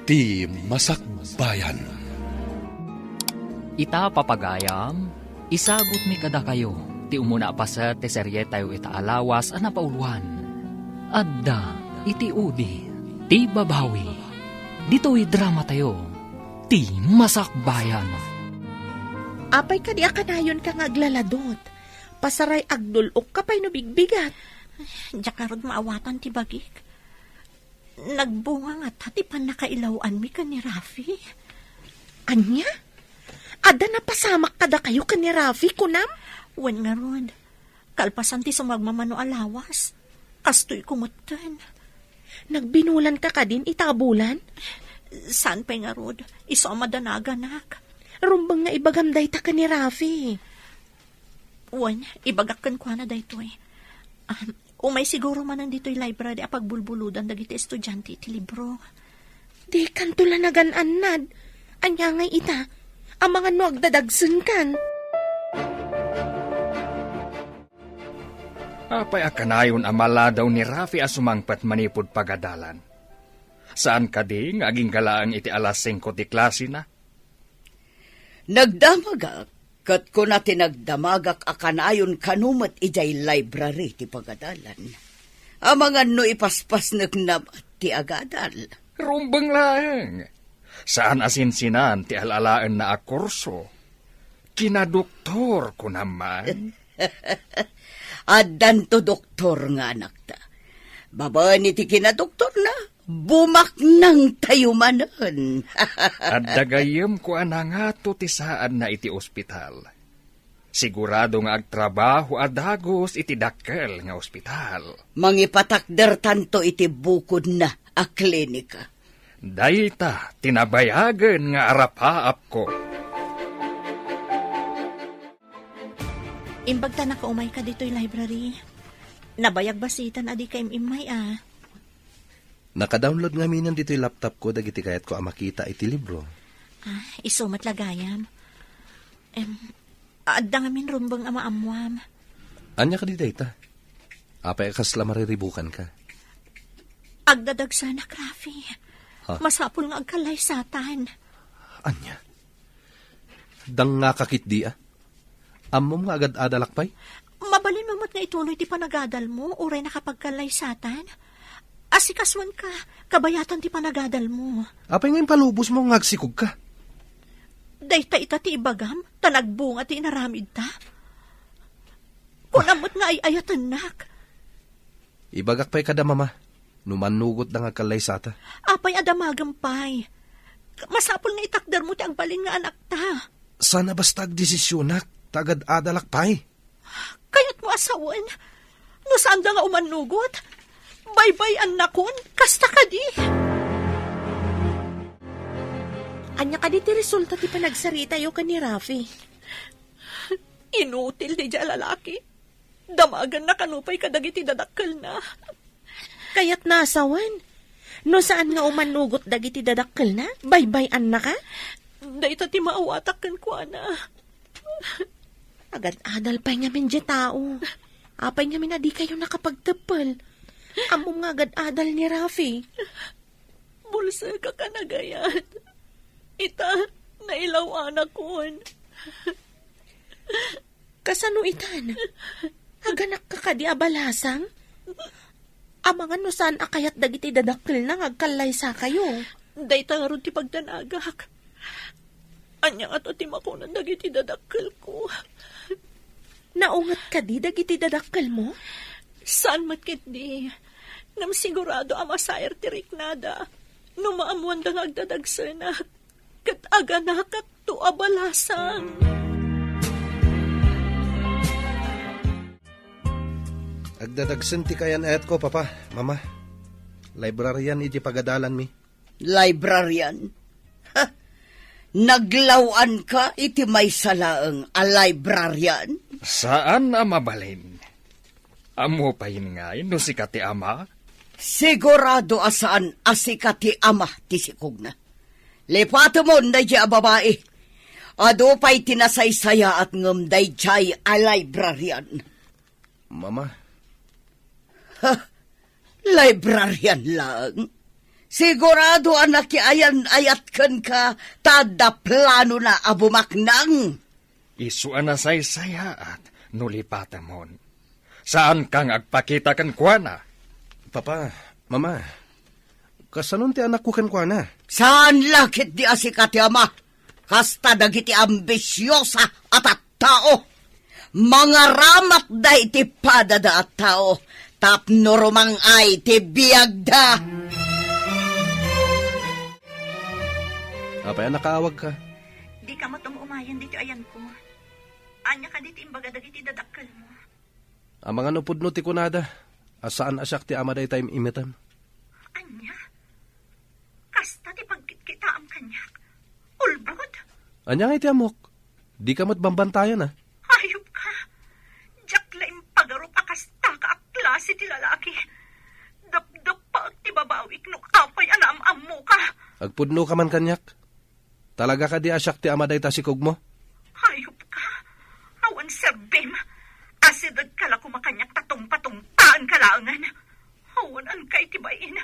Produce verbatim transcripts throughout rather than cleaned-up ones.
Ti Masakbayan. Ita, papagayam, isagutmi kadakayo ti umuna a paset ti serietayo ita a lawas a napauluan. Adda iti udi ti babawi. Ditoy dramatayo, Ti Masakbayan. Apay kadi a kanayonka nga aglaladot? Pasaray agdul-okka pay no bigbigat. Diak ngarud maawatan ti bagik. Nagbunga ngata ti pannakailaw-anmi ken ni Rafi. Ania? Adda napasamak kadakayo ken ni Rafi, kunam? Wen ngarud, kalpasan ti sumagmamano a lawas, kastoyko metten. Nagbinulanka kadin ita a bulan? Saan pay ngarud, isu a madanaganak. Rumbeng nga ibagam dayta ken ni Rafi. Wen, ibagak kenkuana daytoy. Ah, umay siguro manen ditoy library a pagbulbuludan dagiti estudiante iti libro. Dikanto la nagan-annad. Ania ngay ita? Amangan no agdadagsenkan. Apay a kanayon a maladaw ni Rafi a sumangpet manipud pagadalan? Saan kadi nga agingga laeng iti alas singko ti klasena? Nagdamagak ket kuna ti nagdamagak a kanayon kano met idiay library ti pagadalan. Amangan no ipaspasnekna met ti agadal. Rumbeng laeng. Saan a sinsinan ti al-alaenna a kurso. Kinadoktor, kunam man. Addanto doktor nga anakta. Babaen iti kinadoktorna, bumaknangtayo manen. Adda gayyemko a nangato ti saadna iti ospital. Sigurado nga agtrabaho a dagus iti dakkel nga ospital. Mangipatakdertanto iti bukodna a klinika. Dayta ti nabayagen nga arapaapko. Imbag ta nakaumayka ditoy library. Nabayag basiten a dika im-immay a. Naka-download ngaminen ditoy laptopko dagiti kayatko a makita iti libro. Ah, isu met la gayam. Em, adda ngamin rumbeng a maammuam. Ania kadi dayta? Apay a kasla mariribukanka? Agdadagsanak, Rafi. Ha? Masapul nga agkallaysatan. Ania? Dangngaka ketdi a? Ammom nga agad-adalak pay? Mabalinmo met nga ituloy ti panagadalmo uray nakapagkallaysatan? Asikasuenka, kabayatan ti panagadalmo. Apay nga impalubosmo nga agsikogka? Dayta ita ti ibagam, ta nagbunga ti inaramidta. Kunam met nga ay-ayatennak. Ibagak pay kada mama, no mannugotda nga agkallaysata. Apay a damagem pay? Masapul nga itakdermo ti agbalin nga anakta. Sana basta agdesisionak, ta agad-adalak pay. Kayatmo a sawen, no saanda nga umannugot, baybay-annakon, kasta kadi. Ania kadi ti resulta ti panagsaritayo ken ni Rafi? Inutil diay a lalaki. Damagenna kano pay kadagiti dadakkelna. Kayatna a sawen, no saan nga umannugot dagiti dadakkelna, baybay-annaka? Dayta ti maawatak kenkuana. Agad-adal pay ngamin diay tao. Apay ngamin a dikayo nakapagteppel? Ammom nga agad-adal ni Rafi. Bulsek a kanagayat. Ita, nailaw-anakon. Kasano itan? Aganakka kadi a balasang? Amangan no saan a kayat dagiti dadakkelna nga agkallaysakayo. Dayta ngarud ti pagdanagak. Ania ngato ti makunan dagiti dadakkelko? Naunget kadi dagiti dadakkelmo? Saan met ketdi. Ngem sigurado a masair ti riknada no maammoanda nga agdadagsenak ket aganakakto a balasang. Agdadagsen ti kayan-ayatko, Papa, Mama. Librarian iti pagadalanmi. Librarian? Ha? Naglaw-anka iti maysa laeng a librarian? Saan a mabalin. Ammo pay ngay no sika ti ama? Sigurado a saan a sika ti ama ti sikogna. Lipatemon daydiay a babai. Adu pay ti nasaysayaat ngem daydiay a librarian. Mama. Ha? Librarian laeng? Sigurado a nakiayan-ayat kenka ta adda planona a bumaknang. Isu a nasaysayaat no lipatemon. Saanka nga agpakita kenkuana. Papa, Mama, kasanon ti anakko kenkuana? Saan la ketdi a sika ti ama. Kasta dagiti ambisiosa a tattao. Mangaramatda iti padada a tao tapno rumang-ay ti biagda. Apay a nakaawagka? Dika met um-umayen ditoy ayanko. Ania kadi ti imbaga dagiti dadakkelmo? Amangan no pudno ti kunada a saan a siak ti ama dayta im-imetem. Ania? Kasta ti pagkitkitaem kaniak? Ulbod? Ania ngay ti ammok? Dika met bambantayan, a? Hayop ka! Diak la impagarup a kasta ka a klase ti lalaki. Dapdappaek ti babawik no apay a naam-ammoka. Agpudnoka man kaniak. Talaga kadi a siak ti ama dayta sikogmo? Hayop ka! Awan serbim! Asidegka la koma kaniak ta tungpatungpaenka laengen. Awan-anka iti bain.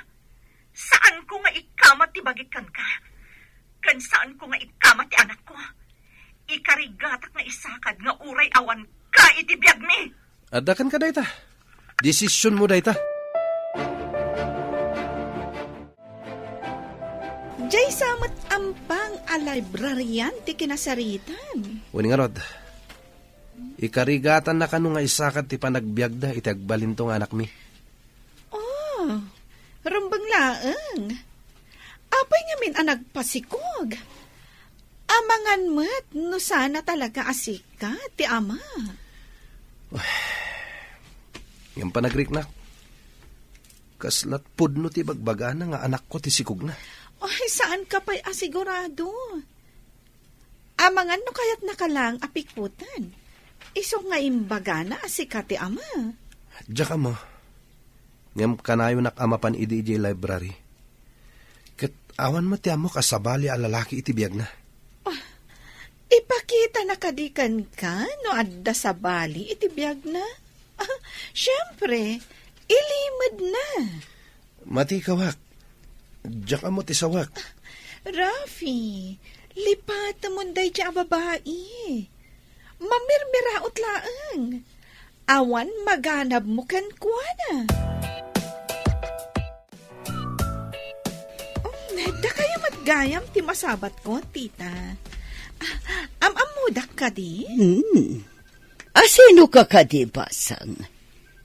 Saanko nga ikamat ti bagik kenka. Ken saanko nga ikamat ti anakko. Ikarigatak nga isakad nga uray awanka iti biagmi. Adda kenka dayta. Desisionmo dayta. Diay sa met ampang a librarian ti kinasaritan. Wen ngarud, ikarigatannaka no nga isakad ti panagbiagda iti agbalinto nga anakmi. Oh, rumbeng laeng. Apay ngamin a nagpasikog? Amangan met no saan a talaga a sika ti ama. Ngem panagriknak, kasla pudno ti bagbagana nga anakko ti sikogna. Ay, saanka pay a sigurado. Amangan no kayatnaka laeng a pikutan. Isu nga imbagana a sika ti ama. Diak ammo. Ngem kanayonak a mapan idi idiay library. Ket awan met ti ammok a sabali a lalaki iti biagna. Ah, ipakitana kadi kenka no adda sabali iti biagna? Ah, siempre, ilimedna. Mati kawak. Diak ammo ti sawak. Rafi, lipatemon daydi a babai. Mamirmiraot laeng. Awan maganabmo kenkuana. Um, dakayo met gayam ti masabatko, tita. Ah, am-ammodak kadi? Hmm. Asino ka kadi, Basang?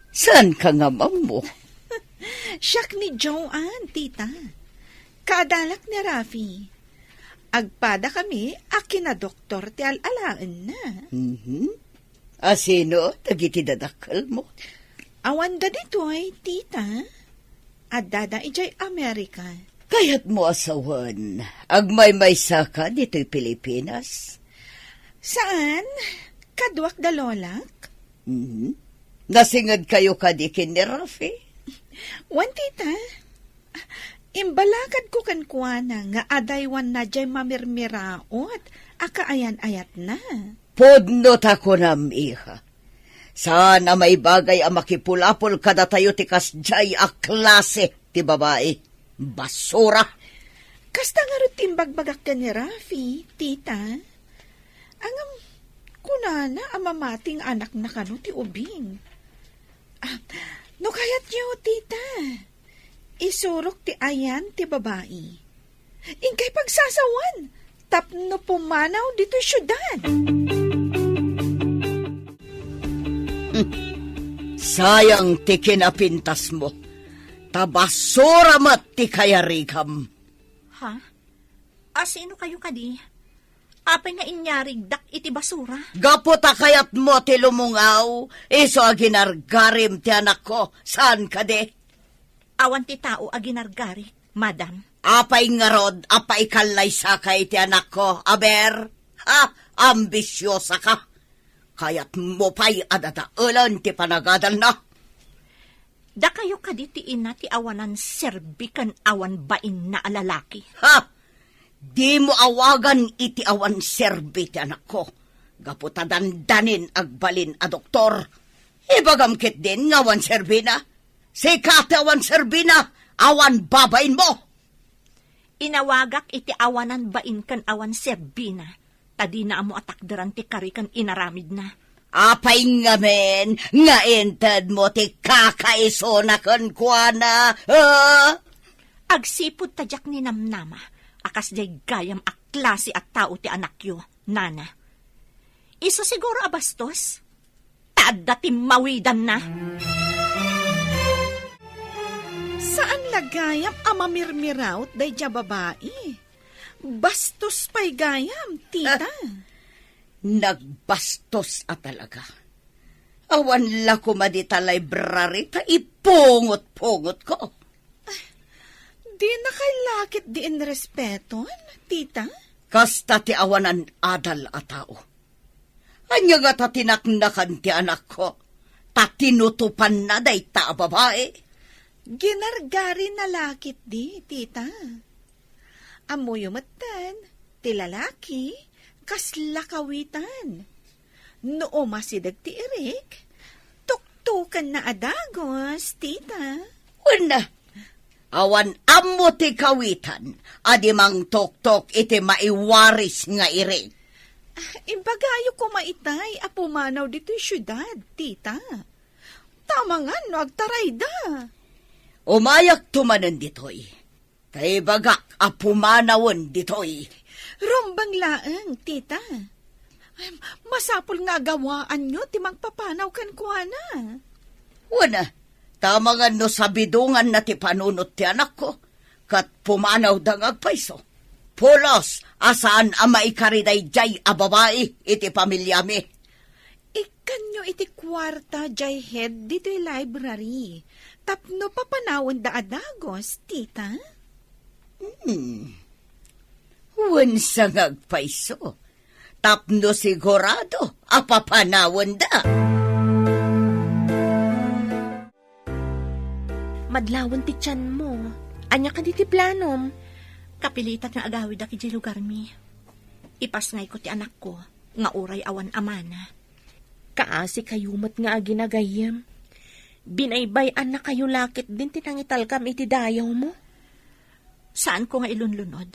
Saan ka nga mammo? Siak ni Joanne, tita. Kaadalak ni Rafi. Agpada kami a kinadoktor ti al-alaenna. Mhm. Asino dagiti dadakkelmo? Awan da ditoy, tita. Addada idiay Amerika. Kayatmo a sawen, agmaymaysa ka ditoy Pilipinas? Saan? Kaduak da lolak. Mhm. Nasinged kayo kadi ken ni Rafi? Wen, tita. Imbalakadko kenkuana nga adaywanna diay mamirmiraot a kaayan-ayatna. Pudno ta kunam, iha. Saan a maibagay a makipulapol kadatayo ti kasdiay a klase ti babai. Basura! Kasta ngarud ti imbagbagak ken ni Rafi, tita. Ngem, kunana a mamati nga anakna kano ti ubing. Ah, no kayatyo, tita, isurok ti ayan ti babai. Inkay pagsasawan tapno pumanaw ditoy siudad. Sayang ti kinapintasmo, ta basura met ti kayarigam. Ha? Asino kayo kadi? Apay nga inyarigdak iti basura? Gapu ta kayatmo ti lumungaw, isu a ginargarim ti anakko, saan kadi? Awan ti tao a ginargarik, madam. Apay ngarud a paikallaysaka iti anakko, aber? Ha? Ambisiosa ka? Kayatmo pay a dadaelen ti panagadalna? Dakayo kadi ti ina ti awanan serbi ken awan bainna a lalaki. Ha? Dimo awagan iti awan serbi ti anakko, gapu ta dandanin agbalin a doktor. Ibagam ketdin nga awan serbina. Sika ti awan serbina, awan babainmo. Inawagak iti awanan bain ken awan serbina, ta dina ammo a takderan ti kari ken inaramidna. Apay ngamin nga intedmo ti kakaisuna kenkuana, ha? Agsipud ta diak ninamnama a kasdiay gayam a klase a tao ti anakyo, nana. Isu siguro a bastos? Ta adda timmawidanna. Saan la gayam a mamirmiraut daydiay a babai. Bastos pay gayam, tita. Ah, nagbastos a talaga. Awan la koma dita library ta ipungot-pungotko. Dina kay lakit di inrespeton, tita? Kasta ti awanan adal a tao. Ania ngata ti naknakan ti anakko, ta tinutupanna dayta a babai? Ginargarina lakit di, tita. Ammoyo metten, ti lalaki, kasla kawitan. No umasideg ti irik, tuktukenna a dagus, tita. Wen, awan ammo ti kawitan a di mangtuktok iti maiwaris nga irik. Ah, imbagayo koma itay a pumanaw ditoy siudad, tita. Tamangan no agtarayda. Umayakto manen ditoy. Ta ibagak a pumanawen ditoy. Rumbeng laeng, tita. Ay, masapul nga agawaanyo ti mangpapanaw kenkuana. Wen, tamangan no sabidonganna ti panunot ti anakko, ket pumanawda nga agpayso. Pulos a saan a maikari daydiay a babai iti familiami. Ikkanyo iti kuarta diay head ditoy library tapno papanawenda a dagus, tita? Hmm. Wen sa nga agpayso, tapno sigurado a papanawenda. Madlawen ti tianmo. Ania kadi ti planom? Kapilitan nga agawidak idiay lugarmi. Ipasngayko ti anakko nga uray awan amana. Kaasikayo met nga agina gayyem. Binaybay-annakayo la ketdin ti nangitalkam iti dayawmo. Saanko nga ilunlunod.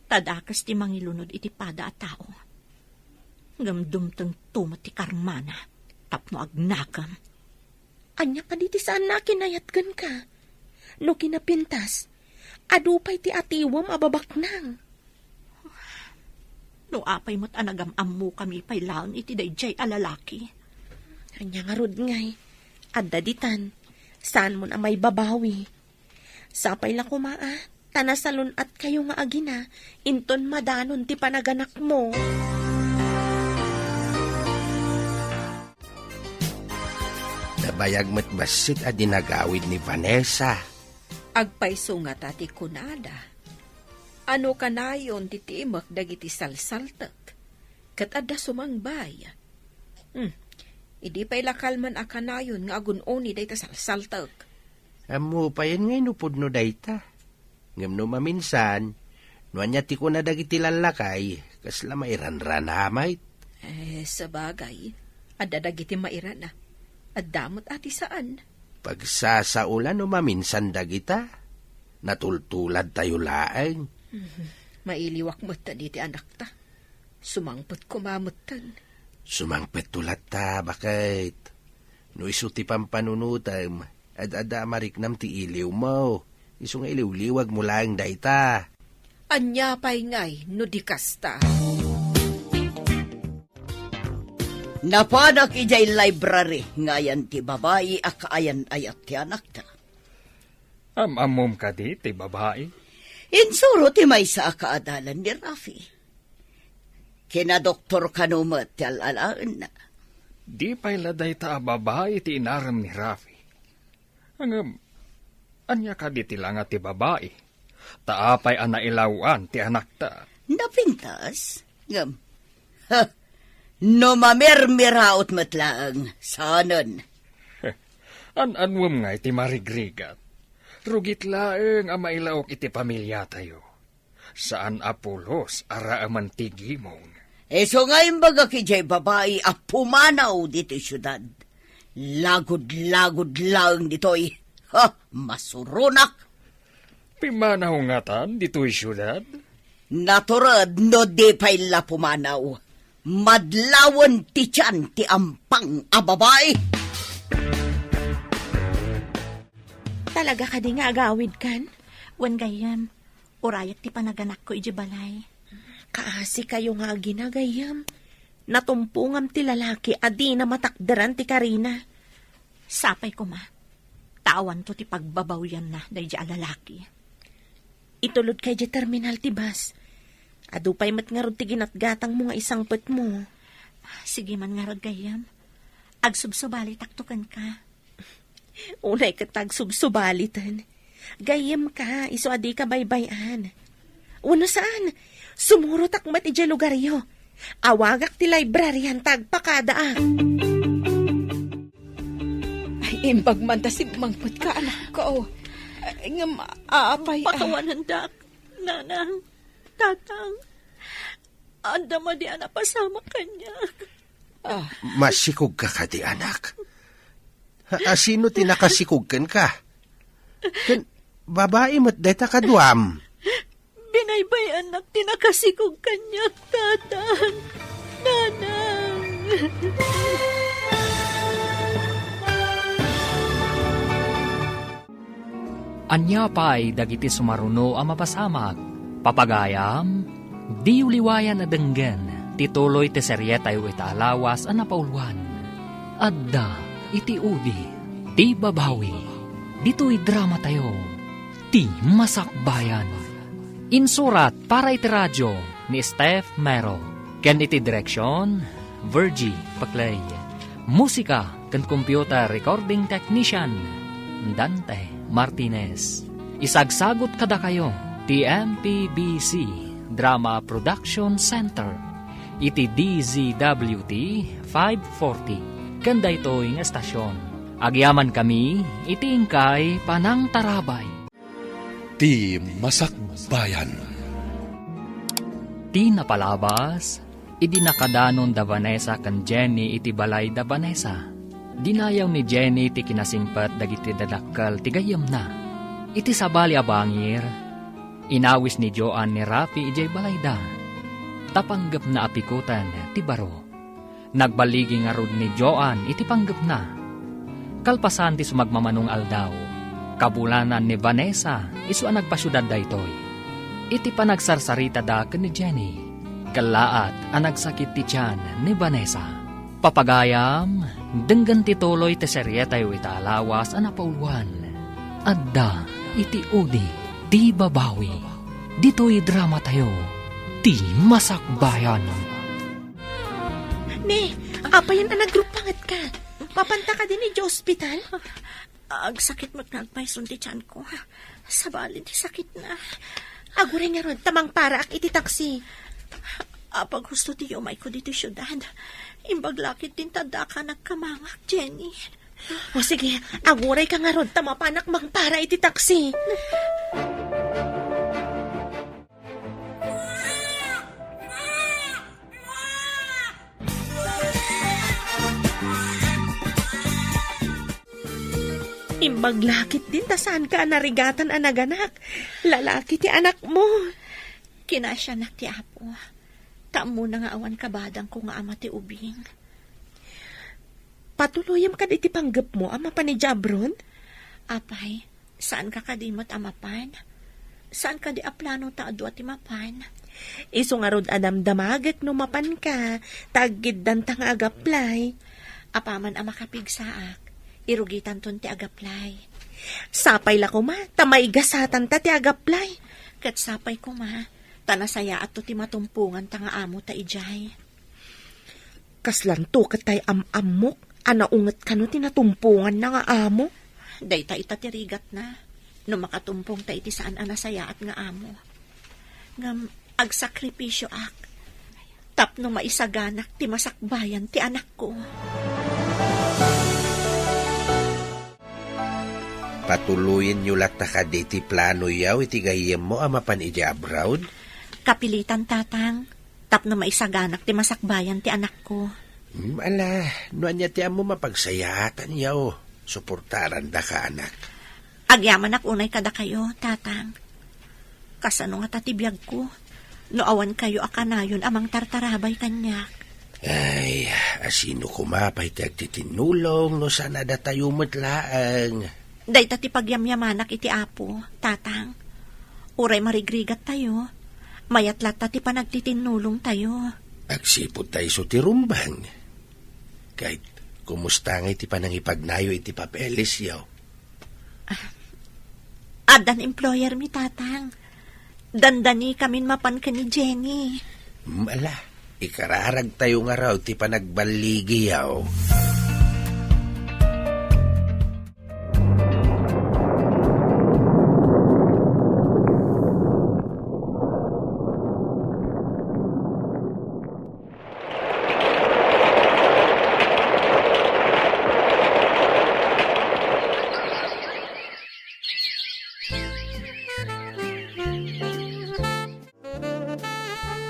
Ta dakes ti mangilunod iti pada a tao. Ngem dumtengto met ti karmana tapno agnakem. Ania kadi ti saanna a kinayat kenka? No kinapintas, adu pay ti atiwem a babaknang. No apay met a nagam-ammokami pay laeng iti daydiay a lalaki. Ania ngarud ngay, adda ditan, saanmon a maibabawi. Sapay la koma a, ta nasalun-atkayo nga agina, inton madanon ti panaganakmo. Nabayag met bassit a dinagawid ni Vanessa. Agpayso ngata ti kunada. Ano kanayon ti timek dagiti salsaltek? Ket adda sumangbay. Hmm. Idi pay la kalman a kanayon nga agun-oni dayta salsaltek. Ammo payen nga inupod no dayta. Ngem no maminsan, no ania ti kuna dagiti lallakay, kasla mairanrana met. Eh, sabagay, adda dagiti mairana. Adda met a ti saan. Pagsasaolan no maminsan dagita. Natultuladtayo laeng. Mhm. Mailiwak metten iti anakta. Sumangpet koma metten. Sumangpetto latta, baket. No isu ti pampanunotem, ad-adda a mariknam ti iliwmo. Isu nga iliwliwagmo laeng dayta. Ania pay ngay no di kasta? Napanak idiay library nga ayan ti babai a kaayan-ayat ti anakta. Am-ammom kadi ti babai? Insuro ti maysa a kaadalan ni Rafi. Kinadoktor kano met ti al-alaenna. Di pay la dayta a babai ti inarem ni Rafi. Ngem, ania kadi ti langa ti babai? Ta apay a nailawan ti anakta? Napintas? Ngem, ha, no mamirmiraot met laeng, saanen. An-anuem ngay ti marigrigat? Rugit laeng a mailaok iti pamiliatayo. Saan a pulos a raaman ti gimong. Isu nga imbagak idiay babai a pumanaw ditoy siudad. Lagud-lagud laeng ditoy. Ha, masuronak! Pimanaw ngatan ditoy siudad? Natured no di pay la pumanaw. Madlawen ti tian ti ampang a babai. Talaga kadi nga agawidkan? Wen gayyem, urayek ti panaganakko idiay balay. Kaasikayo nga agina, gayyem. Natumpongam ti lalaki a dina matakderan ti karina. Sapay koma, ta awanto ti pagbabawyanna daydiay a lalaki. Itulodka idiay terminal ti bus. Adu pay met ngarud ti ginatgatangmo nga isangpetmo. Sige man ngarud, gayyem. Agsubsubalitakto kenka. Unay ket agsubsubaliten. Gayyemka, isu a dika baybay-an. Wenno saan, sumurotak met idiay lugaryo. Awagak ti librarian ta agpakadaak. Ay, imbag man ta simmangpetka, anakko. Ay, ngem, apay, ah. Pakawanendak, nanang, tatang. Adda madi a napasamak kaniak. Ah. Masikogka kadi, anak? Ha, a, sino ti nakasikog kenka? Ken babai met dayta kaduam. Binaybay-annak ti nakasikog kaniak, tatang, nanang. Ania pay dagiti sumaruno a mapasamak? Papagayam, diyo liwayan a denggen ti tuloy ti serietayo ita a lawas a napauluan. Adda iti udi ti babawi. Ditoy dramatayo, Ti Masakbayan. Insurat para iti radio ni Steph Mero, ken iti direksion, Virgie Paclay. Musika ken computer recording technician, Dante Martinez. Isagsagut kadakayo ti M P B C Drama Production Center iti D Z W T five forty ken daytoy nga estasion. Agyamankami iti inkay panangtarabay. Ti Masakbayan. Ti napalabas, idi nakadanon da Vanessa ken Jenny iti balay da Vanessa, dinayaw ni Jenny ti kinasingpet dagiti dadakkel ti gayyemna. Iti sabali a bangir, inawis ni Joan ni Rafi idiay balayda, ta panggepna a pikoten ti baro. Nagballigi ngarud ni Joan iti panggepna. Kalpasan ti sumagmamano nga aldaw, kabulanan ni Vanessa isu a nagpasiudad daytoy. Iti panagsarsaritada ken ni Jenny, kellaat a nagsakit ti tian ni Vanessa. Papagayam, denggen ti tuloy ti serietayo ita a lawas a napauluan. Adda iti udi ti babawi. Ditoy dramatayo, Ti Masakbayan. Ne, apayen a nagrupangetka? Mapanta kadi idiay ospital? Agsakit met nga agpayson ti tianko. Sabali ti sakitna. Aguray ngarud ta mangparaak iti taksi. Apag husto ti yumayko ditoy siudad. Imbag la ketdin ta addaka a nagkamangak, Jenny. O sige, agurayka ngarud ta mapanak mangpara iti taksi. Imbag la ketdin ta saanka a narigatan a naganak. Lalaki ti anakmo. Kinasiannak ti Apo. Ta ammona nga awan kabadangko nga ama ti ubing. Patuloyem kadi ti panggepmo a mapan idiay abroad? Apay, saanka kadi met a mapan? Saan kadi a plano ta adu a ti mapan? Isu ngarud a damdamagek no mapanka, ta aggiddanta nga agaplay. Apaman a makapigsaak, irugitanton ti agaplay. Sapay la koma, ta maigasatanta ti agaplay. Ket sapay koma, ta nasayaatto ti matumponganta nga amota idiay. Kaslanto ket tay am-ammok a naunget kano ti natumponganna nga amo? Dayta ita ti rigatna, no makatumpongta iti saan a nasayaat nga amo. Ngem agsakripisioak tapno maisaganak ti masakbayan ti anakko. Patuloyenyo latta kadi ti planoyo iti gayyemmo a mapan idiay abroad? Kapilitan, Tatang, tapno maisaganak ti masakbayan ti anakko. Hmm, ala, no ania ti ammo mapagsayaatanyo, suportarandaka, anak. Agyamanak unay kadakayo, Tatang. Kasano ngata ti biagko no awan kayo a kanayon a mangtartarabay kaniak? Ay, asino koma pay ti agtitinnulong no saan a datayo met laeng? Dayta ti pagyamyamanak iti Apo, Tatang. Uray marigrigattayo, mayat latta ti panagtitinnulongtayo. Agsipud ta isu ti rumbeng. Ket, kumusta ngay ti panangipagnayo iti papelesyo? Addan employer mi, Tatang. Dandani kamin mapan ken ni Jenny. Mm, ala, ikararagtayo ngarud ti panagballigiyo.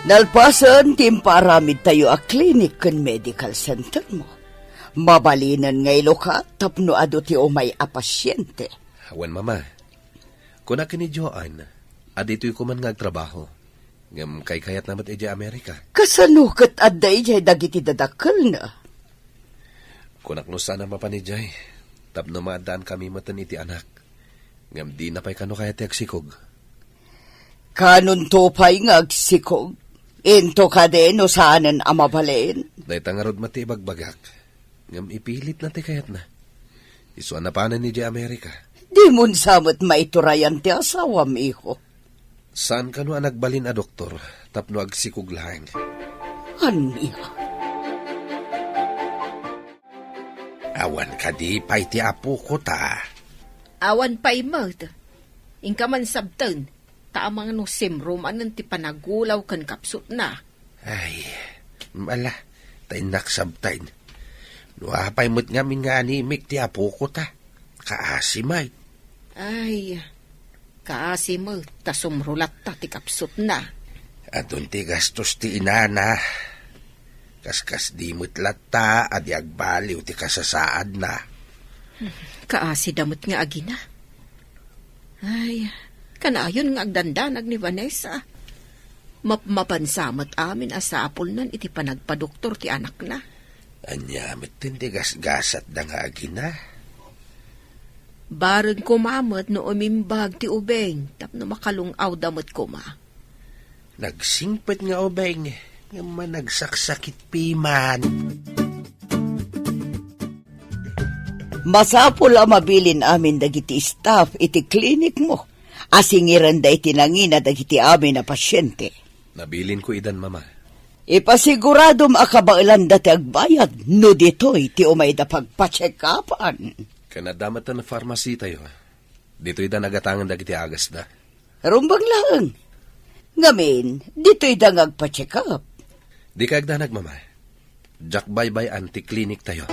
Nalpasen ti impaaramidtayo a clinic ken medical center mo, mabalinen nga ilukat tapno adu ti umay a pasiente. Wen, Mama. Kuna ken ni Joan a ditoy koman nga agtrabaho. Ngem kaykayatna met idiay Amerika. Kasano ket adda idiay dagiti dadakkelna? Kunak no saan a mapan idiay, tapno maaddaan kami metten iti anak. Ngem dina pay kano kayat ti agsikog. Kanonto pay nga agsikog? Into kadi no saanen a mabalin? Dayta ngarud met ti ibagbagak. Ngem ipilitna ti kayatna. Isu a napanen idiay Amerika. Dimon sa met maiturayan ti asawam, iho. Saan kano a nagbalin a doktor tapno agsikog laeng? Ania? Awan kadi pay ti apoko ta? Awan pay met. Inka man sabten, ta amangan no simro manen ti panagulaw ken kapsutna. Ay, ala, ta innak sabten. No apay met ngamin nga animik ti apoko ta, kaasi met. Ay, kaasi met ta sumro latta ti kapsutna. Adun ti gastos ti inana. Kaskasdi met latta a di agbaliw ti kasasaadna. Kaasida met nga agina. Ay, kanayon nga agdandanag ni Vanessa. Mapmapansa met amin a sapulnan iti panagpadoktor ti anakna. Ania met ti gasgasatda nga agina? Bareng koma met no umimbag ti ubing tapno makalung-awda met koma. Nagsingpet nga ubing, ngem managsaksakit piman. Masapul a mabilin amin dagiti staff iti klinik mo a singirenda iti nangina dagiti amin a pasiente. Nabilinko idan, Mama. Ipasiguradom a kabaelanda ti agbayad no ditoy ti umayda pagpacheck-upan. Ken adda met ti pharmacy tayo. Ditoyda nagatangen dagiti agasda. Rumbeng laeng. Ngamin, ditoyda nga agpa-check-up. Dika agdanag, Mama. Diak baybay-an ti klinik tayo.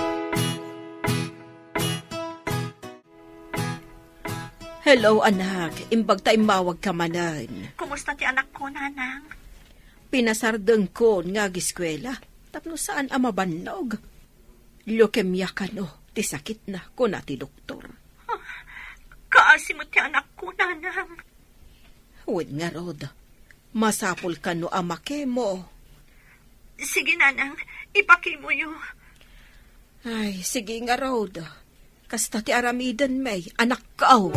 Hello, anak. Imbag ta immawagka manen. Kumusta ti anakko, Nanang? Pinasardengkon nga agiskuela tapno saan a mabannog. Leukemia kano ti sakitna, kuna ti doktor. Ah, kaasi met ti anakko, Nanang. Wen ngarud, masapul kano a makemo. Sige, Nanang, ipakemoyo. Ay, sige ngarud. Kasta ti aramiden, may anakko.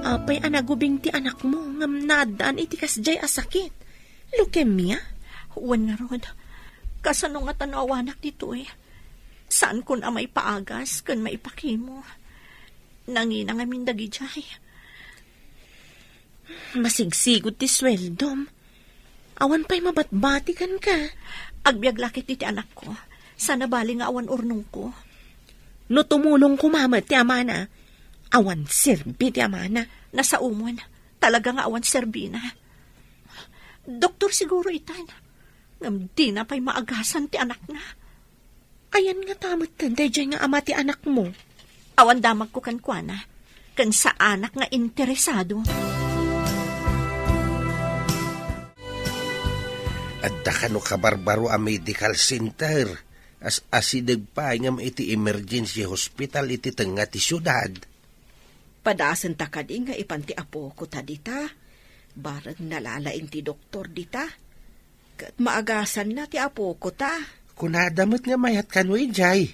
Apay a nagubing ti anakmo ngem naaddaan iti kasdiay a sakit? Leukemia? Wen ngarud, kasano ngata no awanak ditoy? Saankon a maipaagas ken maipakemo. Nangina ngamin dagidiay. Masigsigud ti sueldom. Awan pay mabatbati kenka. Agbiag la ketdi ti anakko. Saan a bali nga awan urnongko. No tumulong koma met ti amana, awan serbi ti amana. Nasaomon, talaga nga awan serbina. Doktor siguro itan. Ngem dina pay maagasan ti anakna. Ayan ngata metten daydiay nga ama ti anakmo? Awan damagko kenkuana, ken saanak nga interesado. Adda kano kabarbaro a medical center, as-asideg pay ngem iti emergency hospital iti tengnga ti siudad. Padasenta kadi nga ipan ti apokota dita? Bareng nalalaing ti doktor dita. Ket maagasanna ti apokota. Kunada met nga mayat kano idiay.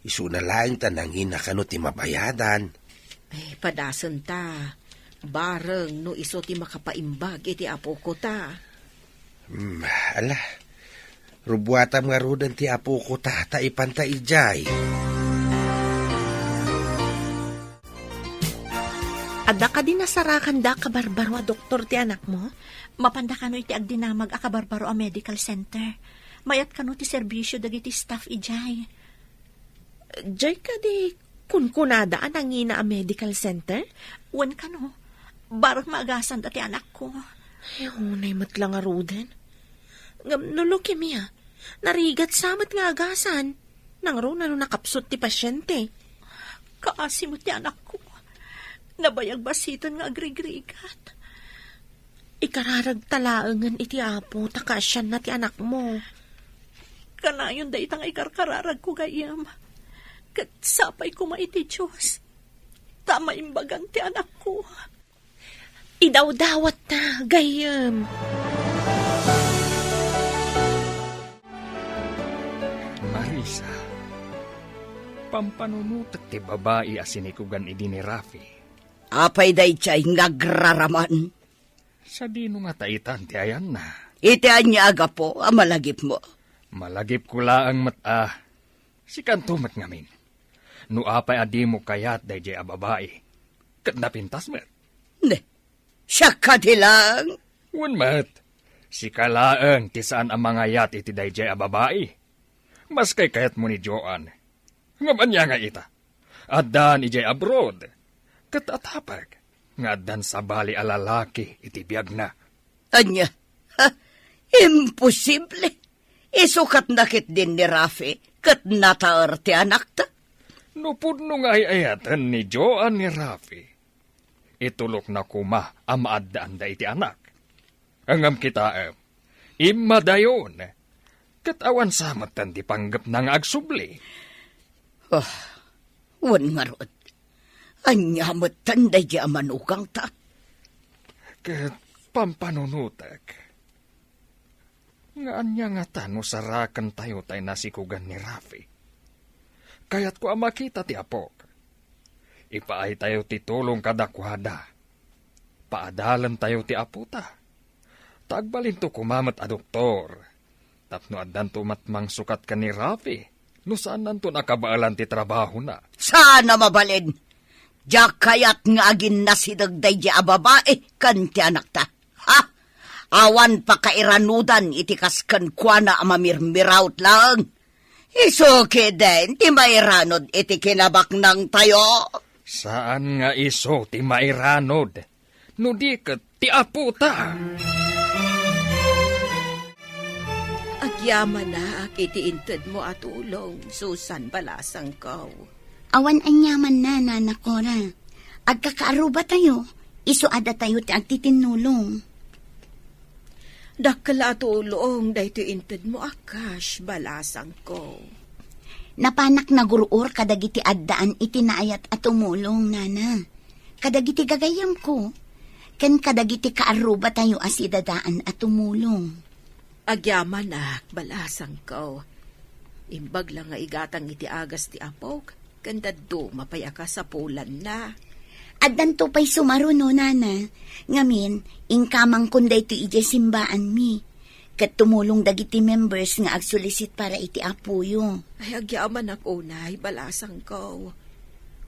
Isuna laeng ta nangina kano ti mabayadan. Eh, padasenta. Bareng no isu ti makapaimbag iti apokota. Hmm, ala. Rubuatam ngaruden ti apokota ta ipanta idiay. Adda kadi nasarakanda a kabarbaro a doktor ti anakmo? Mapanda kano iti agdinamag a kabarbaro a medical center. Mayat kano ti serbisio dagiti staff idiay. Diay kadi kunkunada a nangina a medical center? Wen kano, bareng maagasanda ti anakko. Ay, unay met la ngaruden. Ngem no leukemia, narigat sa met nga agasan. Nangruna no nakapsut ti pasiente. Kaasi met ti anakko. Nabayag basiten nga agrigrigat. Ikararagta laengen iti Apo ta kaasianna ti anakmo. Kanayon dayta nga ikarkararagko, gayyem. Ket sapay koma iti Dios ta maimbagan ti anakko. Idawdawatta, gayyem. Marisa, pampanunotek ti babai a sinikugan idi ni Rafi. Apay daydiay nga agraraman? Sadino ngata itan ti ayanna? Iti ania a gapu a malagipmo? Malagipko laeng met a sikanto met ngamin. No apay a dimo kayat daydiay a babai, ket napintas met. Ne, siak kadi laeng? Wen met, sika laeng ti saan a mangayat iti daydiay a babai. Maski kayatmo ni Joan. Ngem ania nga ita? Addan idiay abroad. Ket atapek nga addan sabali a lalaki iti biagna. Ania? Ha? Imposible! Isu ket nakitdin ni Rafi ket nataer ti anakta. No pudno nga ay-ayaten ni Joan ni Rafi, itulokna koma a maaddaanda iti anak. Ngem kitaem, immadayon, ket awan sa metten ti panggepna nga agsubli. Ah, wen ngarud, ania metten daydiay a manugangta? Ket pampanunotek, nga ania ngata no sarakentayo tay nasikugan ni Rafi? Kayatko a makita ti apok. Ipaaytayo ti tulong kadakuada. Paadalentayo ti apota. Ta agbalinto koma met a doktor. Tapno addanto met mangsukat ken ni Rafi, no saannanton a kabaelan ti trabahona. Saan a mabalin! Diak kayat nga aginnasideg daydiay a babai ken ti anakta. Ha? Awan pakairanudan iti kas kenkuana a mamirmiraut laeng. Isu ketdin ti mairanud iti kinabaknangtayo. Saan nga isu ti mairanud, no di ket ti apota. Agyamanak iti intedmo a tulong, Susan, balasangko. Awan aniamanna, Nana Cora. Agkakaarrubatayo, isu a datayo ti agtitinnulong. Dakkel a tulong daytoy intedmo a cash, balasangko. Napanak nagur-or kadagiti addaan iti naayat a tumulong, Nana. Kadagiti gagayyemko, ken kadagiti kaarrubatayo a sidadaan a tumulong. Agyamanak, balasangko. Imbag la nga igatang iti agas ti apok, ken dadduma pay a kasapulanna. Addanto pay sumaruno, Nana. Ngamin, inkamangkon daytoy idiay simbaanmi. Ket tumulong dagiti members nga agsulisit para iti apoyo. Ay, agyamanak unay, balasangko.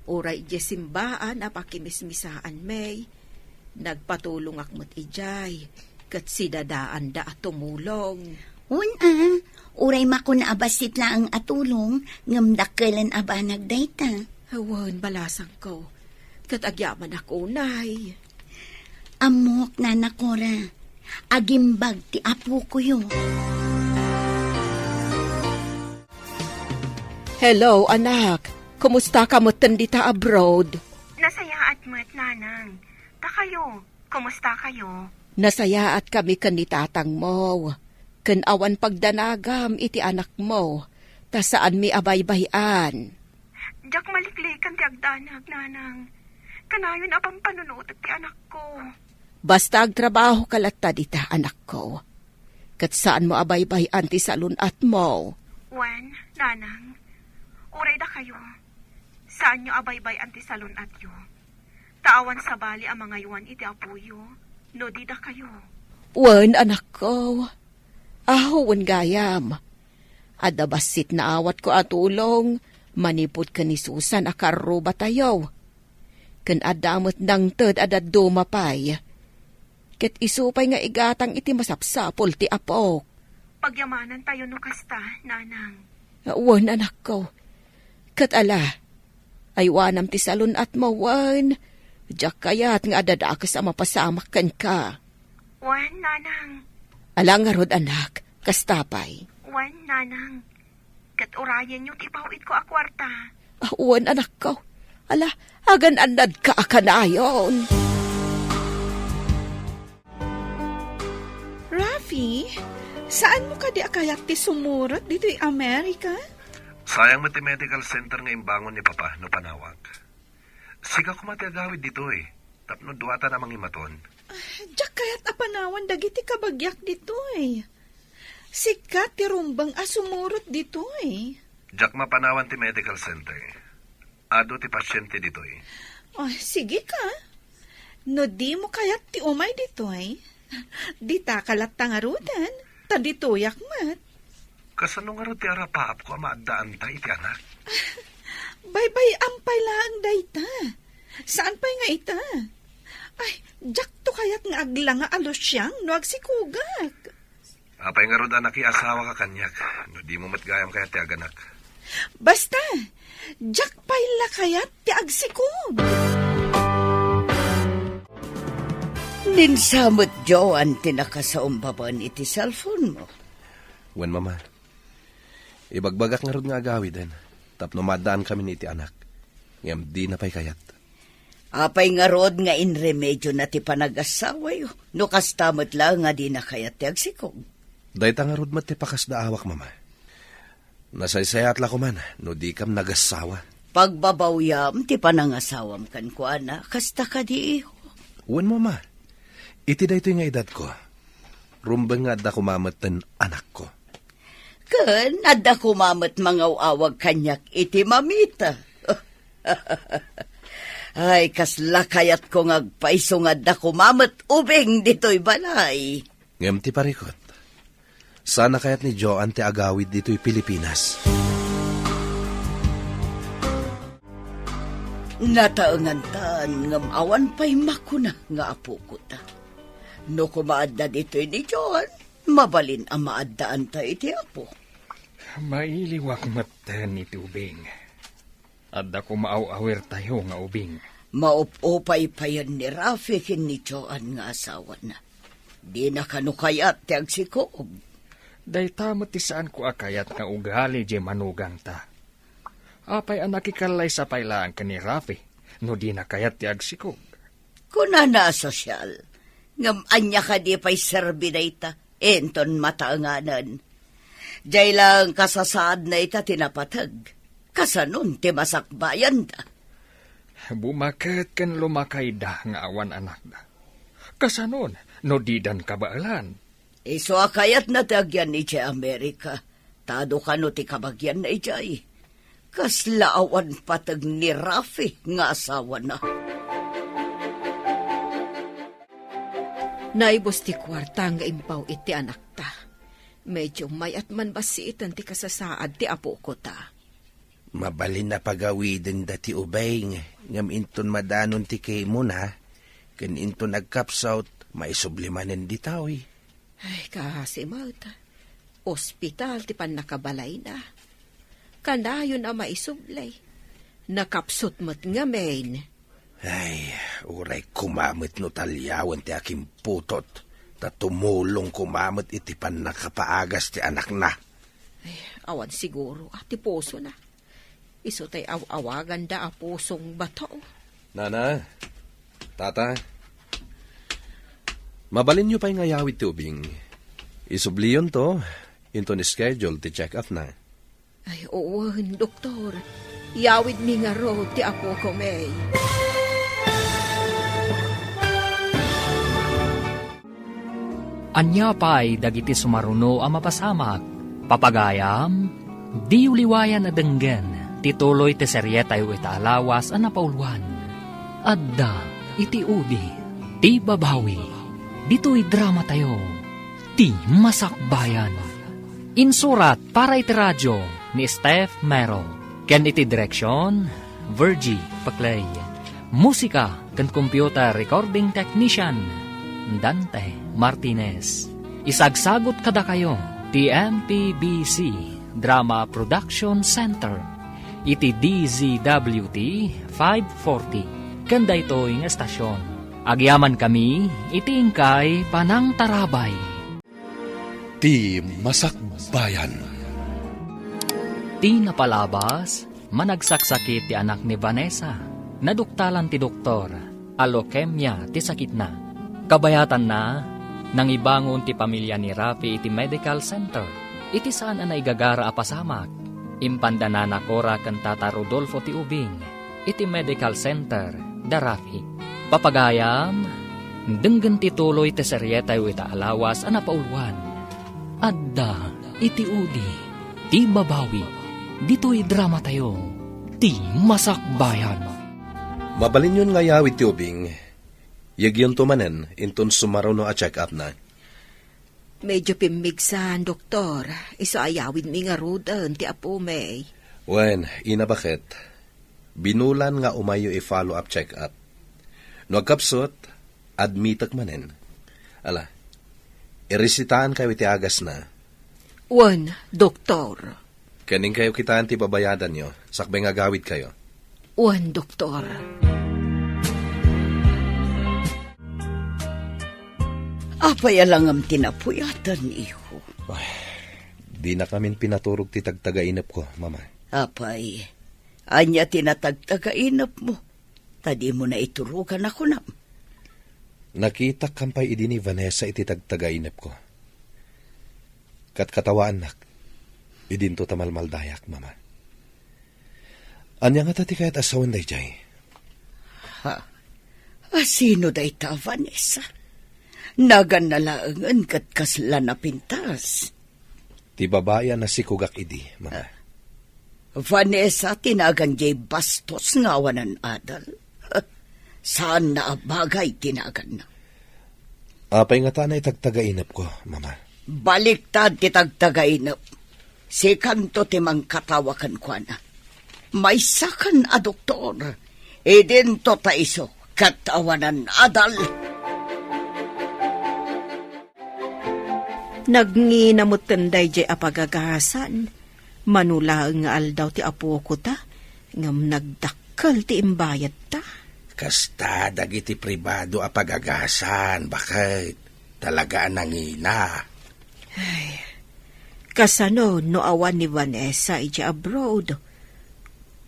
Uray idiay simbaan a pakimismisaanmi, nagpatulongak met idiay, ket sidadaanda a tumulong. Wen a, uray makuna a bassit laeng a tulong, ngem dakkelen a banag dayta. Wen, balasangko, ket agyamanak unay. Ammok, Nana Cora, agimbag ti apokoyo. Hello, anak. Kumusta ka metten dita abroad? Nasayaat met, Nanang. Ta kayo, kumusta kayo? Nasayaat kami ken ni tatangmo. Ken awan pagdanagam iti anakmo, ta saanmi a baybay-an. Diak maliklikan ti agdanag, Nanang. Kanayon a pampanunotek ti anakko. Basta agtrabahoka latta dita, anakko. Ket saanmo a baybay-an ti salun-atmo. Wen, nanang, uray dakayo, saanyo a baybay-an ti salun-atyo. Ta awan sabali a mangaywan iti apoyo, no di dakayo. Wen, anakko. Aho, wen gayam. Adda bassit naawatko a tulong manipud ken ni Susan a karrubatayo. Ken adda met nangted a dadduma pay. Ket isu pay nga igatang iti masapsapul ti apok. Pagyamanantayo no kasta, nanang. Wen, anakko. Ket ala, aywanam ti salun-atmo, wen. Diak kayat nga adda dakes a mapasamak kenka. Wen, nanang. Ala ngarud, anak, kasta pay. Wen, nanang. Ket urayenyo ti ipaw-itko a kuarta. Ah, wen, anakko. Ala, agan-annadka a kanayon. Rafi, saanmo kadi a kayat ti sumurot ditoy Amerika? Sayang met ti medical center nga imbangon ni Papa no panawak. Sika koma ti agawid ditoy, tapno duatan a mangimaton. Ah, diak kayat a panawan dagiti kabagiak ditoy. Sika ti rumbeng a sumurot ditoy. Diak mapanawan ti medical center. Adu ti pasiente ditoy. Ah, sige ka. No dimo kayat ti umay ditoy, ditaka latta ngaruden, ta ditoyak met. Kasano ngarud ti arapaapko a maaddaanta iti anak? Baybay-am pay laeng dayta. Saan pay nga ita? Ay, diakto kayat nga aglanga a lusiang no agsikogak. Apay ngarud a nakiasawaka kaniak, no dimo met gayam kayat ti aganak? Basta, diak pay la kayat ti agsikog. Ninsa met, Joan, ti nakasaumbaban iti cellphone mo. Wen, Mama. Ibagbagak ngarud nga agawiden, tapno maaddaankamin iti anak. Ngem dina pay kayat. Apay ngarud nga inremedyona ti panagasawayo, no kasta met la nga dina kayat ti agsikog? Dayta ngarud met ti pakasdaawak, Mama. Nasaysayaat la koman no dikam nagassawa. Pagbabawyam ti panangasawam kenkuana, kasta kadi, iho? Wen, Mama. Iti daytoy nga edadko, rumbeng nga adda koma metten anakko. Ken adda koma met mangaw-awag kaniak iti mamita. Ay, kasla kayatko nga agpayso nga adda koma met ubing ditoy balay. Ngem ti parikut, saan a kayat ni Joan ti agawid ditoy Pilipinas? Nataengantan ngem awan pay makuna nga apokota. No koma adda ditoy ni Joan, mabalin a maaddaanta iti Apo. Mailiwak metten iti ubing. Adda koma aw-awirtayo nga ubing. Maup-upay payen ni Rafi ken ni Joan nga asawana. Dina kano kayat ti agsikog. Dayta met ti saanko a kayat nga ugali diay manugangta. Apay a nakikallaysa pay laeng ken ni Rafi no dina kayat ti agsikog? Kunana a sosyal, ngem ania kadi pay serbi dayta inton mataenganen? Diay laeng kasasaadna ita ti napateg. Kasanon ti masakbayanda? Bumaket ken lumakayda nga awan anakda. Kasanon no didan kabaelan? Isu a kayatna ti agyan idiay Amerika, ta adu kano ti kabagianna idiay. Kasla awan pateg ni Rafi nga asawana. Naibus ti kuarta nga impaw iti anakta. Medyo mayat man bassiiten ti kasasaad ti apokota. Mabalin a pagawidenda ti ubing, ngem inton madanon ti kemona, ken inton agkapsut, maisubli manen ditoy. Ay, kaasi met. Ospital ti pannakabalayna. Kanayon a maisubli. Nakapsut met ngamin. Ay, uray koma met no taliawen ti akimputot, ta tumulong koma met iti pannakapaagas ti anakna. Ay, awan siguro a ti pusona. Isu tay aw-awaganda a pusong bato. Nana, Tata, mabalinyo pay nga yawid ti ubing. Isubliyonto, inton schedule ti check-up na. Ay, wen, doktor. Yawidmi ngarud ti apoko, May. Ania pay dagiti sumaruno a mapasamak? Papagayam, diyo liwayan a denggen ti tuloy ti serietayo ita a lawas a napauluan. Adda iti udi ti babawi. Ditoy dramatayo, ti masakbayan. Insurat para iti radio ni Steph Mero, ken iti direksyon, Virgie Paclay. Musika ken computer recording technician, Dante Martinez. Isagsagot kadakayo ti M P B C Drama Production Center iti D Z W T five forty ken daytoy nga estasyon. Agyamankami iti inkay panangtarabay. Ti masakbayan. Ti napalabas, managsaksakit ti anak ni Vanessa. Naduktalan ti doktor a leukemia ti sakitna. Kabayatanna, nangibangon ti pamilya ni Rafi iti medical center. Iti saan a naigagara a pasamak, impanda Nana Cora ken Tata Rodolfo ti ubing iti medical center da Rafi. Papagayam, denggen ti tuloy ti serietayo ita a lawas a napauluan. Adda iti udi ti babawi. Ditoy dramatayo, ti masakbayan. Mabalinyon nga ayawid ti ubing, yekyonto manen inton sumaruno a check-up na. Medyo pimmigsan, doktor. Isu ayawidmi ngaruden ti apomi. Wen, ina, baket? Binulan nga umayyo i-follow up check-up. No agkapsut, admitek manen. Ala, iresitaankayo iti agasna. Wen, doktor. Ken inkayo kitaen ti babayadanyo, sakbay nga agawidkayo. Wen, doktor. Apay a langam ti napuyatanyo? Ay, dinakamin pinaturog ti tagtagainepko, Mama. Apay, ania ti natagtagainepmo? Ta dimo naiturogan a kunam. Nakitak pay idi ni Vanessa iti tagtagainepko. Katkatawaannak, idinto ta malmaldayak, Mama. Ania ngata ti kayat a sawen daydiay? Ha? A sino dayta, Vanessa? Naganna laengen ket kasla napintas. Ti babai a nasikogak idi, Mama. Vanessa ti nagan diay bastos nga awanan adal. Saanna a bagay ti naganna. Apay ngata a naitagtagainepko, Mama? Baliktad ti tagtagainep. Sikanto ti mangkatawa kenkuana. Maysakan a doktor. Idinto ta isu ket awanan adal. Nagngina metten daydiay a pagagasan. Mano laeng nga aldaw ti apokota, ngem nagdakkel ti imbayadta. Kasta dagiti pribado a pagagasan, baket? Talaga a nangina. Ay, kasano no awan ni Vanessa idiay abroad?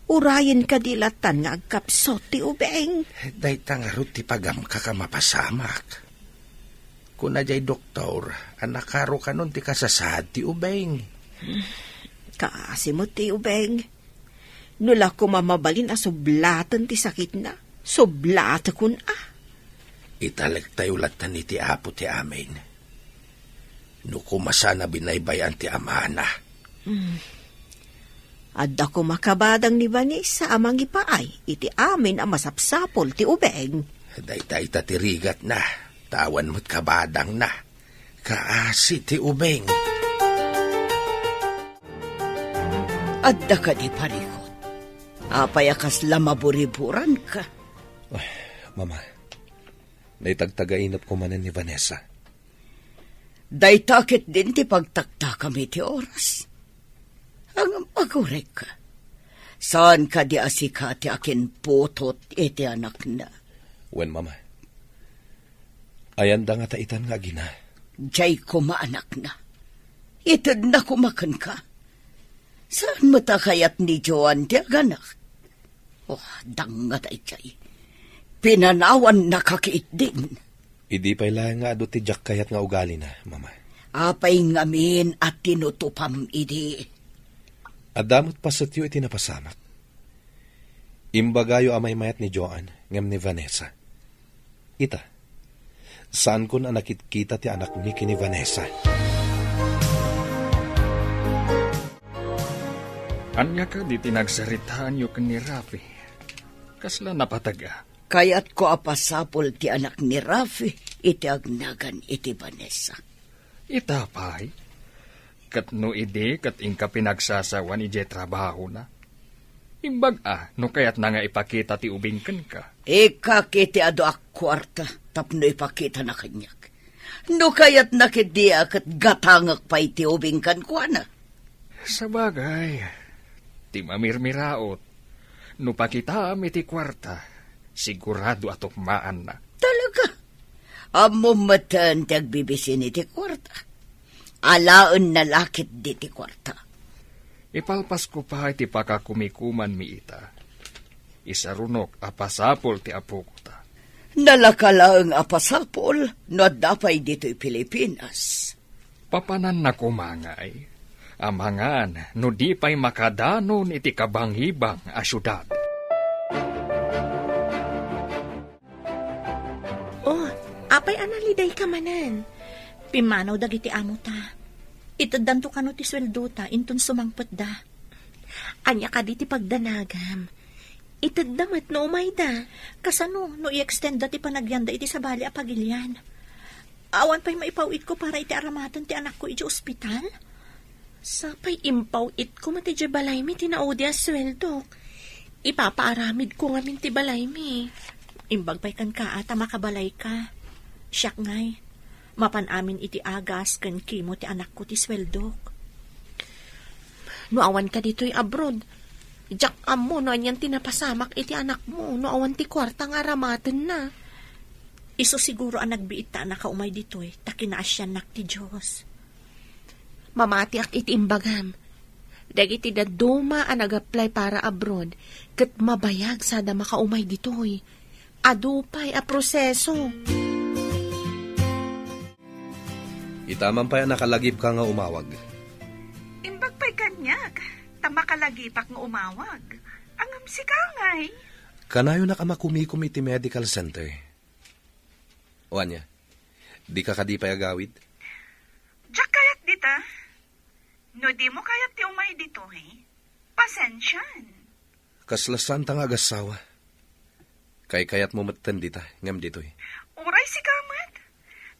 Urayen kadi latan nga agkapsut ti ubing? Dayta ngarud ti pagamkak a mapasamak. Kuna diay doktor a nakarukanon ti kasasaad ti ubing. Kaasi met ti ubing. No la koma mabalin a sublaten ti sakitna, sublatekon a. Italektayo latta iti Apo ti amin. No koma saan a binaybay-an ti amana. Hmm. Adda koma kabadang ni Vanessa a mangipaay iti amin a masapsapul ti ubing. Dayta ita ti rigatna, ta awan met kabadangna. Kaasi ti ubing. Adda kadi parikut? Apay a kasla maburiburanka? Ay, Mama, naitagtagainepko manen ni Vanessa. Dayta ketdin ti pagtaktakam iti oras. Ngem agurek, saan kadi a sika ti akinputot iti anakna? Wen, Mama. Ayanda ngata itan nga agina? Diay koma anakna. Itedna koma kenka. Saan met a kayat ni Joan ti aganak? Oh, dangngata idiay. Pinanawannaka ketdin. Idi pay laeng nga adu ti diak kayat nga ugalina, Mama. Apay ngamin a tinutupam idi? Adda met pasetyo iti napasamak. Imbagayo a maymayat ni Joan ngem ni Vanessa. Ita, Saankon a nakitkita ti anakmi ken ni Vanessa. Ania kadi ti nagsaritaanyo ken ni Rafi? Kasla napateg a? Kayatko a pasapul ti anak ni Rafi iti agnagan iti Vanessa. Ita pay? Ket no idi ket inka pinagsasawan idiay trabahona? Imbag a no kayatna nga ipakita ti ubing kenka. Ikkak iti adu a kuarta tapno ipakitana kaniak. No kayatna ketdi a ket gatangek pay ti ubing kenkuana. Sabagay, ti mamirmiraot, no pakitaam iti kuarta, sigurado a tukmaanna. Talaga? Ammom metten ti agbibisin iti kuarta. Alaenna la ketdi ti kuarta. Ipalpasko pay ti pakakumikumanmi ita. Isarunok a pasapul ti apokota. Nalaka laeng a pasapul no adda pay ditoy Pilipinas. Papananna koma ngay, amangan no di pay makadanon iti kabangibang a siudad. Oh, apay a nalidayka manen? Pimmanaw dagiti amota. Iteddanto kano ti sueldota inton sumangpetda. Ania kadi ti pagdanagam? Itedda met no umayda. Kasano no i-extendda ti panagyanda iti sabali a pagilian? Awan pay maipaw-itko para iti aramaten ti anakko iti ospital? Sapay impaw-itko met iti balaymi ti naudi a sueldok. Ipapaaramidko ngamin ti balaymi. Imbag pay kenka a ta makabalayka. Siak ngay, mapan amin iti agas ken kimo ti anakko ti sueldok. No awanka ditoy abroad, diak ammo no anian ti napasamak iti anakmo no awan ti kuarta nga aramatenna. Isu siguro a nagbiit ta a nakaumay ditoy ta kinaasiannak ti Dios. Mamatiak iti imbagam. Dagiti dadduma a nag-apply para abroad ket mabayag sada makaumay ditoy. Adu pay a proseso. Ita man pay a nakalagipka nga umawag. Imbag pay kaniak, ta makalagipak nga umawag. Ngem sika ngay? Kanayonak a makumikom iti medical center. O ania, dika kadi pay agawid? Diak kayat dita. No dimo kayat ti umay ditoy, pasensian. Kasla saanta nga agassawa. Kaykayatmo metten dita, ngem ditoy. Uray sika met.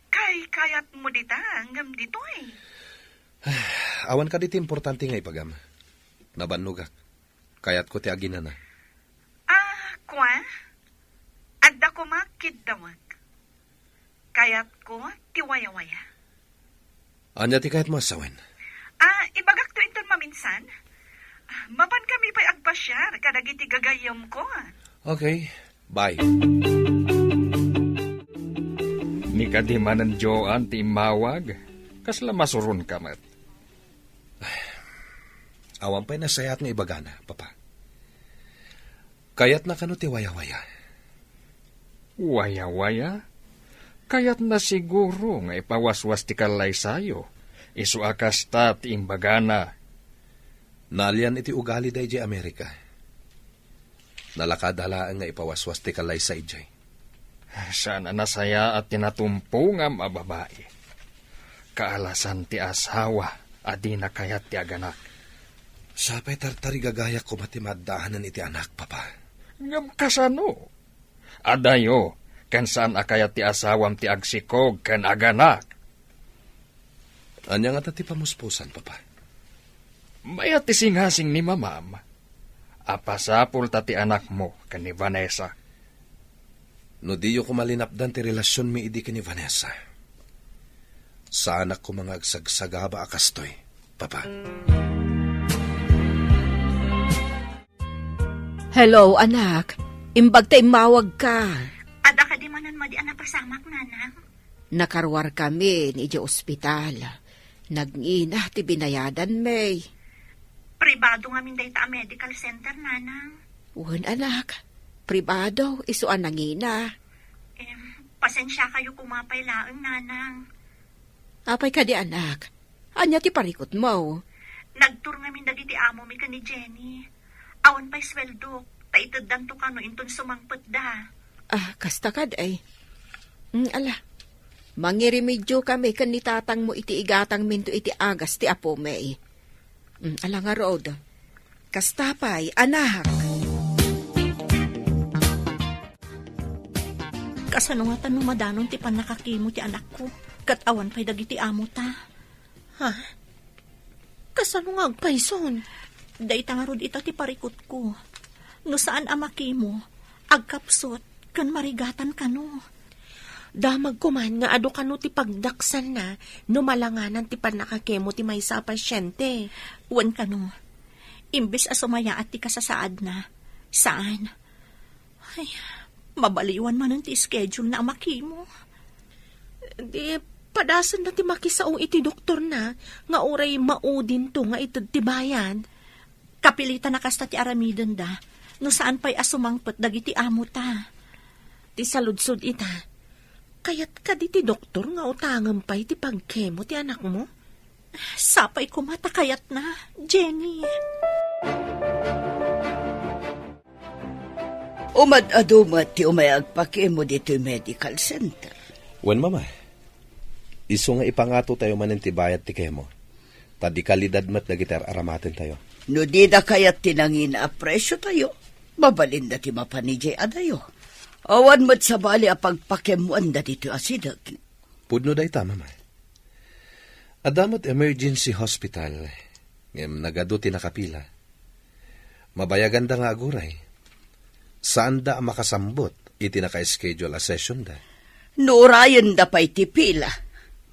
Kaykayatmo dita, ngem ditoy. Awan kadi ti importante nga ibagam? Nabannogak. Kayatko ti aginana. Ah, kua? Adda koma kiddawek. Kayatko ti wayawaya. Ania ti kayatmo a sawen? Ah, ibagakto inton maminsan. Ah, mapankami pay agpasiar kadagiti gagayyemko. Okay, bye. Ni kadi manen Joan ti immawag, kasla masuronka met. Awan pay nasayaat nga ibagana, Papa. Kayatna kano ti wayawaya? Wayawaya? Kayatna siguro nga ipawaswas ti kallaysayo. Isu a kasta ti imbagana. Naalian iti ugalida idiay Amerika. Nalakada laeng nga ipawaswas ti kallaysa idiay. Saan a nasayaat ti natumpongam a babai. Kaalasan ti asawa a dina kayat ti aganak. Sapay tartarigagayak koma ti maaddaanen iti anak, Papa. Ngem kasano? Adayo, ken saan a kayat ti asawam ti agsikog ken aganak. Ania ngata ti pamuspusan, Papa? Mayat ti singasing ni Mamam a pasapul ta ti anakmo ken ni Vanessa. No diyo koma linapdan ti relasionmi idi ken ni Vanessa, saanak koma nga agsagsagaba a kastoy, Papa. Hello, anak. Imbag ta immawagka. Adda kadi manen madi a napasamak, Nanang? Nakaruarkami idiay ospital. Nagngina ti binayadanmi. Pribado ngamin dayta a medical center, Nanang. Wen, anak. Pribado, isu a nangina. Em, pasensiakayo koma pay laeng, Nanang. Apay kadi, anak? Ania ti parikutmo? Nagtur ngamin dagiti amomi ken ni Jenny. Awan pay sueldok, ta iteddanto kano inton sumangpetda. Ah, kasta kad ay. Mm, ala, Mangiremedio kami ken ni tatangmo iti igatangminto iti agas ti Apomi. Mm, ala ngarud. Kasta pay, anak. Kasano ngata no madanon ti pannakakemo ti anakko? Ket awan pay dagiti amo ta. Ha? Kasano nga agpayson? Dayta ngarud ita ti parikutko. No saan a makemo, agkapsut, ken marigatan kano. Damag koman nga adu kano ti pagdaksanna no malanganan ti pannakakemo ti maysa a pasyente. Wen kano, imbes a sumayaat ti kasasaadna, saan. Ay, mabaliwan manen ti schedule na a makemo. Di, padasenda ti makisao iti doktorna nga uray maudinto nga ited ti bayad. Kapilitan a kasta ti aramidenda, no saan pay a sumangpet dagiti amo ta. Ti saludsod ita, kayat kadi ti doktor nga utangen pay ti pagkemo ti anakmo? Sapay koma ta kayatna, Jenny. Umad-adu met ti umay agpakemo ditoy medical center. Wen, Mama. Isu nga ipangato tayo manen ti bayad ti kemo. Ta di kalidad met dagiti ar-aramaten tayo. No dida kayat ti nangina a presyo tayo, mabalinda ti mapan idiay adayo. Awan met sabali a pagpakemmoanda ditoy asideg. Pudno dayta, Mama. Adda met emergency hospital, ngem nagadu ti nakapila. Mabayaganda nga aguray. Saanda a makasambut iti naka-schedule a sessionda. No urayenda pay ti pila,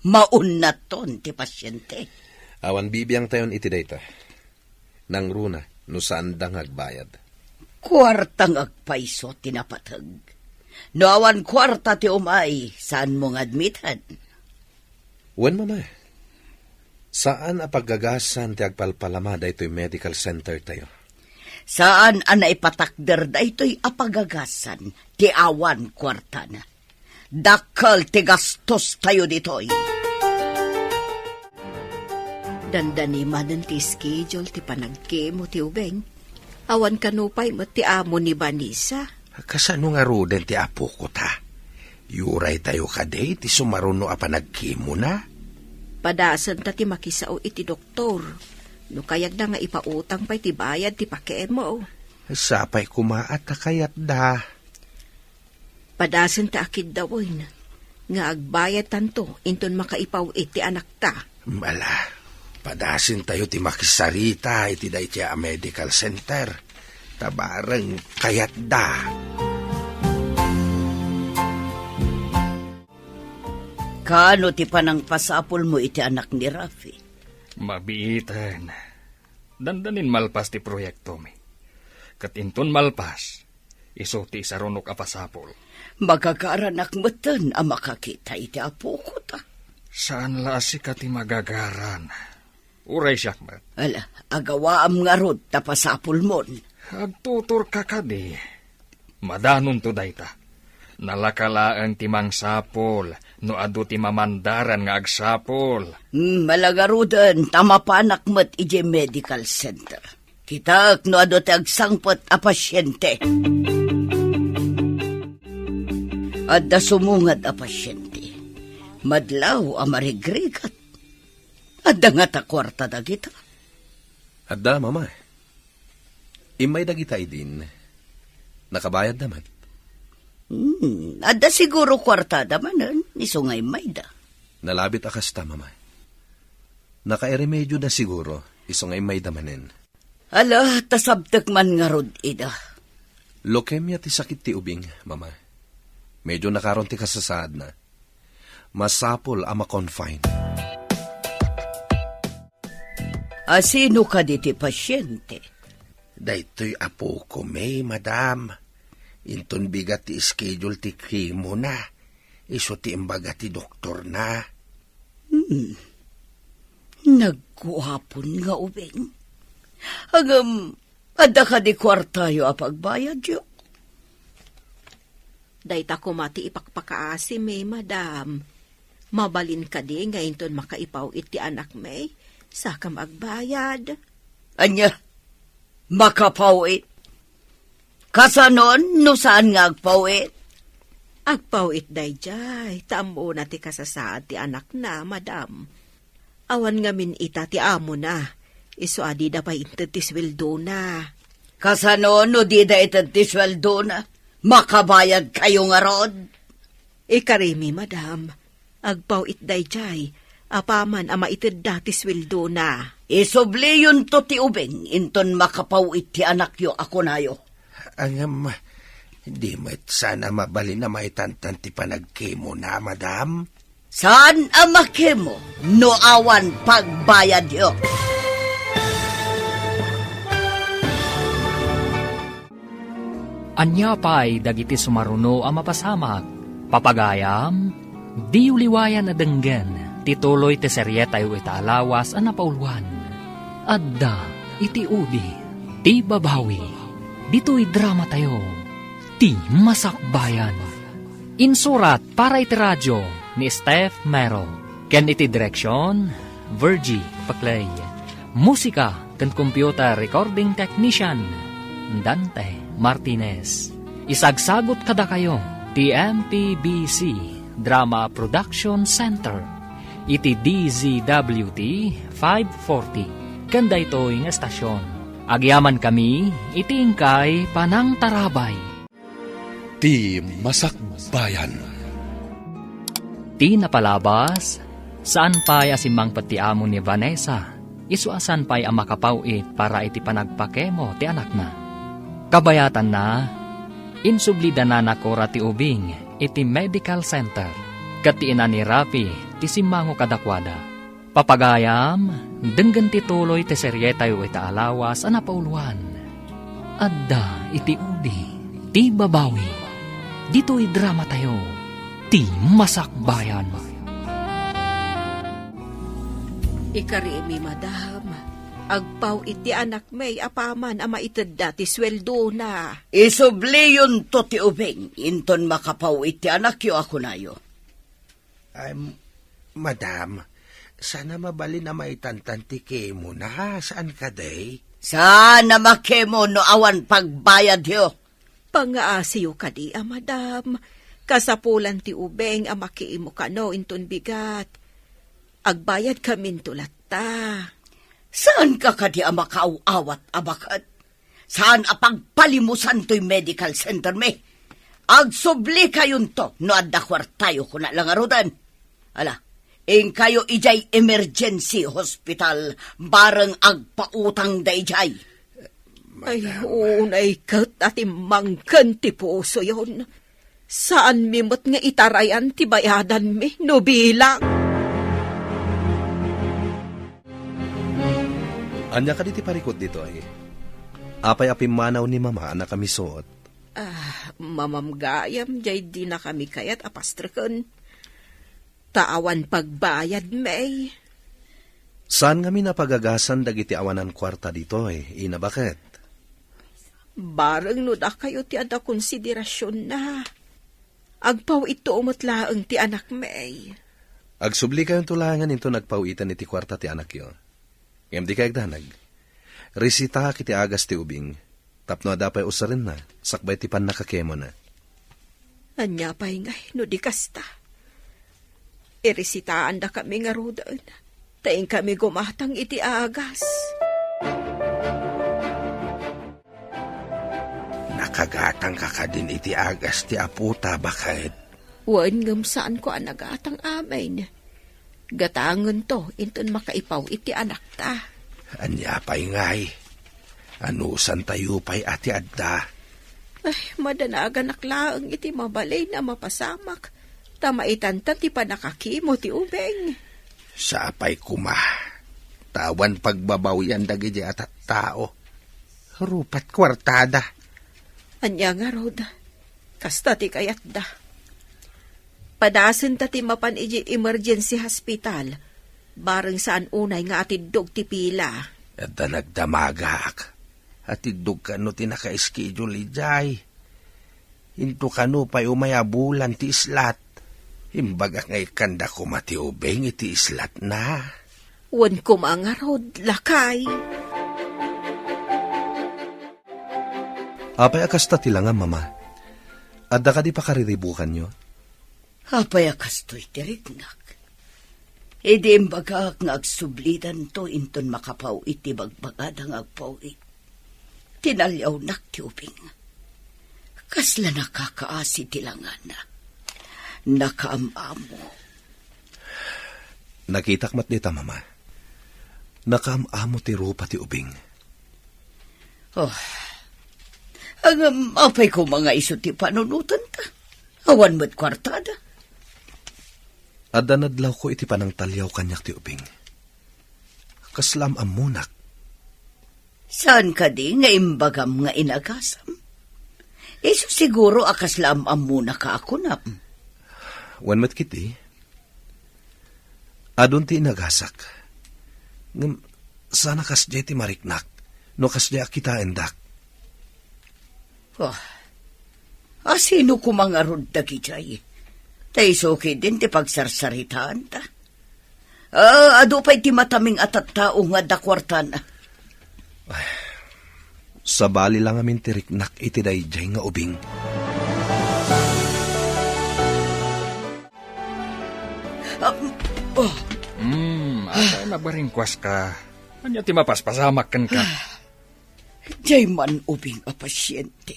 maunnaton ti pasyente. Awan bibiangtayon iti dayta. Nangruna no saanda nga agbayad. Kuarta nga agpayso ti napateg. No awan kuarta ti umay, saanmo nga admiten. Wen, Mama. Saan a paggagasan ti agpalpalama daytoy medical center tayo. Saan a naipatakder daytoy a paggagasan ti awan kuartana. Dakkel ti gastos tayo ditoy. Dandani manen ti schedule ti panagkemo ti ubing. Awan kano pay met ti amo ni Vanessa. Kasano ngaruden ti apoko ta? Yuray tayo kadi ti sumaruno a panagkemona? Padasenta ti makisao iti doktor. No kayatda nga ipautang pay ti bayad ti pakemo. Sapay koma a ta kayatda. Padasenta a kiddawen nga agbayadtanto inton makaipaw-it ti anakta. Ala, padasentayo ti makisarita iti daytoy a medical center. Ta bareng kayatda. Kaano ti panangpasapulmo iti anak ni Rafi? Mabiiten. Dandanin malpas ti proyektomi. Ket inton malpas, isu ti isarunok a pasapul. Magagaranak metten a makakita iti apoko ta. Saan la a sika ti magagaran. Uray siak met. Ala, agawaam ngarud ta pasapulmon. Agtuturka kadi. Madanonto dayta. Nalaka laeng ti mangsapul no adu ti mamandaran nga agsapul. Hmm, ala ngaruden ta mapanak met idiay medical center. Kitaek no adu ti agsangpet a pasyente. Adda sumungad a pasyente. Madlaw a marigrigat. Adda ngata kuarta dagita? Adda, Mama. Immay dagita idin. Nakabayadda met. Hmm, adda siguro kuartada manen, isu nga immayda. Nalabit a kasta, Mama. Nakairemedioda siguro, isu nga immayda manen. Ala, ta sabtek man ngarud ida. Leukemia ti sakit ti ubing, Mama. Medyo nakaron ti kasasaadna. Masapul a ma-confine. Asino kadi ti pasyente? Daytoy apoko, May, madam. Inton bigat ti schedule ti chemo na, isu ti imbaga ti doktor na. Hmm. Nagguapon nga ubing. Ngem, adda kadi kuartayo a pagbayadyo? Dayta koma ti ipakpakaasimi, madam. Mabalin kadi nga inton makaipaw-it ti anakmi, sakam agbayad? Ania? Makapaw-it? Kasanon no saan nga agpaw-it? Agpaw-it daydiay, ta ammona ti kasasaad ti anakna, madam. Awan ngamin ita ti amona, isu a dida pay inted ti sueldona. Kasano no dida ited ti sueldona? Makabayadkayo ngarud? Ikarimi, madam. Agpaw-it daydiay, apaman a maitedda ti sueldona. Isubliyonto ti ubing inton makapaw-it ti anakyo a kunayo. Ngem, di met saan a mabalin a maitantan ti panagkemona, madam? Saan a makemo no awan pagbayadyo. Ania pay dagiti sumaruno a mapasamak? Papagayam, diyo liwayan a denggen ti tuloy ti serietayo ita a lawas a napauluan. Adda iti udi ti babawi. Ditoy dramatayo, Ti Masakbayan. Insurat para iti radio ni Steph Mero, ken iti direksion, Virgie Paclay. Musika ken computer recording technician, Dante Martinez. Isagsagut kadakayo ti M P B C Drama Production Center iti D Z W T five forty ken daytoy nga estasion. Agyamankami iti inkay panangtarabay. Ti Masakbayan. Ti napalabas, saan pay a simmangpet ti amo ni Vanessa, isu a saan pay a makapaw-it para iti panagpakemo ti anakna. Kabayatanna, insubli da Nana Cora ti ubing iti medical center, ket ti ina ni Rafi ti simmango kadakuada. Papagayam, denggen ti tuloy ti serietayo ita a lawas a napauluan. Adda iti udi ti babawi. Ditoy dramatayo, Ti Masakbayan. Ikarimi, madam, agpaw-it ti anakmi apaman a maitedda ti sueldona. Isubliyonto ti ubing inton makapaw-it ti anakyo a kunayo. Ay, madam, saan a mabalin a maitantan ti kemona, saan kadi? Saan a makemo no awan pagbayadyo? Pangaasiyo kadi a madam. Kasapulan ti ubing a makemo kano inton bigat. Agbayadkaminto latta. Saanka kadi a makaaw-awat a baket? Saan a pagpalimusan toy medical center mi. Agsublikayonto no adda kuartayo, kuna la ngaruden. Ala, inkayo idiay emergency hospital, bareng agpautang daydiay. Ay, madam. Unay ket a timmangken ti pusoyon. Saanmi met nga itarayan ti bayadanmi no bilang. Ania kadi ti parikut ditoy? Apay a pimmanaw ni Mama a nakamisuot? Ah, mamamgayam, jay dinakami kayat a pastreken. Ta awan pagbayadmi. Saan ngamin a pagagasan dagiti awanan kuarta ditoy, Ina, baket? Bareng no dakayo ti adda konsiderasionna. Agpaw-itto met laeng ti anakmi. Agsublikayonto laengen inton agpaw-iten iti kuarta ti anakyo. Ngem dikay agdanag. Resitaak iti agas ti ubing, tapno adda pay usarenna, sakbay ti pannakakemona. Ania pay ngay no di kasta? Iresitaandakami ngaruden, ta inkami gumatang iti agas. Nakagatangka kadin iti agas ti apota, baket? Wen, ngem saanko a nagatang amin. Gatangento inton makaipaw iti anakta. Ania pay ngay? Anusantayo pay a ti adda? Ay, madanaganak laeng iti mabalin a mapasamak, ta maitanta ti pannakakemo ti ubing. Sapay koma, ta awan pagbabawian dagiti a tattao. Rupat kuartada. Ania ngarud, kasta ti kayatda. Padasenta ti mapan idiay emergency hospital, bareng saan unay nga atiddog ti pila. Adda nagdamagak. Atiddog kano ti naka-schedule idiay. Into kano pay umay a bulan ti islat. Imbagak nga ikkanda koma ti ubing iti islatna. Wen koma ngarud, lakay. Apay a kasta ti langam, Mama? Adda kadi pakariribukanyo? Apay a kastoy ti riknak? Idi imbagak nga agsublidanto inton makapaw-it ti bagbagada nga agpaw-it. Tinaliawnak ti ubing. Kasla nakakaasi ti langana. Nakaam-amo. Nakitak met dita, Mama. Nakaam-amo ti rupa ti ubing. Oh. Ngem apay koma nga isu ti panunotenta? Awan met kuartada. Adda nadlawko iti panangtaliaw kaniak ti ubing. Kasla am-ammonak. Saan kadi nga imbagam nga inagasam? Isu siguro a kasla am-ammonaka a kunam. Wen met ketdi, adun ti inagasak. Ngem saan a kasdiay ti mariknak no kasdiay a kitaendak. Oh. A sino koma ngarud dagidiay? Ta isu ketdin ti pagsarsaritaanta. Ah, adu pay ti mataming a tattao nga adda kuartana. Ay, sabali la ngamin ti riknak iti daydiay nga ubing. Ah, oh. Hmm, apay a nabaringkuaska? Ania ti mapaspasamak kenka? Diay man ubing a pasiente.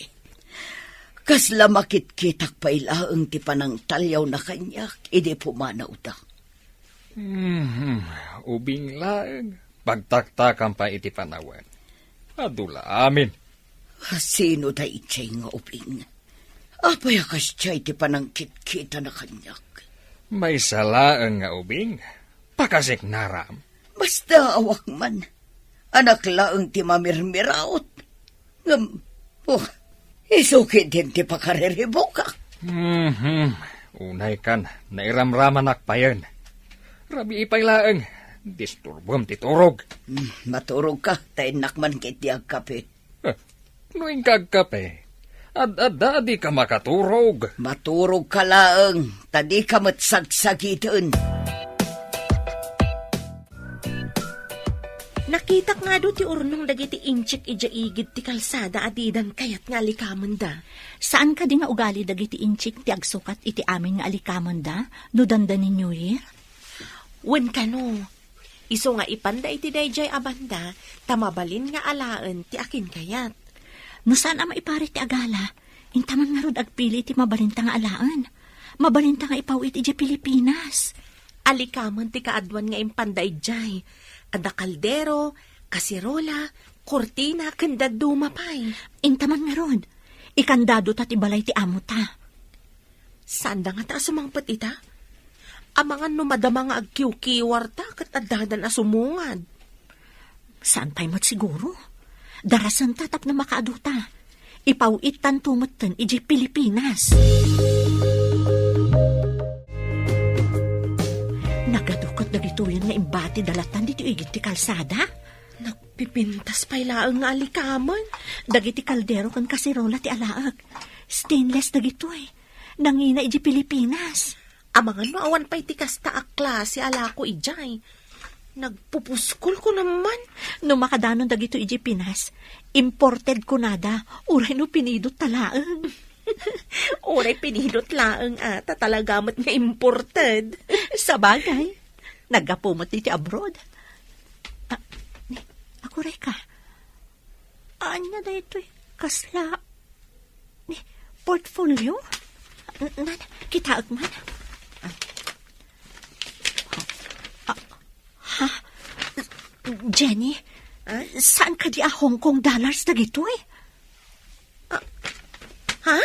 Kasla makitkitak pay laeng ti panangtaliawna kaniak idi pumanawda. Mhm, ubing laeng. Pagtaktakam pay iti panawen. Adu la amin. Sino daydiay nga ubing? Apay a kasdiay ti panangkitkitana kaniak? Maysa laeng nga ubing. Pakasiknaram. Basta awak man. Anak laeng ti mamirmiraot. Ngem, oh, isu ketdin ti pakariribukak. Mhm. Unay kan, nairamramanak payen. Rabii pay laeng, disturbom ti turog. Hmm, maturogka, ta innak man ketdi agkape. Eh, no inka agkape, ad-adda a dika makaturog. Maturogka laeng, ta dika met sagsagiten. Nakitak nga adu ti urnong dagiti inchik idiay igid ti kalsada a didan kayat nga alikamenda. Saan kadi nga ugali dagiti inchik ti agsukat iti amin nga alikamenda no dandani New Year? Wen kano, isu nga ipanda iti daydiay a banda, ta mabalin nga alaen ti akinkayat. No saan a maiparit ti agala, inta man ngarud agpili ti mabalinta nga alaen. Mabalinta nga ipaw-it idiay Pilipinas. Alikamen ti kaaduan nga impanda idiay. Adda kaldero, kaserola, kurtina, ken dadduma pay. Inta man ngarud, ikandadota ti balay ti amota. Saanda ngata a sumangpet ita? Amangan no madama nga agkiwkiwarta ket addadan a sumungad. Saan pay met siguro? Darasenta tapno makaaduta. Ipaw-ittanto metten idiay Pilipinas. Nagadu ket dagitoyen nga imbati dalatan ditoy igid ti kalsada? Nagpipintas pay laeng nga alikamen. Dagiti kaldero ken kaserola ti alaek. Stainless dagitoy. Nangina idiay Pilipinas. Amangan no awan pay ti kasta a klase a lako idiay. Nagpupuskol ko naman. No makadanon dagitoy idiay Pinas, imported kunada, uray no pinidot ta laeng. Uray pinidot laeng a, ta talaga met nga imported. Sabagay, naggapu met iti abroad. Ah, ni, aguray ka. Ania daytoy? Kasla ni portfolio? N-, nan, kitaek man. Ah. Ah, ha? Jenny, ah? Saan kadi a Hong Kong dollars dagitoy? Ah, ha?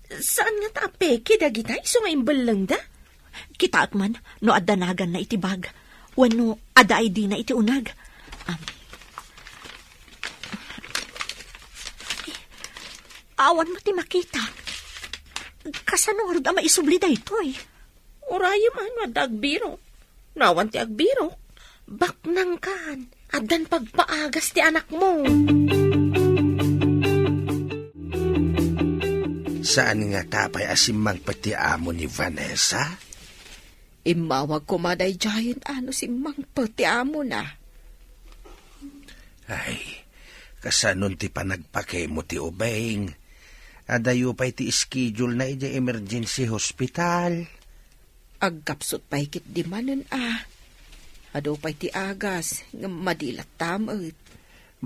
Saan ngata a peke dagita isu nga imbellengda? Kitaek man no adda naganna iti bag, wenno adda I D na iti uneg. Am. Awan met ti makita. Kasano ngarud a maisubli daytoy? Urayem a no adda agbirok. No awan ti agbirok, baknangkan. Addan pagpaagas ti anakmo. Saan ngata pay a simmangpet ti amo ni Vanessa? Immawag koma daydiayen a no simmangpet ti amona. Ay, kasanon ti panagpakemo ti ubing? Adayo pay ti schedule na idiay emergency hospital. Agkapsut pay ketdi manen a. Adu pay ti agas, ngem madi latta met.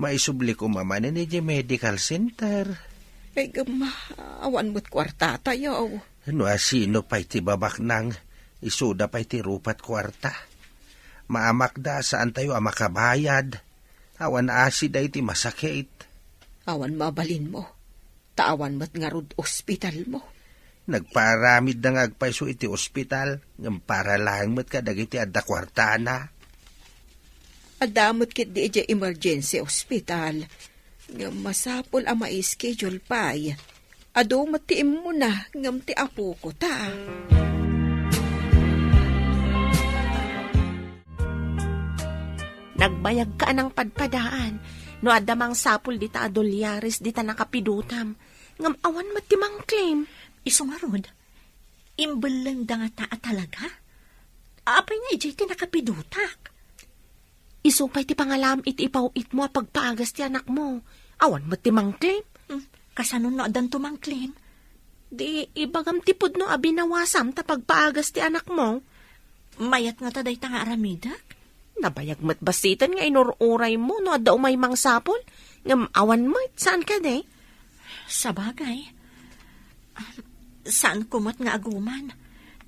Maisubli koma manen idiay medical center. Ay, ngem, awan met kuartatayo. No asino pay ti babaknang, isuda pay ti rupat kuarta. Maamakda a saantayo a makabayad. Awan asi daytoy masakit. Awan mabalinmo. Ta awan met ngarud ospitalmo. Nagpaaramidda nga agpayso iti ospital, ngem para laeng met kadagiti adda kuartana. Adda met ketdi idiay emergency hospital, ngem masapul a mai-schedule pay. Adu met ti immuna ngem ti apoko ta. Nagbayagka a nangpadpadaan no adda mangsapul dita a dolyares dita nakapidotam, ngem awan met ti mangclaim. Isu ngarud, imbellengda ngata a talaga? Apay nga idiay ti nakapidotak? Isu pay ti pangalam iti ipaw-itmo a pagpaagas ti anakmo. Awan met ti mangclaim. Hmm, kasano no addanto mangclaim? Di ibagam ti pudno a binawasam ta pagpaagas ti anakmo. Mayat ngata dayta nga aramidek? Nabayag met bassiten nga inur-uraymo no adda umay mangsapul, ngem awan met, saan kadi? Sabagay, saanko met nga aguman,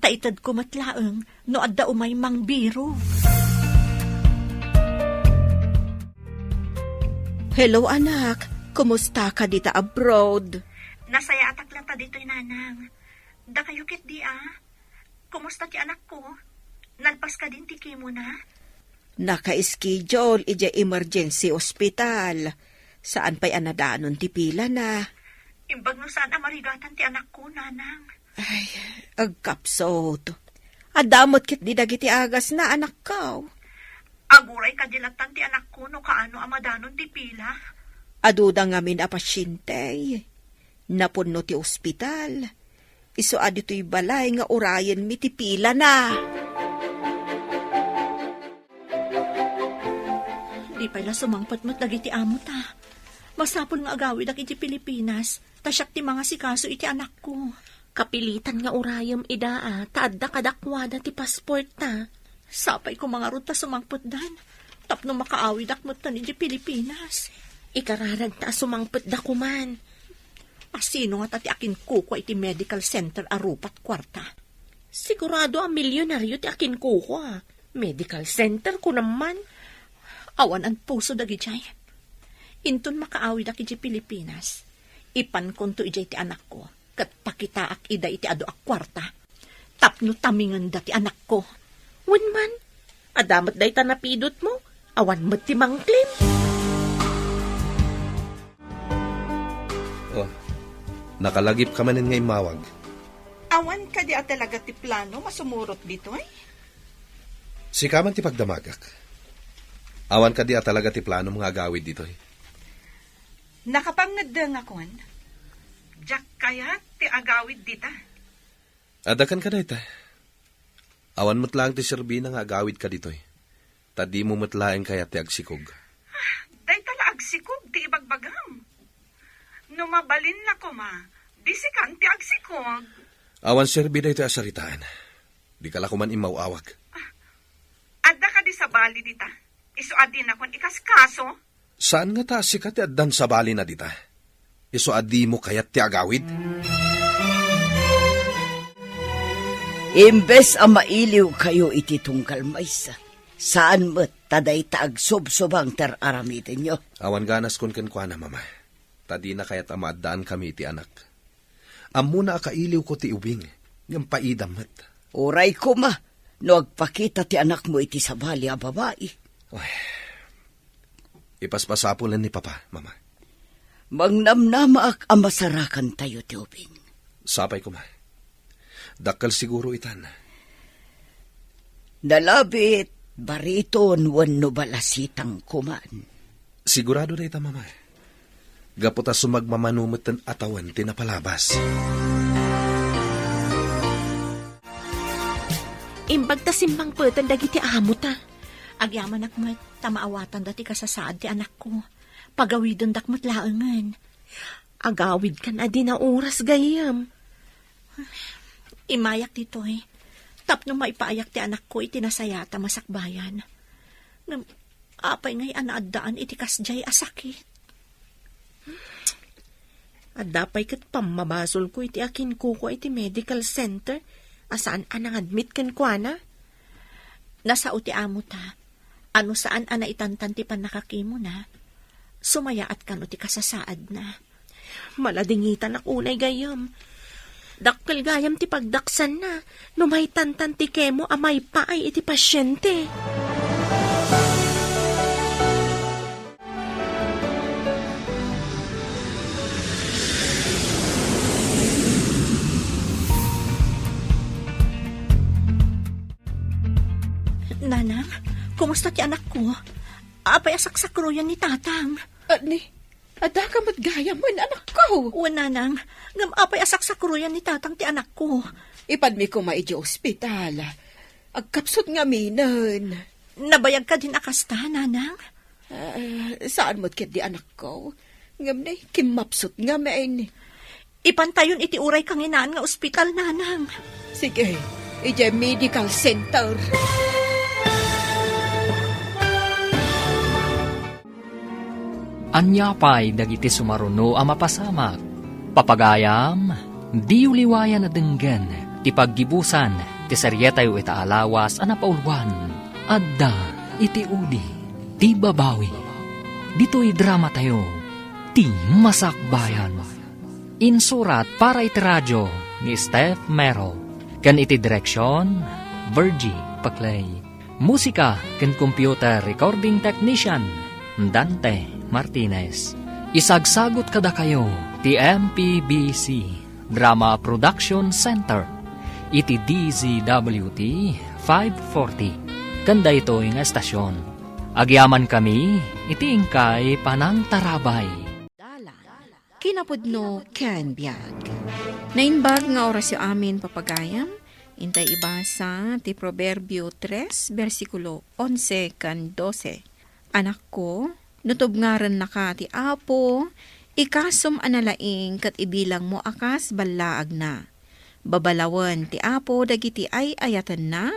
ta itedko met laeng no adda umay mangbirog. Hello, anak. Kumusta ka dita abroad? Nasayaatak latta ditoy, nanang. Dakayo ketdi a? Kumusta ti anakko? Nalpas kadin ti chemo na? Naka-schedule idiay emergency hospital. Saan pay a nadanon ti pilana. Imbag no saan a marigatan ti anakko, nanang. Ay, agkapsut. Adda met ketdi dagiti agasna, anakko. Aguray kadi lattan ti anakko no kaano a madanon ti pila. Aduda ngamin a pasyente. Napunno ti ospital. Isu a ditoy balay nga urayenmi ti pilana. Di pay la sumangpet met dagiti amo ta. Masapul nga agawidak iti Pilipinas, ta siak ti mangasikaso iti anakko. Kapilitan nga urayem ida a, ta adda kadakuada ti passport ta. Sapay koma ngarud ta sumangpetdan, tapno makaawidak metten iti Pilipinas. Ikararag ta a sumangpetda koman. Asino ngata ti akinkukua iti medical center a rupat kuarta? Sigurado a milyonaryo ti akinkukua. Medical center, kunam man. Awan a puso dagidiay. Inton makaawidak idiay Pilipinas, ipankonto idiay ti anakko, ket pakitaak ida iti adu a kuarta. Tapno tamingenda ti anakko. Wen man, adda met dayta napidutmo, awan met ti mangclaim. Oh, nakalagipka manen nga immawag. Awan kadi a talaga ti plano masumurot ditoy? Sika man ti pagdamagak. Awan kadi a talaga ti planom nga agawid ditoy? Nakapangngeddengakon. Diak kayat ti agawid dita. Adda kenka dayta. Awan met laeng ti serbina nga agawidka ditoy, ta dimo met laeng kayat ti agsikog. Ah, dayta la agsikog ti ibagbagam. No mabalin la koma, di sikan ti agsikog. Awan serbi daytoy a saritaan. Dika la koman immaw-awag. Ah, adda kadi sabali dita? Isu a dinakon ikaskaso? Saan ngata a sika ti addan sabalina dita? Isu a dimo kayat ti agawid? Imbes a mailiwkayo iti tunggal maysa, saan met ta dayta agsubsubang ti ar-aramidenyo. Awan ganaskon kenkuana, Mama, ta dina kayat a maaddaankami iti anak. Ammona a kailiwko ti ubing, ngem paidam met. Uray koma no agpakita ti anakmo iti sabali a babai. Ay, ipaspasapulen ni Papa, Mama. Mangnamnamaak a masarakantayo ti ubing. Sapay koma. Dakkel siguro itan. Nalabit, bariton wenno balasitang koman. Sigurado dayta, Mama. Gapu ta sumagmamano metten a tawen ti napalabas. Imbag ta simmangpeten dagiti amo ta. Agyamanak met ta maawatanda ti kasasaad ti anakko. Pagawidendak met laengen. Agawidkan a di nauras gayyem. Immayak ditoy, tapno maipaayak ti anakko iti nasayaat a masakbayan. Ngem apay ngay a naaddaan iti kasdiay a sakit? Adda pay ket pammabasolko iti akinkukua iti medical center a saan a nangadmit kenkuana. Nasao ti amo ta, a no saan a naitantan ti pannakakimona, sumayaat kano ti kasasaadna. Maladingitanak unay gayyem. Dakkel gayam ti pagdaksanna no maitantan ti kemo a maipaay iti pasiente. Nanang, kumusta ti anakko? Apay a saksakroyan ni Tatang? Ani, adda ka met gayam, anakko? Wen, Nanang, ngem apay a saksakroyan ni Tatang ti anakko? Ipadmi koma idiay ospital. Agkapsut ngaminen. Nabayag kadin a kasta, Nanang? Ah, saan met ketdi, anakko? Ngem ne, kimmapsut ngamin. Ipantayon iti uray kanginaan nga ospital, Nanang. Sige, idiay medical center. Ania pay dagiti sumaruno a mapasamak? Papagayam, diyo liwayan a denggen ti paggibusan ti serietayo ita a lawas a napauluan. Adda iti udi ti babawi. Ditoy dramatayo, Ti Masakbayan. Insurat para iti radio ni Steph Mero, ken iti direksion, Virgie Paclay. Musika ken computer recording technician, Dante Martinez. Isagsagut kadakayo ti M P B C Drama Production Center iti D Z W T five forty. Ken daytoy nga estasion, agyamankami iti inkay panangtarabay. Dalan. Kinapudno ken biag. Naimbag nga orasyo amin, papagayam, intay ibasa ti Proverbio tres, bersikulo onse ken dose. Anakko, no tubngarennaka ti Apo, ikasom a nalaing ket ibilangmo a kas ballaagna. Babalawen ti Apo dagiti ay-ayatenna,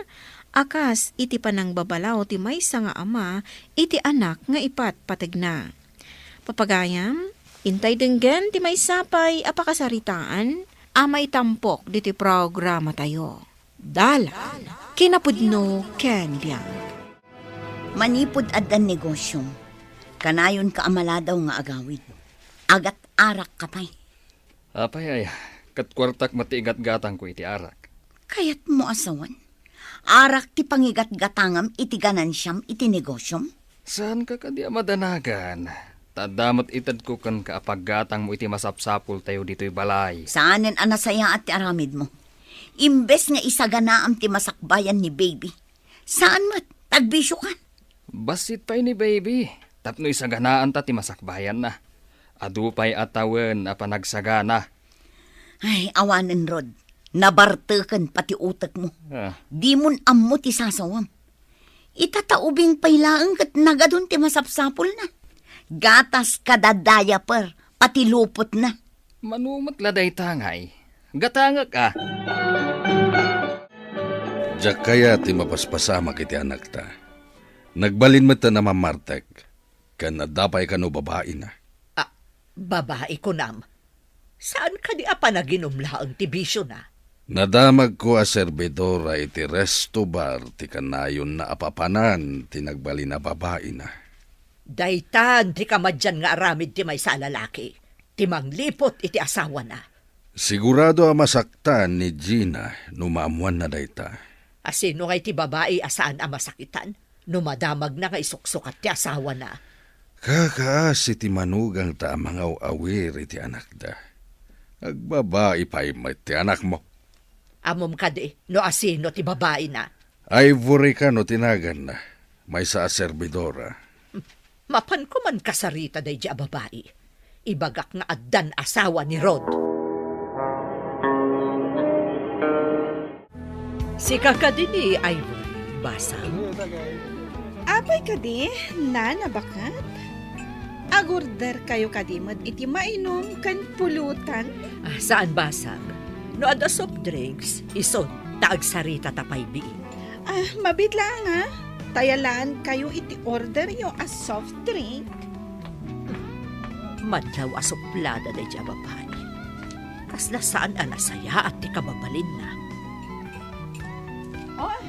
a kas iti panangbabalaw ti maysa nga ama iti anak nga ipatpategna. Papagayam, intay denggen ti maysa pay a pakasaritaan a maitampok ditoy programatayo. Dalan, kinapudno ken biag. Manipud addan negosyom, kanayonka a maladaw nga agawid. Agat-arakka pay. Apay aya, ket kuartak met ti igatgatangko iti arak. Kayatmo a sawen? Arak ti pangigatgatangam iti ganansiam iti negosyom? Saanka kadi a madanagan? Ta adda met itedko kenka a paggatangmo iti masapsapultayo ditoy balay. Saanen a nasayaat ti aramidmo. Imbes nga isaganaam ti masakbayan ni Baby, saan met, ta agbisiokan. Bassit pay ni Baby, tapno isaganaanta ti masakbayanna. Adu pay a tawen a panagsagana. Ay, awanen, Rod. Nabarteken pati utekmo. Ah. Dimon ammo ti sasawam. Ita ta ubing pay laeng ket nagadun ti masapsapulna. Gatas kada diaper, pati lupotna. Mano met la dayta ngay? Gatangek a. Diak kayat ti mapaspasamak iti anakta. Nagbalin met a mammartek, ken adda pay kano babaina. Ah, babai kunam? Saan kadi a panaginum laeng ti bisiona? Nadamagko a serbidora iti resto bar ti kanayonna a papanan ti nagbalin a babaina. Daytan ti kamadian nga aramid ti maysa a lalaki, ti mangliput iti asawana. Sigurado a masaktan ni Gina no maammoanna dayta. A sino ngay ti babai a saan a masakitan no madamagna nga isuksukat ti asawana? Kakaasi ti manugangta a mangaw-awir iti anakda. Agbabai pay met ti anakmo. Ammom kadi no asino ti babaina? Ivory kano ti naganna, maysa a serbidora. Mapanko man kasarita daydi a babai. Ibagak nga addan asawa ni Rod. Sika kadi ni Ivory, basang? Apay kadi, nana, baket? Agorder kayo kadi met iti mainum ken pulutan? Ah, saan, basang. No adda soft drinks, isun, ta agsarita ta pay biit. Ah, mabiit laeng, ah. Tayalaan kayo iti order yo a soft drink. Madlaw a suplada daydi a babai. Kasla saan a nasayaat ti kababalinna. Oh,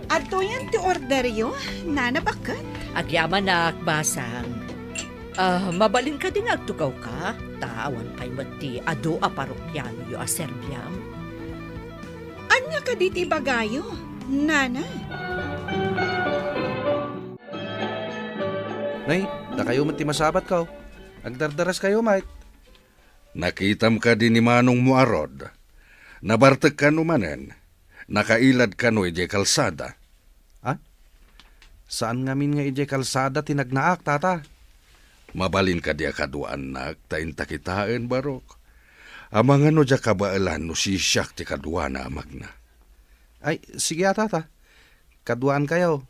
adtoyen ti order yo, Nana Baket? Agyamanak, basang. Ah, mabalin kadi nga agtugawka? Ta awan pay met ti adu a parokiano yo a serbiam. Ania kadi ti ibagayo, Nana? Nay, dakayo met ti masabatko. Agdardaras kayo met. Nakitam kadi ni manongmo a Rod? Nabartek kano manen? Nakailad kano idiay kalsada? Ah? Saan ngamin nga idiay kalsada ti nagnaak, tata? Mabalin kadi a kaduaannak ta inta kitaen, Barok? Amangan no diak kabaelan no sisiak ti kaduana a magna. Ay, sige a, tata. Kaduaankayo,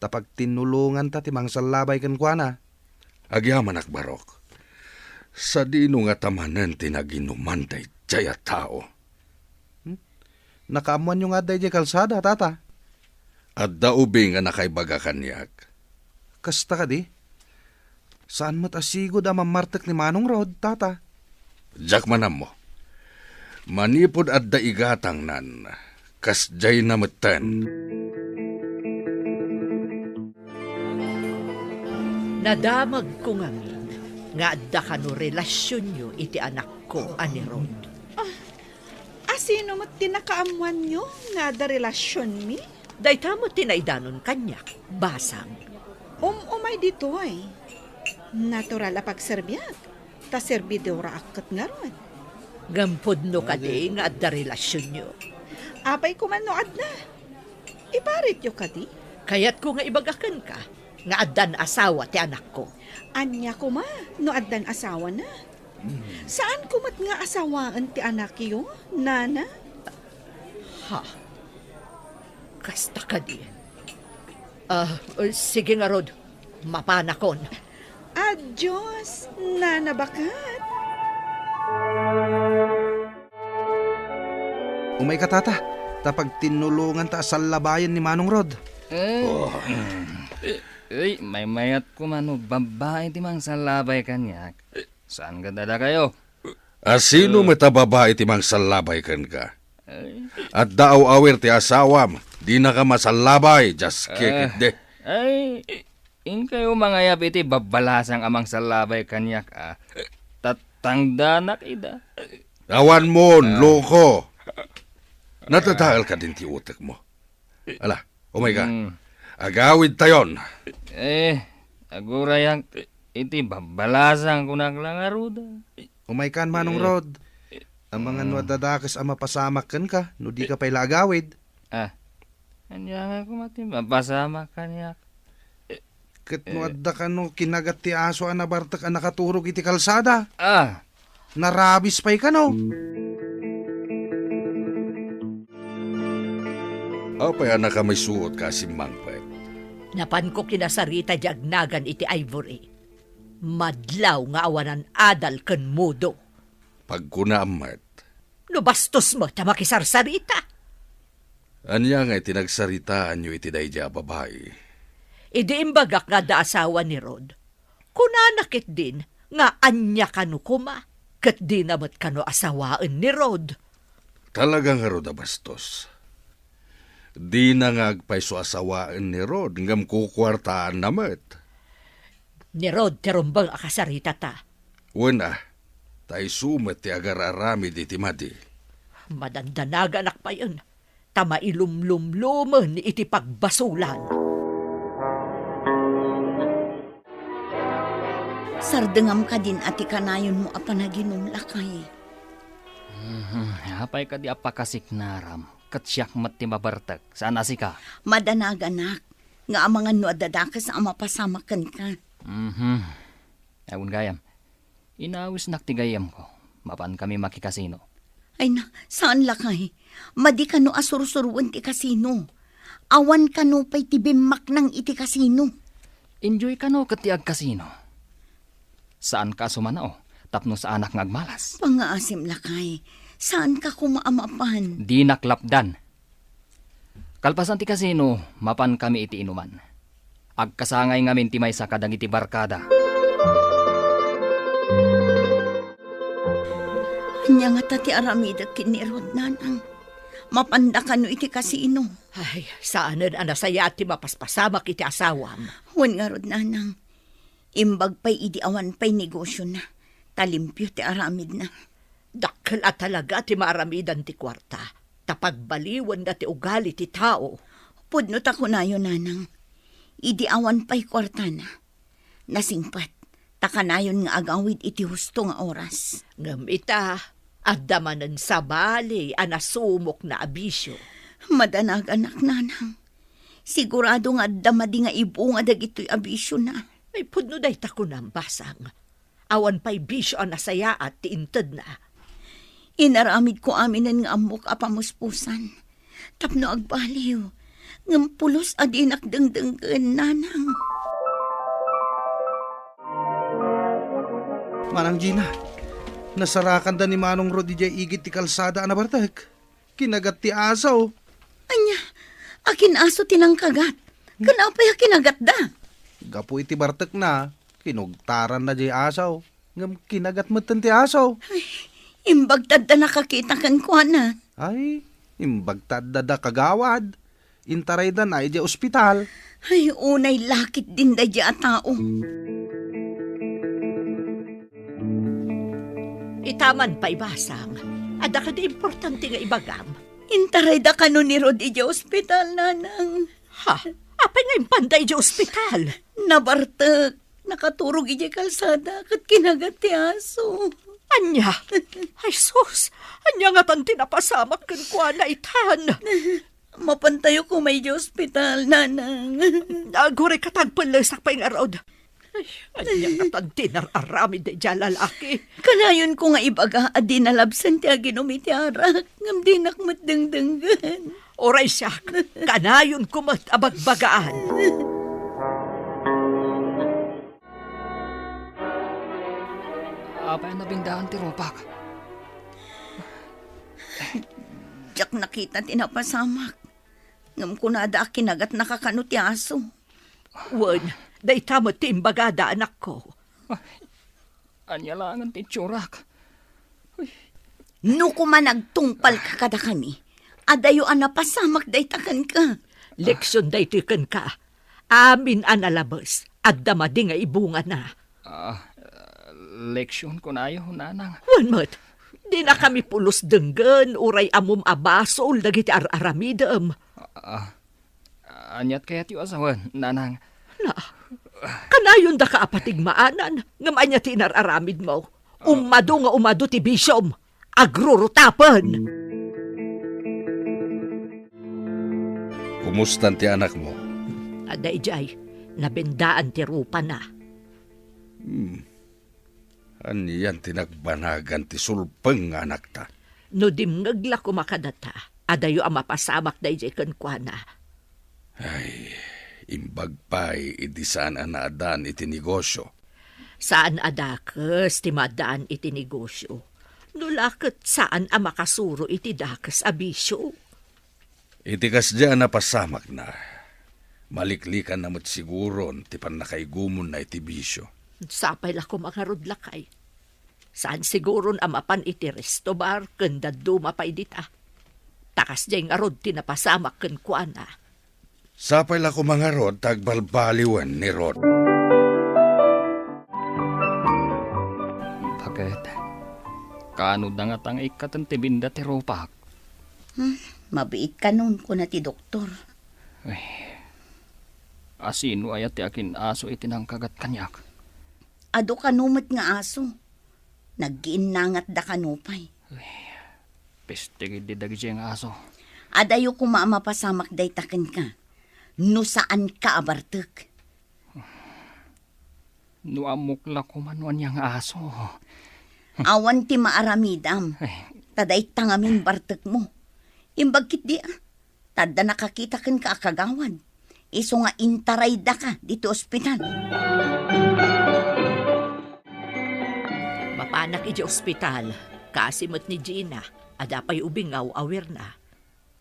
ta pagtinnulonganta ti mangsallabay kenkuana. Agyamanak, Barok. Sadino ngata manen ti naginuman daydiay a tao? Hmm? Nakaammoanyo nga adda idiay kalsada, tata? Adda ubing a nakaibaga kaniak. Kasta kadi? Saan met a sigud a mammartek ni Manong Rod, tata? Diak man ammo. Manipud adda igatangnan, kasdiay na metten. Nadamagko ngamin nga adda kano relasionyo iti anakko a ni Rod. Ah, asino met ti nakaammoanyo nga adda relasionmi? Dayta met ti naidanon kaniak, basang. Um-umay ditoy. Natural a pagserbiak, ta serbidoraak ket ngarud. Ngem pudno kadi nga adda relasionyo? Apay koma no adda? Iparityo kadi? Kayatko nga ibaga kenka nga addan asawa ti anakko. Ania koma no addan asawana? Saanko met nga asawaen ti anakyo, Nana? Ha? Kasta kadi? Ah, sige ngarud, mapanakon. Adios, Nana Baket. Umayka, tata, ta pagtinnulonganta a sallabayen ni Manong Rod. Eh, Oh. eh, eh, maymayat koma no babai ti mangsallabay kaniak. Saan kadadakayo? Asino Eh. met a babai ti mangsallabay kenka? Eh. Adda aw-awir ti asawam, dinaka masallabay, just Eh. kikitde. Ay, inkayo mangayab iti babbalasang a mangsallabay kaniak, a. Tattangdanak ida. Awan mon, Ah. loko. Natatael kadin ti utekmo. Ala, umayka. Mm. Agawidtayon. Eh, agurayak iti babbalasang kunak la ngarud. Umaykan, Manong Eh. Rod. Amangan no Mm. adda dakes a mapasamak kenka no dika pay la agawid. Ah, ania nga koma ti mapasamak kaniak? Ket no Eh. adda kano kinagat ti aso a nabartek a nakaturog iti kalsada. Ah. Narabis pay kano. Apay a nakamaysuot ka a simmangpet? Napanko kinasarita di agnagan iti Ivory. Madlaw nga awanan adal ken mudo. Pagkunaam met. No bastos met a makisarsarita. Ania nga iti nagsaritaanyo iti daydi a babai? Idi imbagak nga adda asawa ni Rod, kunana ketdin nga ania kano koma, ket dina met kano asawaen ni Rod. Talaga ngarud a bastos. Dina nga agpayso a sawaen ni Rod, ngem kukuartaanna met. Ni Rod ti rumbeng a kasaritata. Wen a, ta isu met ti agar-aramid iti madi. Madandanaganak payen, ta mailumlumlumen iti pagbasolan. Sardengam kadin a ti kanayonmo a panaginum, lakay. Mhm, apay kadi a pakasiknaram? Ket siak met ti mabartek, saan a sika. Madanaganak, nga amangan no adda dakes a mapasamak kenka. Mhm. Awan gayam. Inawisnak ti gayyemko. Mapankami makikasino. Ay na, saan lakay. Madi kano a sursuroen ti kasino. Awan kano pay ti bimmaknang iti kasino. Enjoy kano ket ti agkasino. Saanka a sumanao tapno saanak nga agmalas. Pangngaasim, lakay. Saanka koma a mapan. Dinak lapdan. Kalpasan ti kasino, mapankami iti inuman. Agkasangay ngamin ti maysa kadagiti barkada. Ania ngata ti aramidek ken ni Rod, nanang? Mapanda kano iti kasino? Ay, saanen a nasayaat ti mapaspasamak iti asawam. Wen ngarud, nanang. Imbag pay idi awan pay negosiona, ta limpio ti aramidna. Dakkel a talaga ti maaramidan ti kuarta, ta pagbaliwenna ti ugali ti tao. Pudno ta kunayo, nanang, idi awan pay kuartana, nasingpet, ta kanayon nga agawid iti husto nga oras. Ngem ita, adda manen sabali a nasumokna a bisio. Madanaganak, nanang. Sigurado nga adda madi nga ibunga dagitoy a bisiona. Ay, pudno dayta kunam, basang. Awan pay bisio a nasayaat ti intedna. Inaramidko aminen nga ammok a pamuspusan. Tapno agbaliw, ngem pulos a dinak dengdenggen, nanang. Manang Gina, nasarakanda ni Manong Rod idiay igid ti kalsada a nabartek. Kinagat ti aso. Ania, akin aso ti nangkagat? Ken apay a kinagatda? Gapu iti bartekna, kinugtaranna diay aso. Ngem kinagat metten ti aso. Ay, imbag ta adda nakakita kenkuana. Ay, imbag ta adda da kagawad. Intaraydana idiay ospital. Ay, unay lakit din daydiay a tao. Itaman pay, basang, adda kadi importante nga ibagam? Intarayda kano ni Rod idiay ospital, nanang. Ha? Apay nga impanda idiay ospital? Nabartek. Nakaturog idiay kalsada ket kinagat ti aso. Ania? Ay, sus! Ania ngatan ti napasamak kenkuana itan? Mapantayo koma idiay ospital, nanang. Aguray ket agpellesak pay ngarud. Ay, ania ngatan ti nar-aramid daydiay a lalaki? Kanayonko nga ibaga a di nalabsen ti aginom iti arak, ngem dinak met dengdenggen. Uray siak, kanayonko met a bagbagaan. Apay a nabindaan ti rupak? Diak nakita ti napasamak. Ngem kunada a kinagatnaka kano ti aso. Wen, dayta met ti imbagada, anakko. Ay, ania laengen ti itsurak? Uy. No koma nagtungpalka kadakami, adayo a napasamak dayta kenka. Leksion daytoy kenka. Amin a nalabes, adda madi nga ibungana. Ah, leksion kunayo, nanang. Wen met, dinakami pulos denggen uray ammom a basol dagiti ar-aramidem. Ah, aniat kayatyo a sawen, nanang? Na, kanayondaka a patigmaanan, ngem ania ti inar-aramidmo? Ummado nga umado ti bisiom. Agrurutapen! Kumustan ti anakmo? Adda idiay, nabendaan ti rupana. Hmm. Anian ti nagbanagan ti sulpeng nga anakta? No dimngeg la koma kadata, adayo a mapasamak daydiay kenkuana. Ay, imbag pay idi saan a naaddaan iti negosio. Saan a dakes ti maaddaan iti negosio. No la ket saan a makasuro iti dakes a bisio. Iti kasdi a napasamakna, maliklikanna met siguron ti pannakaigumonna iti bisio. Sapay la koma ngarud, lakay. Saan siguron a mapan iti resto bar ken dadduma pay dita. Ta kasdiay ngarud ti napasamak kenkuana. Sapay la koma ngarud ta agbalbaliwen ni Rod. Baket, kaano da nga ta nga ikkaten ti binda ti rupak? Hmm, mabiit kanon, kuna ti doktor. Ay, asino aya ti akin-aso iti nangkagat kaniak? Adu kano met nga aso. Naggiinnangatda kano pay. Ay, peste ketdi dagiti nga aso. Adayo koma a mapasamak dayta kenka, no saanka a bartek. No ammok la koma no ania nga aso. Awan ti maaramidam. Ay. Ta dayta ngamin bartekmo. Imbag ketdi, a. Ta adda nakakita kenka a kagawad. Isu nga intaraydaka ditoy ospital. Anak iti ospital, kasi met ni Gina, adda pay ubing nga aw-awirna.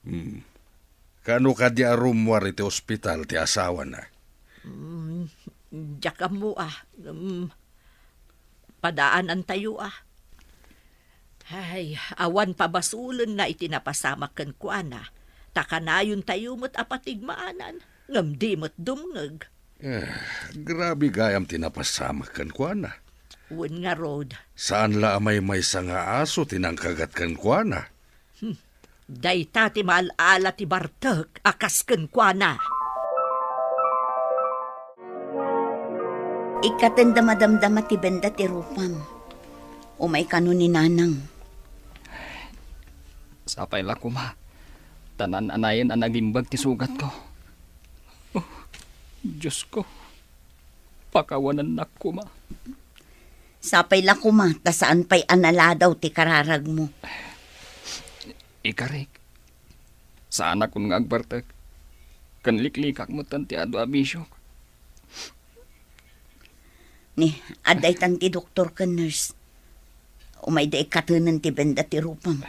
Hmm. Kano kadi a rummuar iti ospital ti asawana? Hmm, diak ammo, ah. Hmm, padaanantayo, ah. Ay, awan pabasolenna iti napasamak kenkuana, ta kanayontayo met a patigmaanan, ngem di met dumngeg. Eh, grabe gayam ti napasamak kenkuana. Wen ngarud. Saan la a maymaysa nga aso ti nangkagat kenkuana. Hmm. Dayta ti maal-ala ti bartek a kas kenkuana. Ikkatenda madamdama ti benda ti rupam. Umay kano ni Nanang. Sapay la koma, ta naan-anayen a nagimbag ti sugatko. Oh, Diosko, pakawanennak koma. Sapay la koma, ta saan pay a naladaw ti kararagmo. Ikarik, saanakon nga agbartek, ken liklikak metten ti adu a bisiok. Ni, adda itan ti doktor ken nurse. Umayda ikkatenen ti benda ti rupam.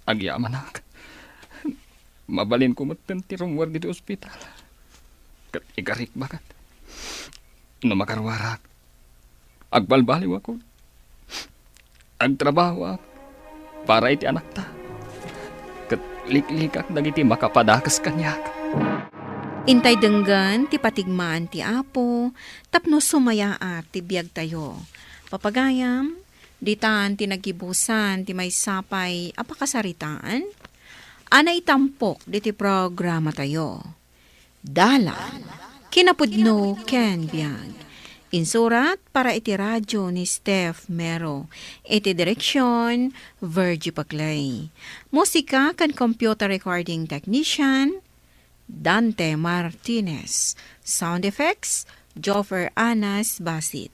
Agyamanak. Mabalinko metten ti rummuar ditoy ospital. Ket ikarik baket. No makaruarak, agbalbaliwakon. Agtrabahoak para iti anakta. Ket liklikak dagiti makapadakes kaniak. Intay denggen ti patigmaan ti Apo tapno sumayaat ti biagtayo. Papagayam, ditan ti naggibusan ti maysa pay a pakasaritaan a naitampok diti programatayo. Dalan, kinapudno ken biag. Insurat para iti radio ni Steph Mero. Iti direksyon, Virgie Paclay. Musika ken computer recording technician, Dante Martinez. Sound effects, Joffer Anas Basit.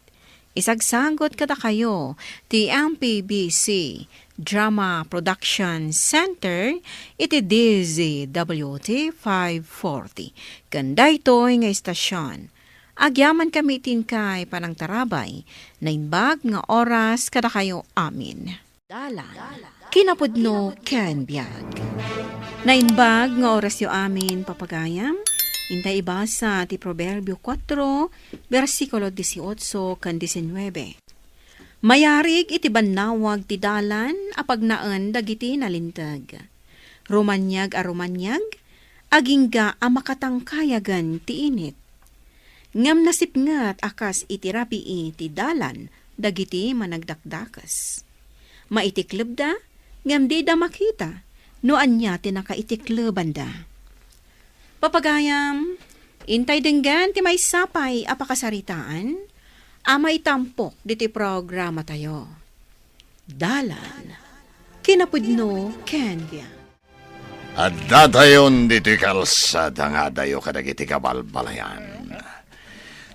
Isagsagut kadakayo ti M P B C Drama Production Center iti D Z W T five forty. Ken daytoy nga istasyon, agyamankami iti inkay panangtarabay. Naimbag nga oras kadakayo amin. Dalan, kinapudno ken biag. Naimbag nga orasyo amin, papagayam. Intay ibasa ti Proverbio kuatro, bersikulo dieciocho ken diecinuebe. Mayarig iti bannawag ti dalan a pagnaen dagiti nalinteg. Rumaniag a rumaniag, agingga a makatangkayagen ti init. Ngem nasipnget a kas iti rabii ti dalan dagiti managdakdakes. Maitiklebda, ngem dida makita no ania ti nakaitiklebanda. Papagayam, intay denggen ti maysa pay a pakasaritaan a maitampok ditoy programatayo. Dalan, kinapudno ken biag. Addatayon ditoy kalsada nga adayo kadagiti kabalbalayan.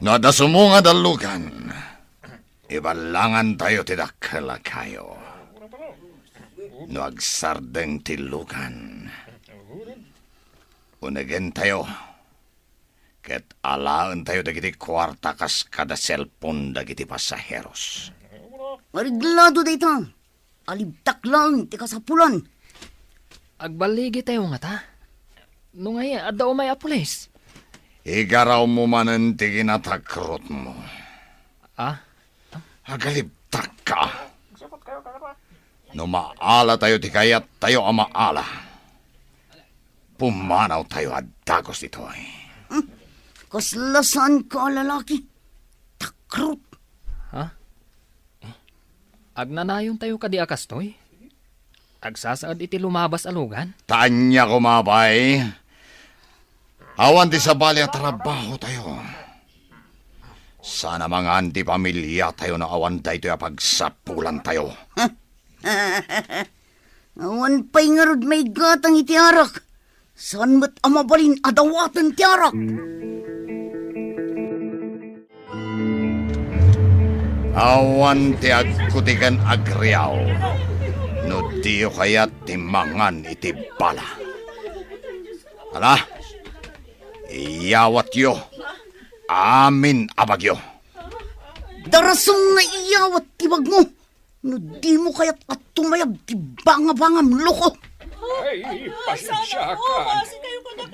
No adda sumungad a lugan, iballangantayo ti dakkel a kayo. No agsardeng ti lugan, unegentayo ket alaentayo dagiti kuarta kas kada selpon dagiti pasaheros. Areglado dayta. Alibtak laeng ti kasapulan. Agballigitayo ngata? No ngay, adda umay a pulis. Igarawmo manen ti kinatakrotmo. Ah? Agalibtakka. No maalatayo ti kayattayo a maala, pumanawtayo a dagus ditoy. Hmm? Kasla saanka a lalaki. Takrot. Ha? Agnanayontayo kadi a kastoy? Agsasaad iti lumabas a lugan? Ta ania koma pay, awan ti sabali a trabahotayo. Saan a mangan ti pamiliatayo no awan daytoy a pagsapulantayo. Awan pay ngarud maigatang iti arak. Saan met a mabalin a dawaten ti arak? Awan ti agkutigan agriaw no diyo kayat ti mangan iti bala. Ala, iyawatyo amin a bagyo. Darasem nga iyawat ti bagmo. No dimo kayat a tumayab ti bangabangam, loko. Ay, pasensiakan.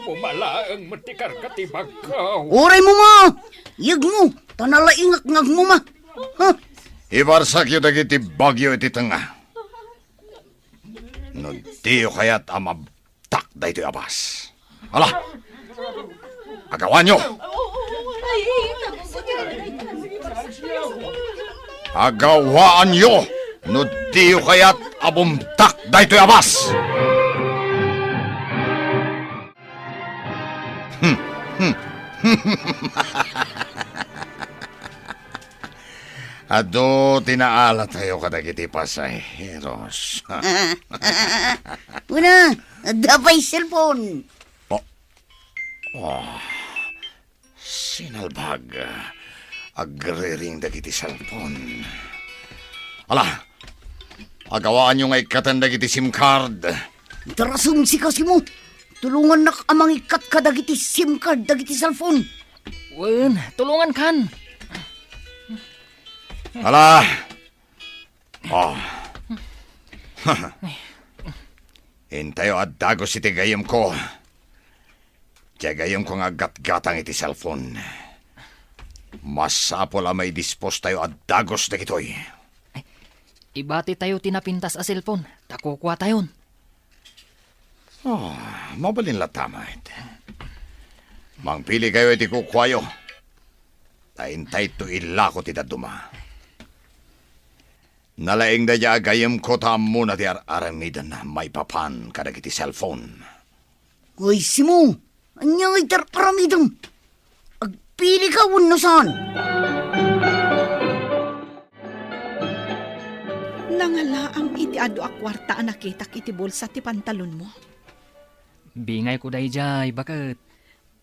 Bumalaeng met ti karga ti bagko. Uray mo ma! Yegmo, ta nalaingak nga agmo ma. Ha? Ibarsakyo dagiti bagyo iti tengnga. No diyo kayat a mabtak daytoy a bus. Ala! Agawaanyo! Agawaanyo! No diyo kayat a bumtak daytoy a bus! Adu ti naalatayo kadagiti pasaheros. Una, adda pay cellphone. Oh. Oh. Sinalbag. Agriring dagiti cellphone. Ala, agawaanyo nga ikkaten dagiti SIM card. Darasem, sika, Simo. Tulongannak a mangikkat kadagiti SIM card dagiti cellphone. Wen, tulongankan. Ala. Oh. Intayo a dagus iti gayyemko. Diay gayyemko nga aggatgatang iti cellphone. Masapul a maidispostayo a dagus dagitoy. Ibatitayo ti napintas a cellphone, ta kukuatayon. Oh, mabalin latta met. Mangpilikayo iti kukuayo. Ta intayto ilako ti dadduma. Nalaing daydiay a gayyemko ta ammona ti ar-aramidenna maipapan kadagiti cellphone. Uy, Simo, ania ngay ti ar-aramidem? Agpilika wenno saan? Nangalaam iti adu a kuarta a nakitak iti bulsa ti pantalonmo. Bingayko daydiay, baket.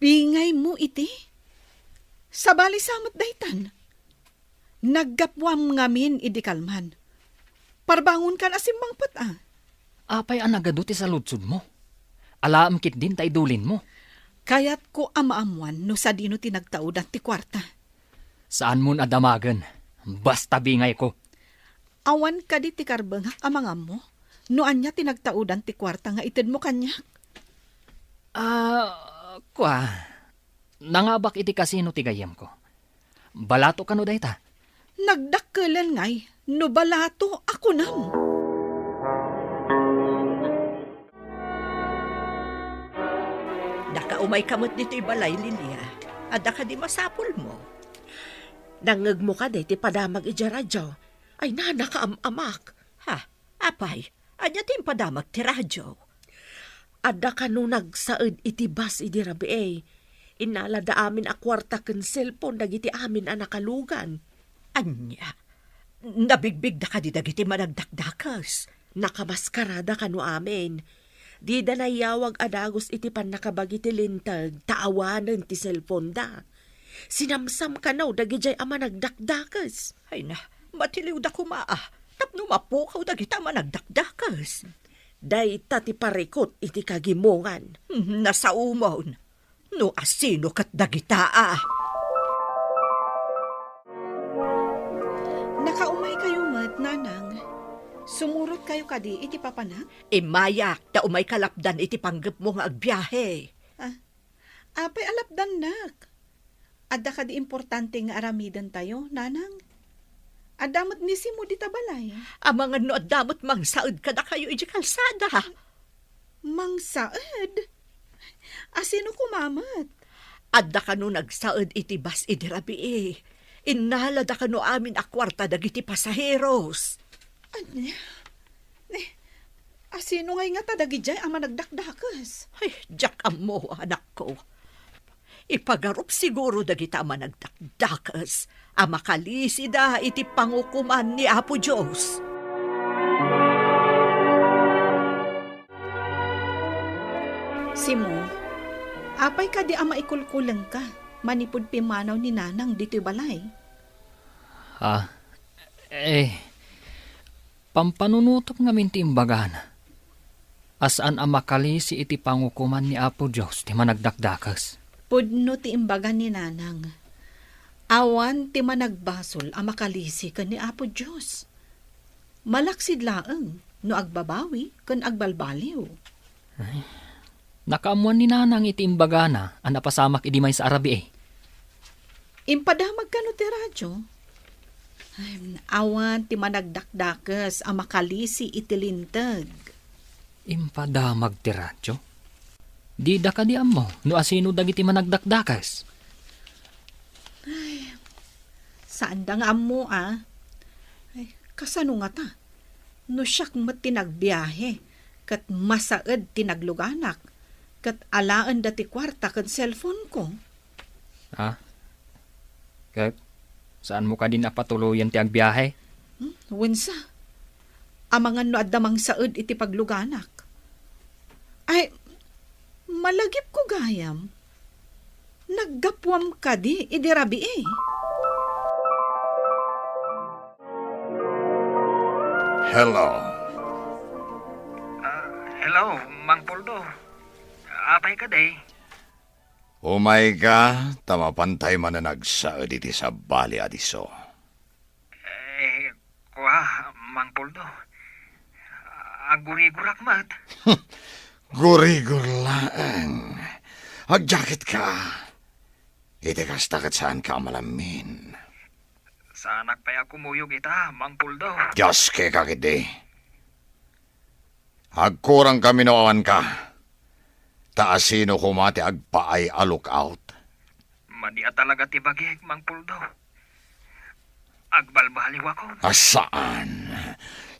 Bingaymo iti? Sabali sa met daytan. Naggapuam ngamin idi kalman. Parbangonkan a simmangpet a. Apay a nagadu ti saludsodmo? Alaem ketdin ta idulinmo. Kayatko a maammuan no sadino ti nagtaudan ti kuarta. Saanmon a damagen. Basta bingayko. Awan kadi ti karbengak a mangammo no ania ti nagtaudan ti kuarta nga itedmo kaniak? Ah, kua, nangabak iti kasino ti gayyemko. Balato kano dayta? Nagdakkelen ngay no balato a kunam. Nakaumayka met ditoy balay, Lilia. Adda kadi masapulmo? Nangngegmo kadi ti padamag idiay radio? Ay, nakaam-amak. Ha? Apay, ania ti impadamag ti radio? Adda kano nagsaed iti bus idi rabii. Innalada amin a kuarta ken cellphone dagiti amin a nakalugan. Ania? Nabigbigda kadi dagiti managdakdakes? Nakamaskarada kano amin. Dida nayawag a dagus iti pannakabagi ti linteg ta awanen ti cellphoneda. Sinamsam kano dagidiay a managdakdakes. Ay na, matiliwda koma a tapno mapukaw dagita a managdakdakes. Dayta ti parikut iti kagimongan. Hmm, nasaomon. No asino ket dagita a? Nakaumaykayo met, Nanang. Sumurotkayo kadi iti papanak? Immayak ta umayka lapdan iti panggepmo nga agbiahe. Ah, apay a lapdannak? Adda kadi importante nga aramidentayo, Nanang? Adda met ni Simo dita balay. Amangan no adda met mangsaed kadakayo idiay kalsada. Mangsaed? Asino koma met? Adda kano nagsaed iti bus idi rabii. Innalada kano amin a kuarta dagiti pasaheros. Ania? Ni, asino ngay ngata dagidiay a managdakdakes? Ay, diak ammo, anakko. Ipagarup siguro dagita a managdakdakes a makalisida iti pangukoman ni Apo Dios. Simo, apay kadi a maikulkulengka manipud pimmanaw ni Nanang ditoy balay? Ah, eh, pampanunutom ngamin ti imbagana a saan a makalisi iti pangukoman ni Apo Dios ti managdakdakes. Pudno ti imbaga ni Nanang. Awan ti managbasol a makalisi ken ni Apo Dios. Malaksid laeng no agbabawi ken agbalbaliw. Nakaammoan ni Nanang iti imbagana a napasamak idi maysa a rabii. Impadamag kano ti radyo? Ay, awan ti managdakdakes a makalisi iti linteg. Impadamag ti radyo? Dida kadi ammo no asino dagiti managdakdakes? Ay, saanda nga ammo, a. Ay, kasano ngata? No siak met ti nagbiahe, ket masaed ti nagluganak, ket alaenda ti kuarta ken cellphone ko. Ah? Ket saanmo kadin a patuloyen ti agbiahe? Hmm, wensa. Amangan no adda mangsaed iti pagluganak. Ay, malagipko gayam. Naggapuam kadi idi rabii? Hello. Ah, hello, Mang Puldo. Apay kadi? Umayka, ta mapantay manen agsaed iti sabali a disso. Eh, kua, Mang Puldo. Aggurigurak met. Gurigor laeng. Agjaketka. Iti kasta ket saanka a malammin. Saanak pay a kumuyog ita, Mang Puldo. Dios, keka ketdi. Agkurangkami no awanka. Ta asino koma ti agpaay a lookout? Madi a talaga ti bagik, Mang Puldo. Agbalbaliwakon. A, saan.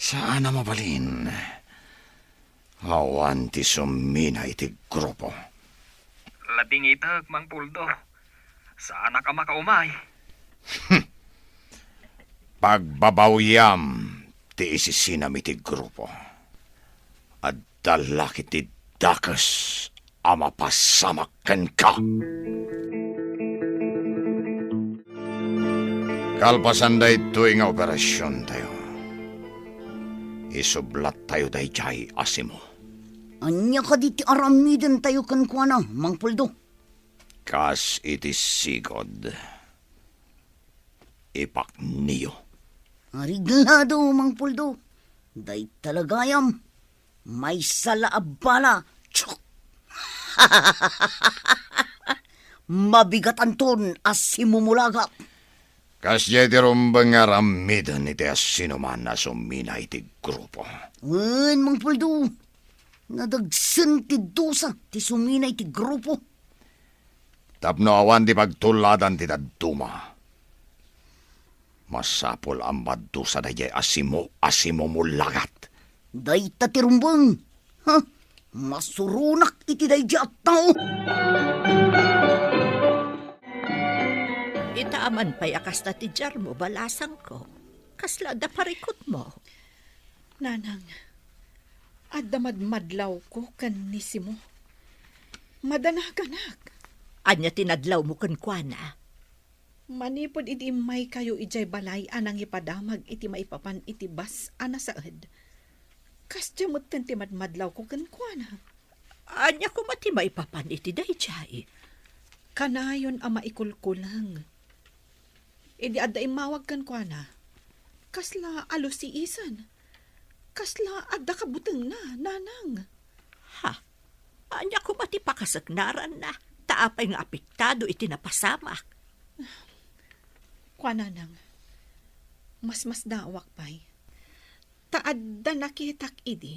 Saan a mabalin. Awan ti sumina iti grupo. Ladingitek, Mang Puldo. Saanak a makaumay. Pagbabawiam ti isisinam iti grupo. Adda la ketdi dakes a mapasamak kenka. Kalpasan daytoy nga operasiontayo, isublattayo daydiay a Simo. Ania kadi ti aramidentayo kenkuana, Mang Puldo? Kas iti sigud, ipakniyo. Ariglado, Mang Puldo. Dayta la gayam. Maysa la a bala. Chuk! Mabigatanton a simumulagat. Kasdiay ti rumbeng nga aramiden iti asinoman a sumina iti grupo. Wen, Mang Puldo. Nadagsen ti dusa ti sumina iti grupo. Tapno awan ti pagtulladan ti dadduma, masapul a madusa daydiay a Simo a simumulagat. Dayta ti rumbeng. Ha? Masuronak iti daydiay a tao. Ita a man pay a kasta ti diarmo, balasangko. Kasla adda parikutmo? Nanang, adda madmadlawko ken ni Simo. Madanaganak. Ania ti nadlawmo kenkuana? Manipud idi immaykayo idiay balay a nangipadamag iti maipapan iti bus a nasaed, kasdiay metten ti madmadlawko kenkuana. Ania koma ti maipapan iti daydiay? Kanayon a maikulkuleng. Idi adda immawag kenkuana, kasla alusiisen. Kasla adda kabutengna, Nanang. Ha? Ania koma ti pakaseknaranna? Ta apay nga apektado iti napasamak? Kua, Nanang, masmasdaawak pay. Ta adda nakitak idi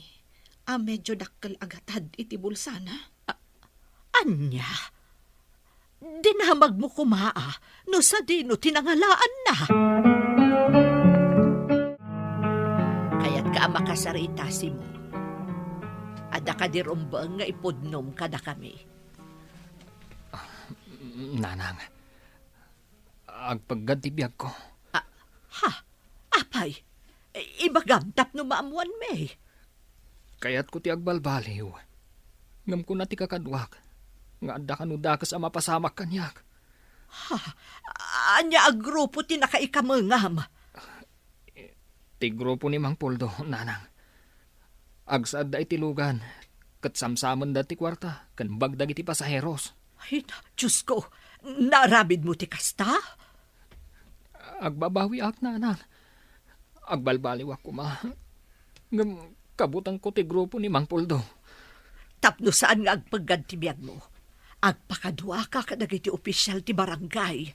a medio dakkel a gatad iti bulsana. A-, ania? Dinamagmo koma a no sadino ti nangalaanna. Kayatka a makasarita, Simo? Adda kadi rumbeng nga ipudnom kadakami? Nanang, agpeggad ti biagko. Ah, ha? Apay, ibagam tapno maammuanmi. Kayatko ti agbalbaliw. Ngem kuna ti kakaduak nga adda kano dakes a mapasamak kaniak. Ha? Ania a grupo ti nakaikamengam? Ti grupo ni Mang Puldo, Nanang. Agsaedda iti lugan, ket samsamenda ti kuarta ken bag dagiti pasaheros. Ay, Diosko, naaramidmo ti kasta? Agbabawiak, nanang. Agbalbaliwak koma. Ngem kabutengko ti grupo ni Mang Poldo. Tapno saan nga agpeggad ti biagmo, agpakaduaka kadagiti ofisial ti barangay.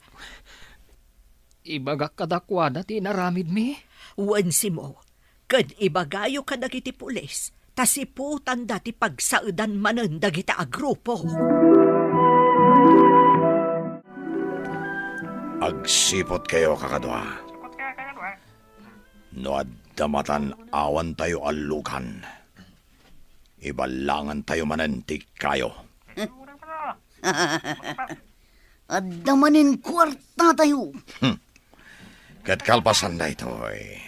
Ibagak kadakuada ti inaramidmi? Wen, Simo, ken ibagayo kadagiti pulis ta siputanda ti pagsaedan manen dagita a grupo. Agsiputkayo, kakadua. No adda matan awantayo a lugan, iballangantayo manen ti kayo. Adda manen kuartatayo. Hmm. Ket kalpasan daytoy,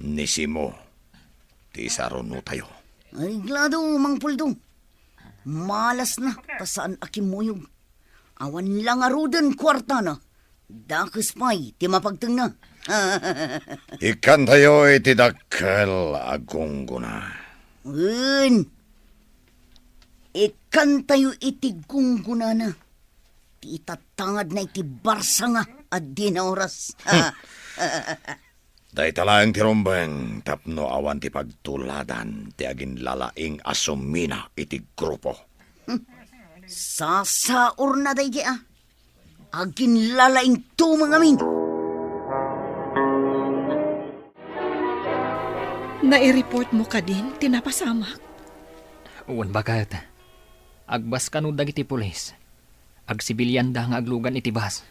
ni Simo ti isarunotayo. Ay, glado, Mang Poldo. Malasna ta saan a kimmuyog. Awan la ngaruden kuartana. Dakes pay ti mapagtengna. Ikkantayo iti dakkel a gunggona. Wen, ikkantayo iti gunggonana. Ti itatangadna iti barsanga a dina oras. Dayta laeng ti rumbeng tapno awan ti pagtuladan ti aginlalaing a sumina iti grupo. Sasaurna daydi a. Aginlalaingto ngamin. Nai-report mo kadin ti napasamak? Wen, baket. Agbaskano dagiti pulis. Agsibilianda nga aglugan iti bus.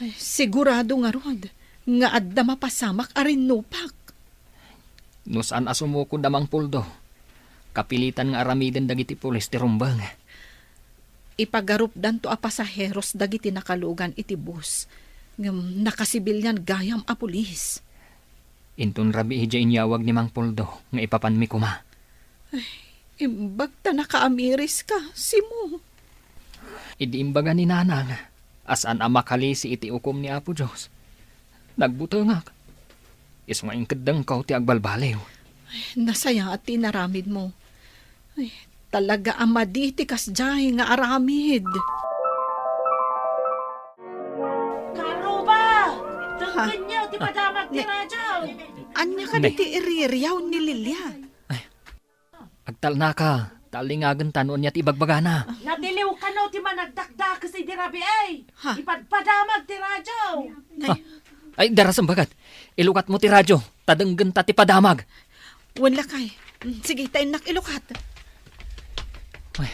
Ay, sigurado ngarud nga adda mapasamak a rinnupak. No saan a sumukod a Mang Poldo, kapilitan nga aramiden dagiti pulis ti rumbeng. Ipagarupdanto a pasaheros dagiti nakalugan iti bus, ngem nakasibilian gayam a pulis. Inton rabii idiay inyawag ni Mang Poldo nga ipapanmi koma. Ay, imbag ta nakaamiris ka, Simo. Idi imbaga ni Nanang a saan a makalisi iti ukom ni Apo Dios, nagbutengak. Isu nga inkeddengko ti agbalbaliw. Ay, nasayaat ti inaramidmo. Ay, talaga a madi ti kasdiay nga aramid. Karuba! Ha? Denggenyo ti padamag ti Ne- radyo! Ania kadi Ne- ti iririaw ni Lilia? Ay, agtalnaka, ta allingagenta no ania ti ibagbagana. Natiliw kano ti managdakdakes idi rabii. Ha? Ipadpadamag ti radyo. Ay. Ha? Ay, darasem baket. Ilukatmo ti radyo, ta denggenta ti padamag. Wen lakay. Mm, sige, ta innak ilukat. Ay,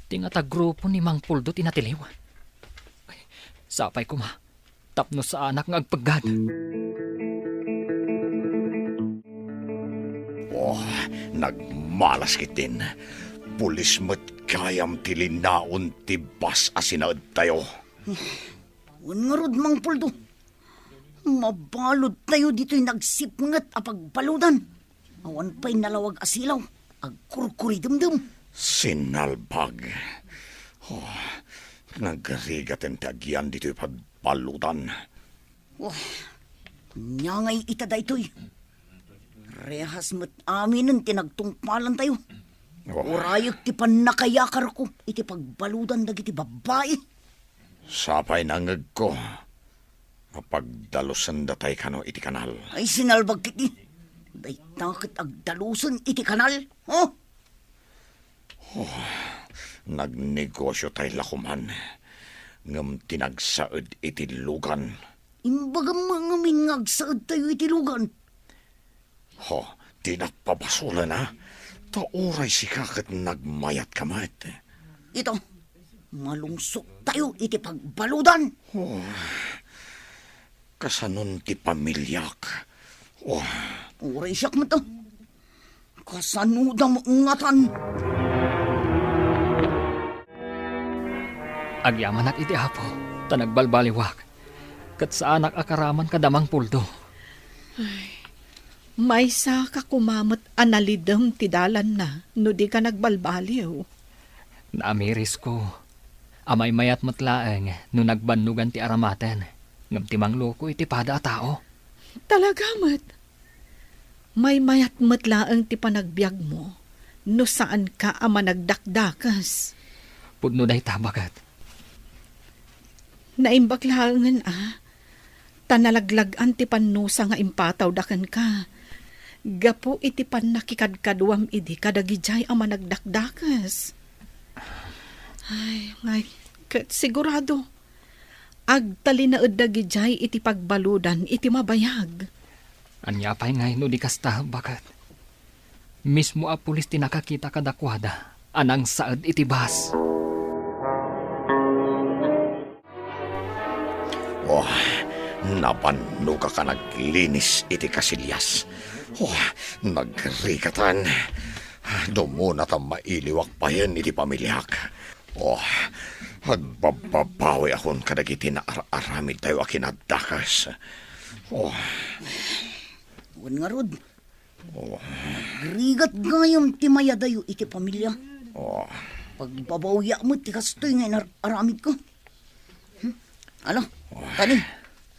ti ngata grupo ni Mang Poldo ti natiliw. Ay, sapay koma. Tapno saanak nga agpeggad. Oh, nagmalas ketdin. Pulis met gayam ti linaon ti bus a sinaedtayo. Wen ngarud, Mang Poldo. Mabaludtayo ditoy nagsipnget a pagbaludan. Awan pay nalawag a silaw, agkurkuridemdem. Sinalbag. Oh, nagrigaten ti agyan ditoy pagbaludan. Oh, ania ngay ita daytoy? Rehas met aminen ti nagtungpalantayo. Oh. Urayek ti pannakayakarko iti pagbaludan dagiti babbai. Sapay nangngegko a pagdalusendatay kano iti kanal. Ay, sinalbag ketdi. Dayta ket agdalusen iti kanal, ho? Oh, nagnegosyotay la koman, ngem ti nagsaed iti lugan. Imbagam ngamin nga agsaedtayo iti lugan. Ho, ti napabasolna, ta uray sika ket nagmayatka met. Ita, malungsoktayo iti pagbaludan. Oh, kasanon ti pamiliak? Oh. Uray siak met, ah. Kasanoda met ngatan? Agyamanak iti Apo, ta nagbalbaliwak, ket saanak a karaman kada Mang Poldo. Ay, maysa ka koma met a nalidem ti dalanna no di ka nagbalbaliw. Naamirisko a maymayat met laeng no nagbannogan ti aramaten, ngem ti mangloko iti pada a tao. Talaga met. Maymayat met laeng ti panagbiagmo no saanka a managdakdakes. Pudno dayta, baket. Naimbag laengen a ta nalaglag-an ti pannusa nga impatawda kenka gapu iti pannakikadkaduam idi kadagidiay a managdakdakes. Ay, ngay, ket sigurado, agtalinaed dagidiay iti pagbaludan iti mabayag. Ania pay ngay no di kasta, baket? Mismo a pulis ti nakakita kadakuada a nangsaed iti bus. Oh, napannogak a naglinis iti kasilias. Oh, nagrigatan. Dumuna ta mailiwak payen iti pamiliak. Oh, agbabbabawiakon kadagiti naar-aramidtayo a kinadakes. Oh. Wen ngarud, Oh. Nagrigat gayam ti mayadayo iti pamilia. Oh. Pagbabawiak met ti kastoy nga inar-aramidko. Hmm? Ala, tani,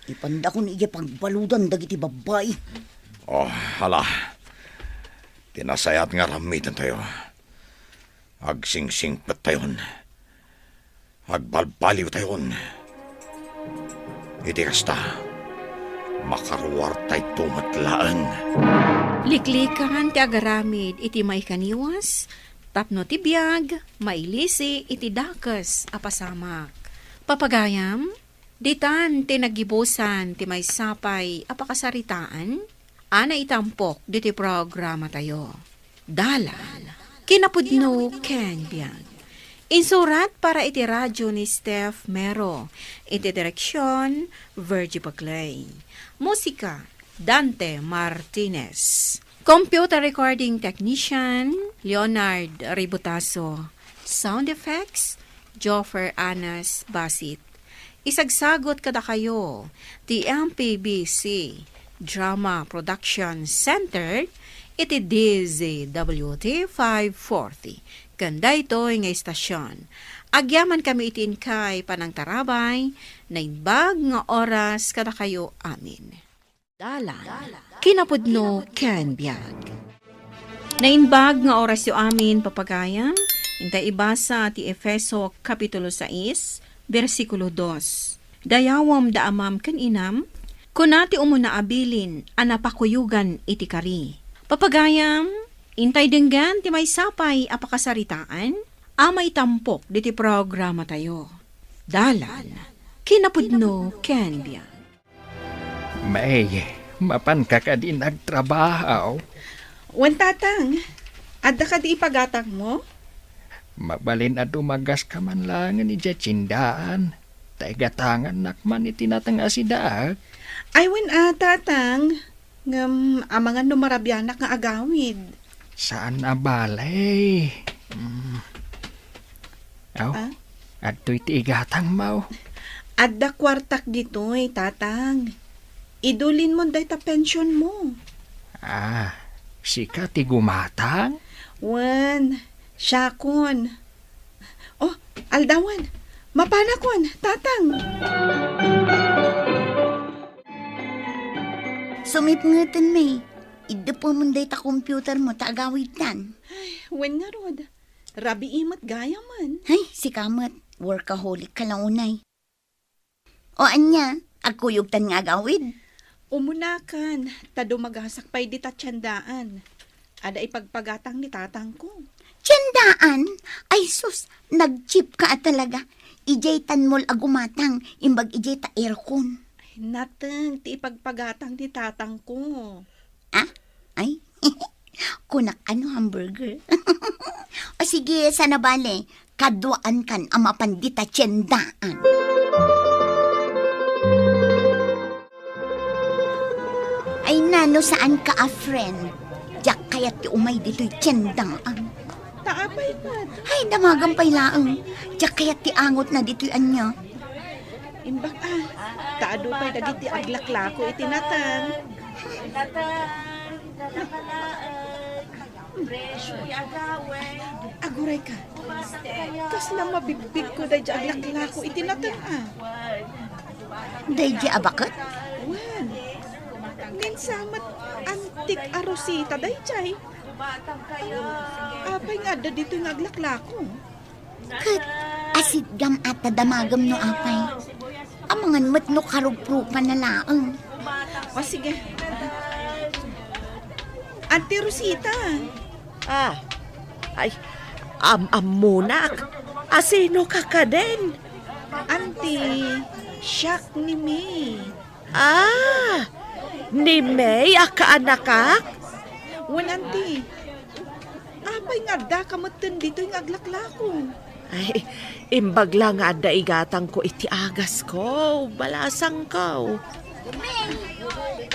ipandakon idiay pagbaludan dagiti babbai. Oh, ala. Ti nasayaat nga aramidentayo. Agsingsingpettayon. Agbalbaliwtayon. Iti kasta, makaruartayto met laeng. Liklikan ti agaramid iti maikaniwas, tapno ti biag mailisi iti dakes a pasamak. Papagayam, ditan ti nagibusan ti maysa pay a pakasaritaan a naitampok ditoy programatayo. Dalan, kinapudno ken biag. Insurat para iti radyo ni Steph Mero. Iti direksyon, Virgie Paclay. Musika, Dante Martinez. Computer recording technician, Leonard Ributaso. Sound effects, Joffer Anas Basit. Isagsagot kadakayo ti M P B C Drama Production Center iti D Z W T five forty ken daytoy nga istasyon. Agyamankami iti inkay panangtarabay, naimbag nga oras kadakayo amin. Dalan, kinapudno ken biag. Naimbag nga orasyo amin, papagayam, intay ibasa ti Efeso Kapitulo sais, bersikulo dos. Dayawem da amam ken inam, kuna ti umuna a bilin a napakuyogan iti kari. Papagayam, intay denggen ti maysa pay a pakasaritaan a maitampok ditoy programatayo. Dalan, kinapudno ken biag. May, mapanka kadi nagtrabaho? Wen, Tatang. Adda kadi ipagatangmo? Mabalin a dumagaska man laengen idiay tiendaan, ta igatangannak man iti nateng a sidaek. Ay, wen a, Tatang. Ngem amangan no marabianak nga agawid. Saan a bale. Mm. Aw, ah? Adtoy ti igatangmo. Adda kuartak ditoy, Tatang. Idulinmon dayta pensionmo. Ah, sika ti gumatang? Wen, siakon. Oh, aldawan. Mapanakon, Tatang. Sumipngeten, May. Iddepemon dayta computermo ta agawidtan. Ay, wen ngarud. Rabii met gayamen. Ay, sika met. Workaholic ka la unay. O ania, agkuyogtan nga agawid? Umunakan, ta dumagasak pay dita tiendaan. Adda ipagpagatang ni tatangko. Tiendaan? Ay sus, nagchip ka a talaga. Idiay tan mall a gumatang, imbag idiay ta aircon. Ay, nateng ti ipagpagatang ni tatangko. Ah? Ay? Kunak a no hamburger. O sige, saan a bale, kaduaankan a mapan dita tiendaan. Ay na, no saanka a friend, diak kayat ti umay ditoy tiendaan. Ta apay met? Ay, damagam pay laeng. Diak kayat ti angotna ditoy ania. Imbag a, ta adu pay dagiti aglaklako iti nateng. Nateng, nakalaeng, presyo ti agawid. Aguray ka. Kasla mabigbigko daydi aglaklako iti nateng a. Daydi a baket? Wen. Minsan met antik a rosita daydiay. Apay nga adda ditoy nga aglaklako? Ket asidgam a ta damagem no apay. Amangan met no karuprupan na laeng. O, sige. Auntie Rosita. Ah, ay, am-ammonak. Asino ka kadin? Auntie, siak ni May. Ah, ni May a kaanakak? Wen, Auntie. Apay nga addaka metten ditoy nga aglaklako? Ay, imbag la nga adda igatangko iti agasko, balasangko.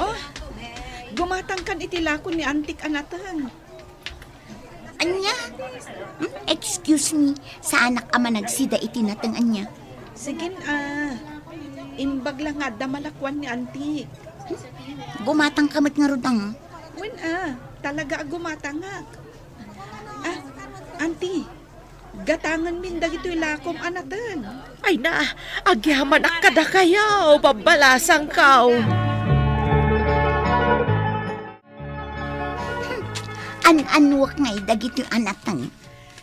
Oh, gumatangkan iti lako ni Antik a nateng. Ania? Hmm? Excuse me, saanak a managsida iti nateng ania? Sige, ah, imbag la nga adda malakuan ni Antik. Gumatangka met ngarud, ah. Wen, ah, talaga a gumatangak. Ah, Auntie, gatangenmin dagitoy lakom a nateng. Ay na, agyamanak kadakayo, babbalasangko. An-anuak ngay dagitoy a nateng?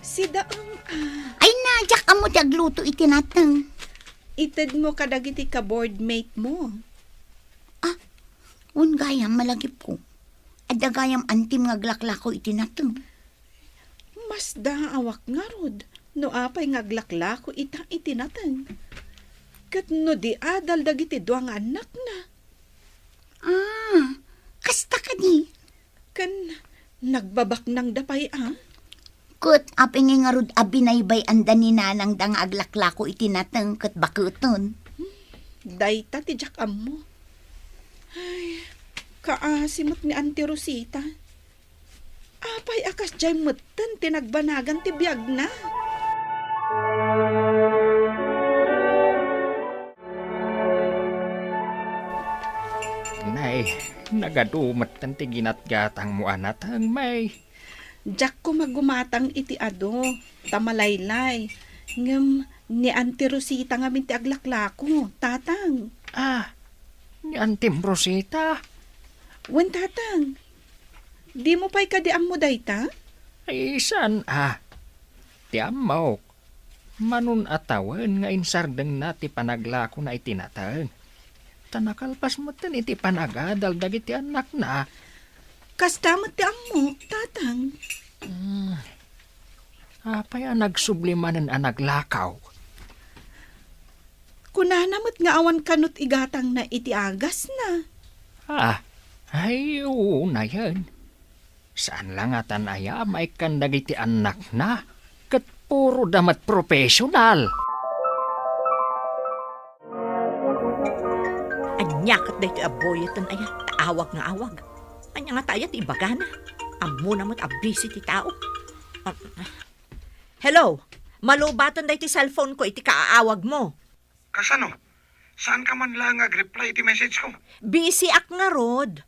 Sidaem, ah. Ay na, diak ammo ti agluto iti nateng. Itedmo kadagiti ka-boardmate mo. Ah, wen gayam, malagipko. Adda gayam antim nga aglaklako iti nateng. Masdaawak ngarud no apay nga aglaklako ita iti nateng. Ket no di adal dagiti dua nga annakna. Ah, kasta kadi? Ken nagbabaknangda pay a? Ket apay ngay ngarud a binaybay-anda ni nanangda nga aglaklako iti nateng ket baketen? Dayta ti diak ammo. Ay, kaasi met ni Auntie Rosita. Apay a kasdiay metten ti nagbanagan ti biagna? Nay, nagadu metten ti ginatgatangmo a nateng, May. Diak koma gumatang iti adu, ta malaylay. Ngem ni Auntie Rosita ngamin ti aglaklako, Tatang. Ah, ni Antim Rosita? Wen, Tatang. Dimo pay kadi ammo dayta? Ay, saan a? Ti ammok, manun a tawen nga insardengna ti panaglakona iti nateng. Ta nakalpas metten iti panagadal dagiti annakna. Kasta met ti ammok, Tatang. Hmm. Apay a nagsubli manen a naglakaw? Kunana met nga awan kano ti igatangna iti agasna. Ah, ay, unayen. Saan la ngatan aya a maikkan dagiti annakna, ket puroda met professional. Ania ket daytoy a Boyet aya, ta awag nga awag. Ania ngata aya ti ibagana? Ammona met a busy ti tao. Ah, hello, malubaten daytoy cellphone ko iti kaaawagmo. Kasano? Saanka man laeng nga agreply iti message ko? Busy ak ngarud.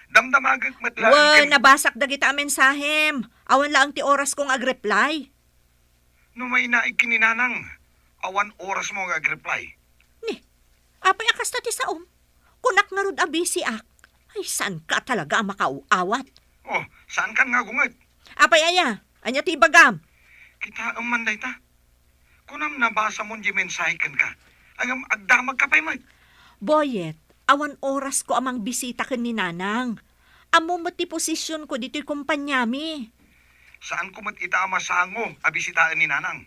Damdamagek met laeng Wen, ken nabasak dagita a mensahem. Awan laeng ti orasko nga agreply. No mainaig ken ni Nanang, awan orasmo nga agreply. Ni, apay a kasta ti saom? Kunak ngarud a busy ak. Ay, saanka talaga a makaaw-awat. Oh, saankan nga agunget? Apay aya? Ania ti ibagam? Kitaem man dayta. Kunam nabasamon diay mensahe kenka. Ngem agdamagka pay met. Boyet, awan orasko a mangbisita ken ni Nanang. Ammom met ti posisionko ditoy kompaniami. Saanko met ita a masango a bisitaen ni Nanang.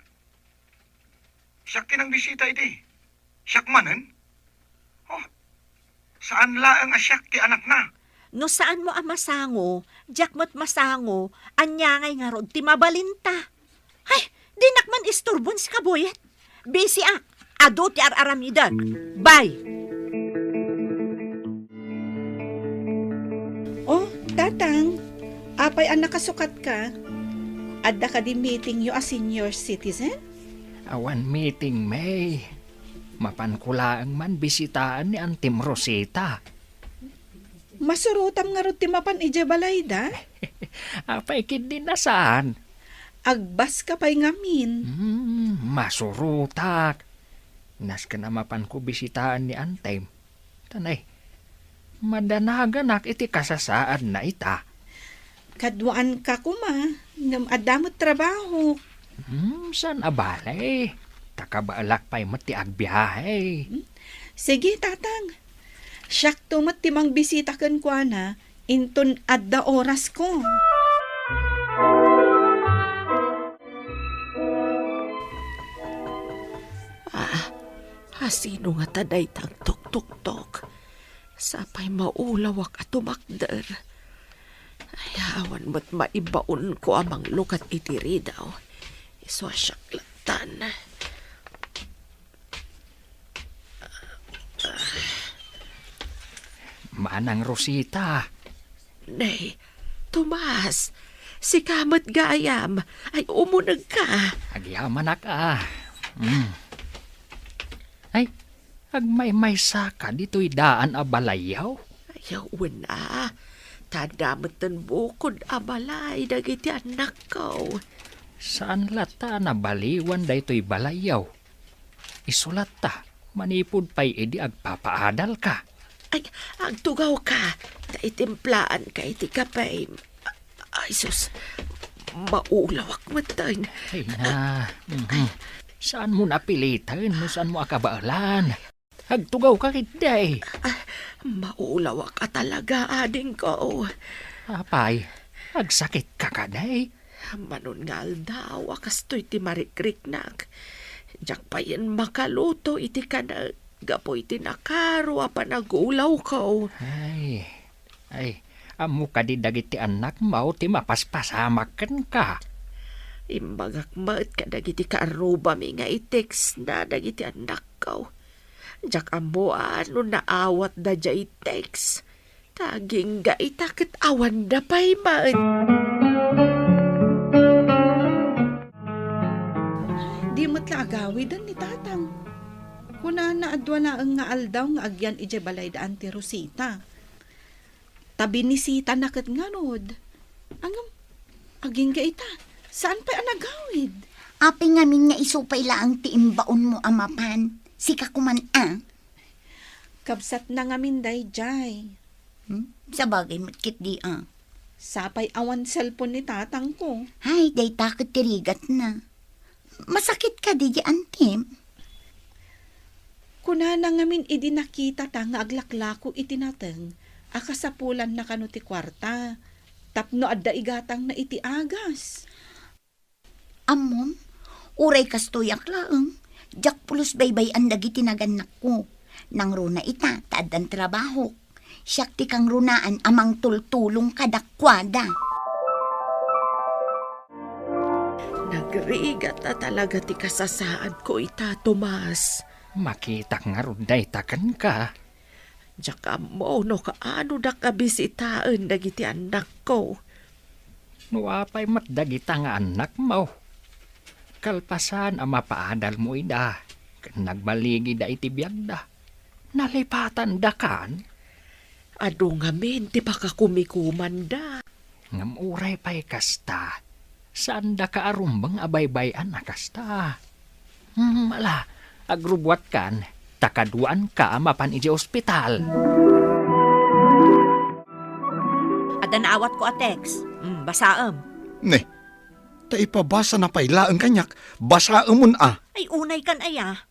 Siak ti nangbisita idi. Siak manen? Oh, saan laeng a siak ti anakna. No saanmo a masango, diak met masango, ania ngay ngarud ti mabalinta? Ay, dinak man isturbon, sika Boyet. Busy ak. Adu ti ar-aramidek. Bye. Oh, Tatang, apay a nakasukatka? Adda kadi meetingyo a senior citizen? Awan meeting, May. Mapanko laeng man bisitaen ni Antim Rosita. Masurotam ngarud ti mapan idiay balayda? Apay ketdi a saan? Agbaska pay ngamin. Hmm, masurotak. Nasken a mapanko bisitaen ni Antim. Ta nay, madanaganak iti kasasaadna ita. Kaduaanka koma, ngem adda met trabahok. Hmm, saan a bale. Ta kabaelak pay met ti agbiahe. Hmm? Sige, Tatang. Siakto met ti mangbisita kenkuana inton adda orasko. Ah, asino ngata dayta agtuktuktok? Sapay maulawak a tumakder. Ay, awan met maibaonko a manglukat iti ridaw. Isu a siak lattan. Manang Rosita. Nay, Tomas, sika met gayam. Ay, umunegka. Agyamanak a. Mm. Ay, agmaymaysa ka ditoy daan a balayyo? Ay, wen a. Ta adda metten bukod a balay dagiti annakko. Saan latta a nabaliwan daytoy balayyo? Isu latta, manipud pay idi agpapaadalka. Ay, agtugawka, ta itimplaanka iti kape. Ay, sus, maulawak metten. Ay na, mhm. Saanmo napiliten no saanmo a kabaelan. Agtugawka ketdi. Ah, maulawak a talaga, adingko. Apay, agsakitka kadi? Manon nga aldaw a kastoy ti marikriknak. Diak payen makaluto iti kanek gapu iti nakaro a panagulawko. Ay, ay, ammo kadi dagiti annakmo ti mapaspasamak kenka? Imbagak met kadagiti kaarrubami nga i-textna dagiti annakko. Diak ammo a no naawatda diay text. Ta agingga ita ket awanda pay met. Di met la agawiden ni Tatang. Kunana a dua laeng nga aldaw nga agyan idiay balay da Auntie Rosita. Ta binisitana ket ngarud. Ngem, agingga ita, saan pay a nagawid? Apay ngamin nga isu pay laeng ti imbaonmo a mapan? Sika koman a? Kabsatna ngamin daydiay. Hmm? Sabagay met ketdi a. Sapay awan cellphone ni tatangko. Hay, dayta ket ti rigatna. Masakit kadi, antim? Kunana ngamin idi nakitata nga aglaklako iti nateng a kasapulanna kano ti kuarta tapno adda igatangna iti agas. Ammom, uray kastoyak laeng, diak pulos baybay-an dagiti nagannakko. Nangruna ita ta addan trabahok. Siak ti kangrunaan a mangtultulong kadakuada. Nagrigat a talaga ti kasasaadko ita, Tomas. Makitak ngarud dayta kenka. Diak ammo no kaanodak a bisitaen dagiti annakko. No apay met dagita nga annakmo? Kalpasan a mapaadalmo ida, ken nagbaligida iti biagda, nalipatandakan? Adu ngamin ti pakakumikomanda. Ngem uray pay kasta, saandaka a rumbeng a baybay-an a kasta. Hmm, ala, agrubbuatkan, ta kaduaanka a mapan idiay ospital. Adda naawatko a text. Hmm, basaem. Ne, ta ipabasana pay laeng kaniak, basaemon a. Ay, unaykan aya.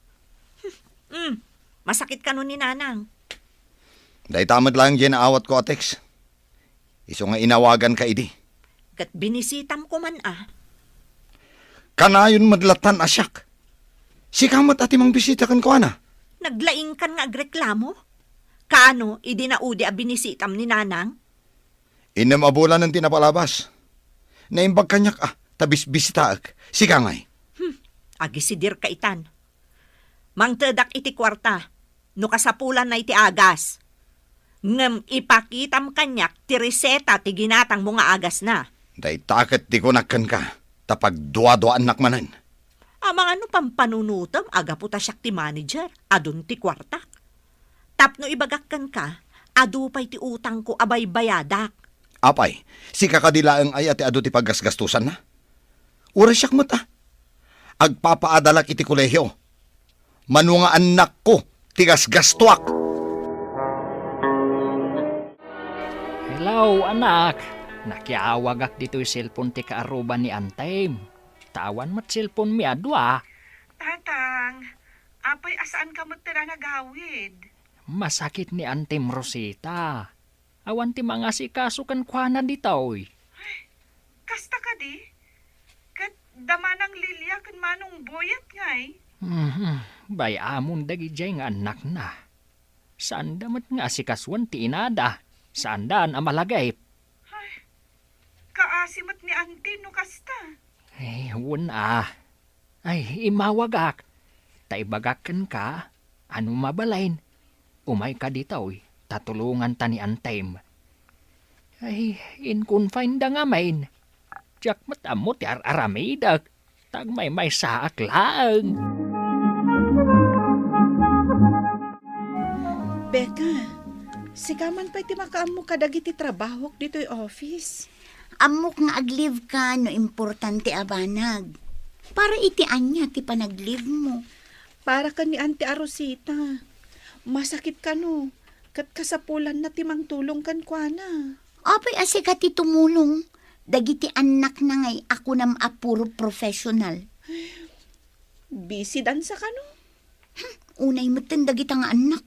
Hmm, masakit kano ni Nanang. Dayta met laeng diay naawatko a text. Isu nga inawaganka idi. Ket binisitam koman a. Kanayon met lattan a siak. Sika met a ti mangbisita kenkuana. Naglaingkan nga agreklamo? Kano idi naudi a binisitam ni Nanang? Innem a bulanen ti napalabas. Naimbag kaniak a, ta bisbisitaek. Sika ngay. Hmm, agisidirka itan. Mangtedak iti kuarta, no kasapulanna iti agas. Ngem ipakitam kaniak ti reseta ti ginatangmo nga agasna. Dayta ket ti kunak kenka, ta pagduaduaannak manen. Amangan no pampanunotem a gapu ta siak ti manager, adun ti kuartak. Tapno ibagak kenka, adu pay ti utangko a baybayadak. Apay, sika kadi laeng aya ti adu ti paggasgastosanna? Uray siak met a. Agpapaadalak iti kolehio. Mano nga annakko ti gasgastoak. Hello, anak. Nakiawagak ditoy cellphone ti kaarruba ni Antem. Ta awan met cellphone mi a dua. Tatang, Apay a saanka met a nagawid? Masakit ni Antim Rosita. Awan ti mangasikaso kenkuana ditoy. Kasta kadi? Ket da Manang Lilia ken Manong Boyet ngay? Mhm. Bay-amon dagidiay nga annakna. Saanda met nga asikasuen ti inada. Saandan a malagip. Ay, kaasi met ni Auntie no kasta. Ay, wen a. Ay, immawagak. Ta ibagak kenka, a no mabalin, umayka ditoy, ta tulonganta ni Antem. Ay, in-confine da ngamin. Diak met ammo ti ar-aramidek. Ta agmaymaysaak laeng. Becca, sika man pay ti makaammo kadagiti trabahok ditoy office. Ammok nga ag-leave ka no importante a banag. Para iti ania ti panag-leave mo? Para ken ni Auntie a Rosita. Masakit kano, ket kasapulanna ti mangtulong kenkuana. Apay a sika ti tumulong? Dagiti annakna ngay a kunam a puro professional. Busy dansa kano? Hmm, unay metten dagita nga annak.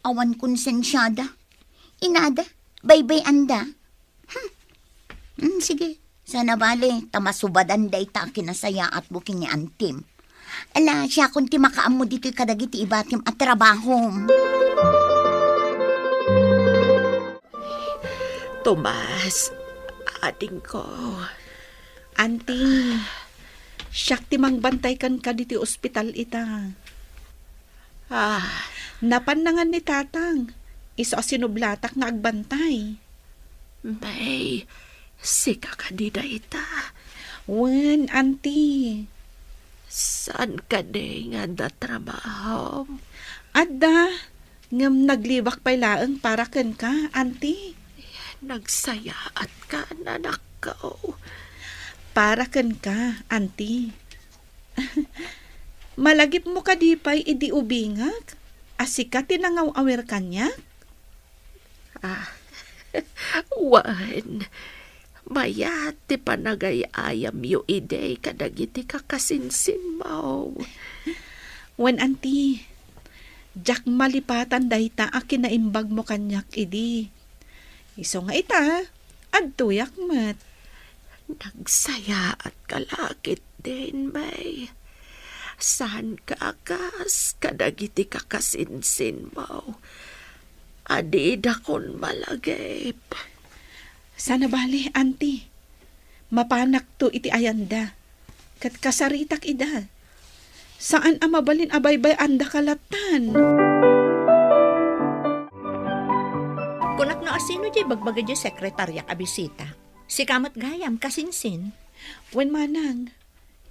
Awan konsensiada. Inada, baybay-anda. Hmm. Hmm, sige. Sana bale, ta masubadan dayta a kinasayaatmo ken ni Antim. Ala, siakon ti makaammo ditoy kadagiti ibatim a trabahom. Tomas, adingko. Auntie, siak ti mangbantay kenka ditoy ospital ita. Ah. Napan na ngan ni Tatang. Isu a sinublatak nga agbantay. May, sika kadi dayta? Wen, Auntie. Saan kadi nga adda trabahom? Adda, ngem nag-leave-ak pay laeng para kenka, Auntie. Nagsayaatka, anakko. Para kenka, Auntie. Malagipmo kadi pay idi ubingak a sika ti nangaw-awir kaniak? Ah, wen, mayat ti panagay-ayamyo idi kadagiti kakasinsinmo. Wen, Auntie, diak malipatan dayta a kinaimbagmo kaniak idi. Isu nga ita, adtoyak met. Nagsayaatka la ketdin, May. Saanka a kas kadagiti kakasinsinmo a didakon malagip. Sana bale, Auntie. Mapanakto iti ayanda. Ket kasaritak ida. Saan a mabalin a baybay-andaka lattan. Kunak no asino diay bagbaga diay sekretariak a bisita. Sika met gayam, kasinsin. Wen manang,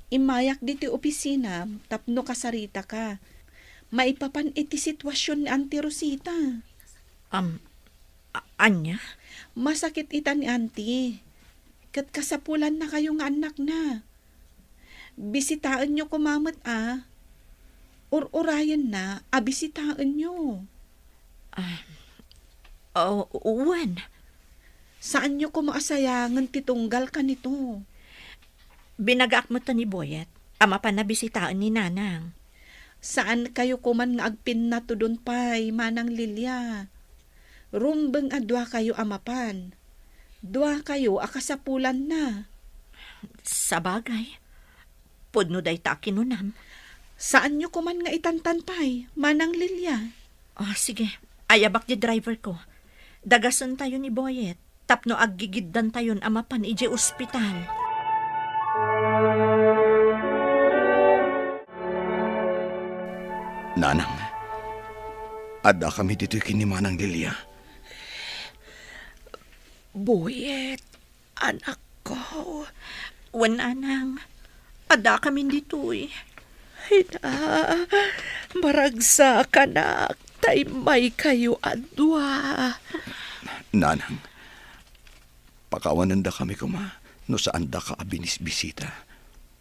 immayak ditoy opisina tapno kasaritaka. Maipapan iti sitwasion ni Auntie Rosita. Am, a-, ania? Masakit ita ni Auntie. Ket kasapulannakayo nga annakna. Bisitaenyo koma met a. Ur-urayenna a bisitaenyo. Ah, oh, wen. Saanyo koma a sayangen ti tunggal kanito. Binagaak met ni Boyet a mapan a bisitaen ni Nanang. Saankayo koman nga agpinnatudon pay, Manang Lilia. Rumbeng a duakayo a mapan. Duakayo a kasapulanna. Sabagay. Pudno dayta a kinunam. Saanyo koman nga itantan pay, Manang Lilia. Ah, sige. Ayabak di driver ko. Dagasentayo ni Boyet tapno aggigiddantayon a mapan idiay ospital. Nanang, adda kami ditoy ken ni Manang Lilia. Boyet, anakko. Wen, Nanang, adda kami ditoy. Ina, maragsakanak, ta immaykayo a dua. Nanang, pakawanendakami koma no saandaka a binisbisita.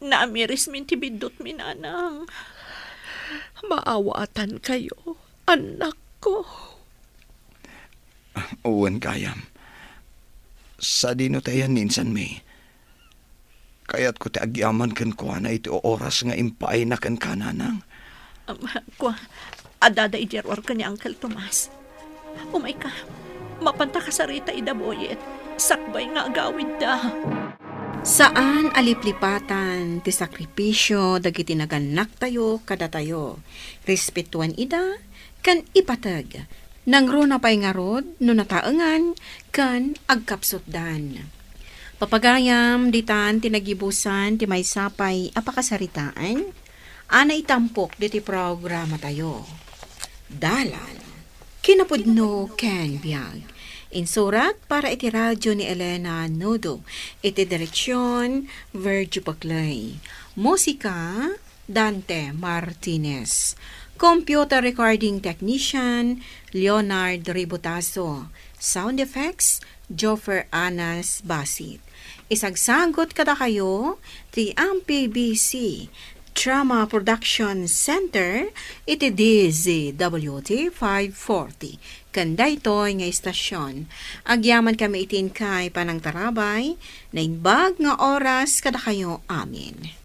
Namirismin ti biddutmi, Nanang. Maawatankayo, annakko. Wen gayam. Sadino ti ayan ni insanmi? Kayatko ti agyaman kenkuana iti oras nga impaayna kenka, Nanang. Am, kua, adda da idiay ruar ken ni Uncle Tomas. Umayka, mapanta kasarita ida, Boyet. Sakbay nga agawidda. Saan a liplipatan ti sakripisio dagiti nagannaktayo kadatayo. Respetuan ida ken ipateg. Nangruna pay ngarud no nataengan ken agkapsutdan. Papagayam, ditan ti nagibusan ti maysa pay a pakasaritaan a naitampok diti programatayo. Dalan, kinapudno ken biag. Insurat para iti radyo ni Elena Nudo. Iti direksyon, Virgio Paclay. Musika, Dante Martinez. Computer recording technician, Leonard Ributaso. Sound effects, Joffer Anas Basit. Isagsagut kadakayo ti M P B C Drama Production Center iti D Z W T five forty. Ken daytoy nga istasyon, agyaman kami iti inkay panangtarabay, naimbag nga oras kadakayo amin.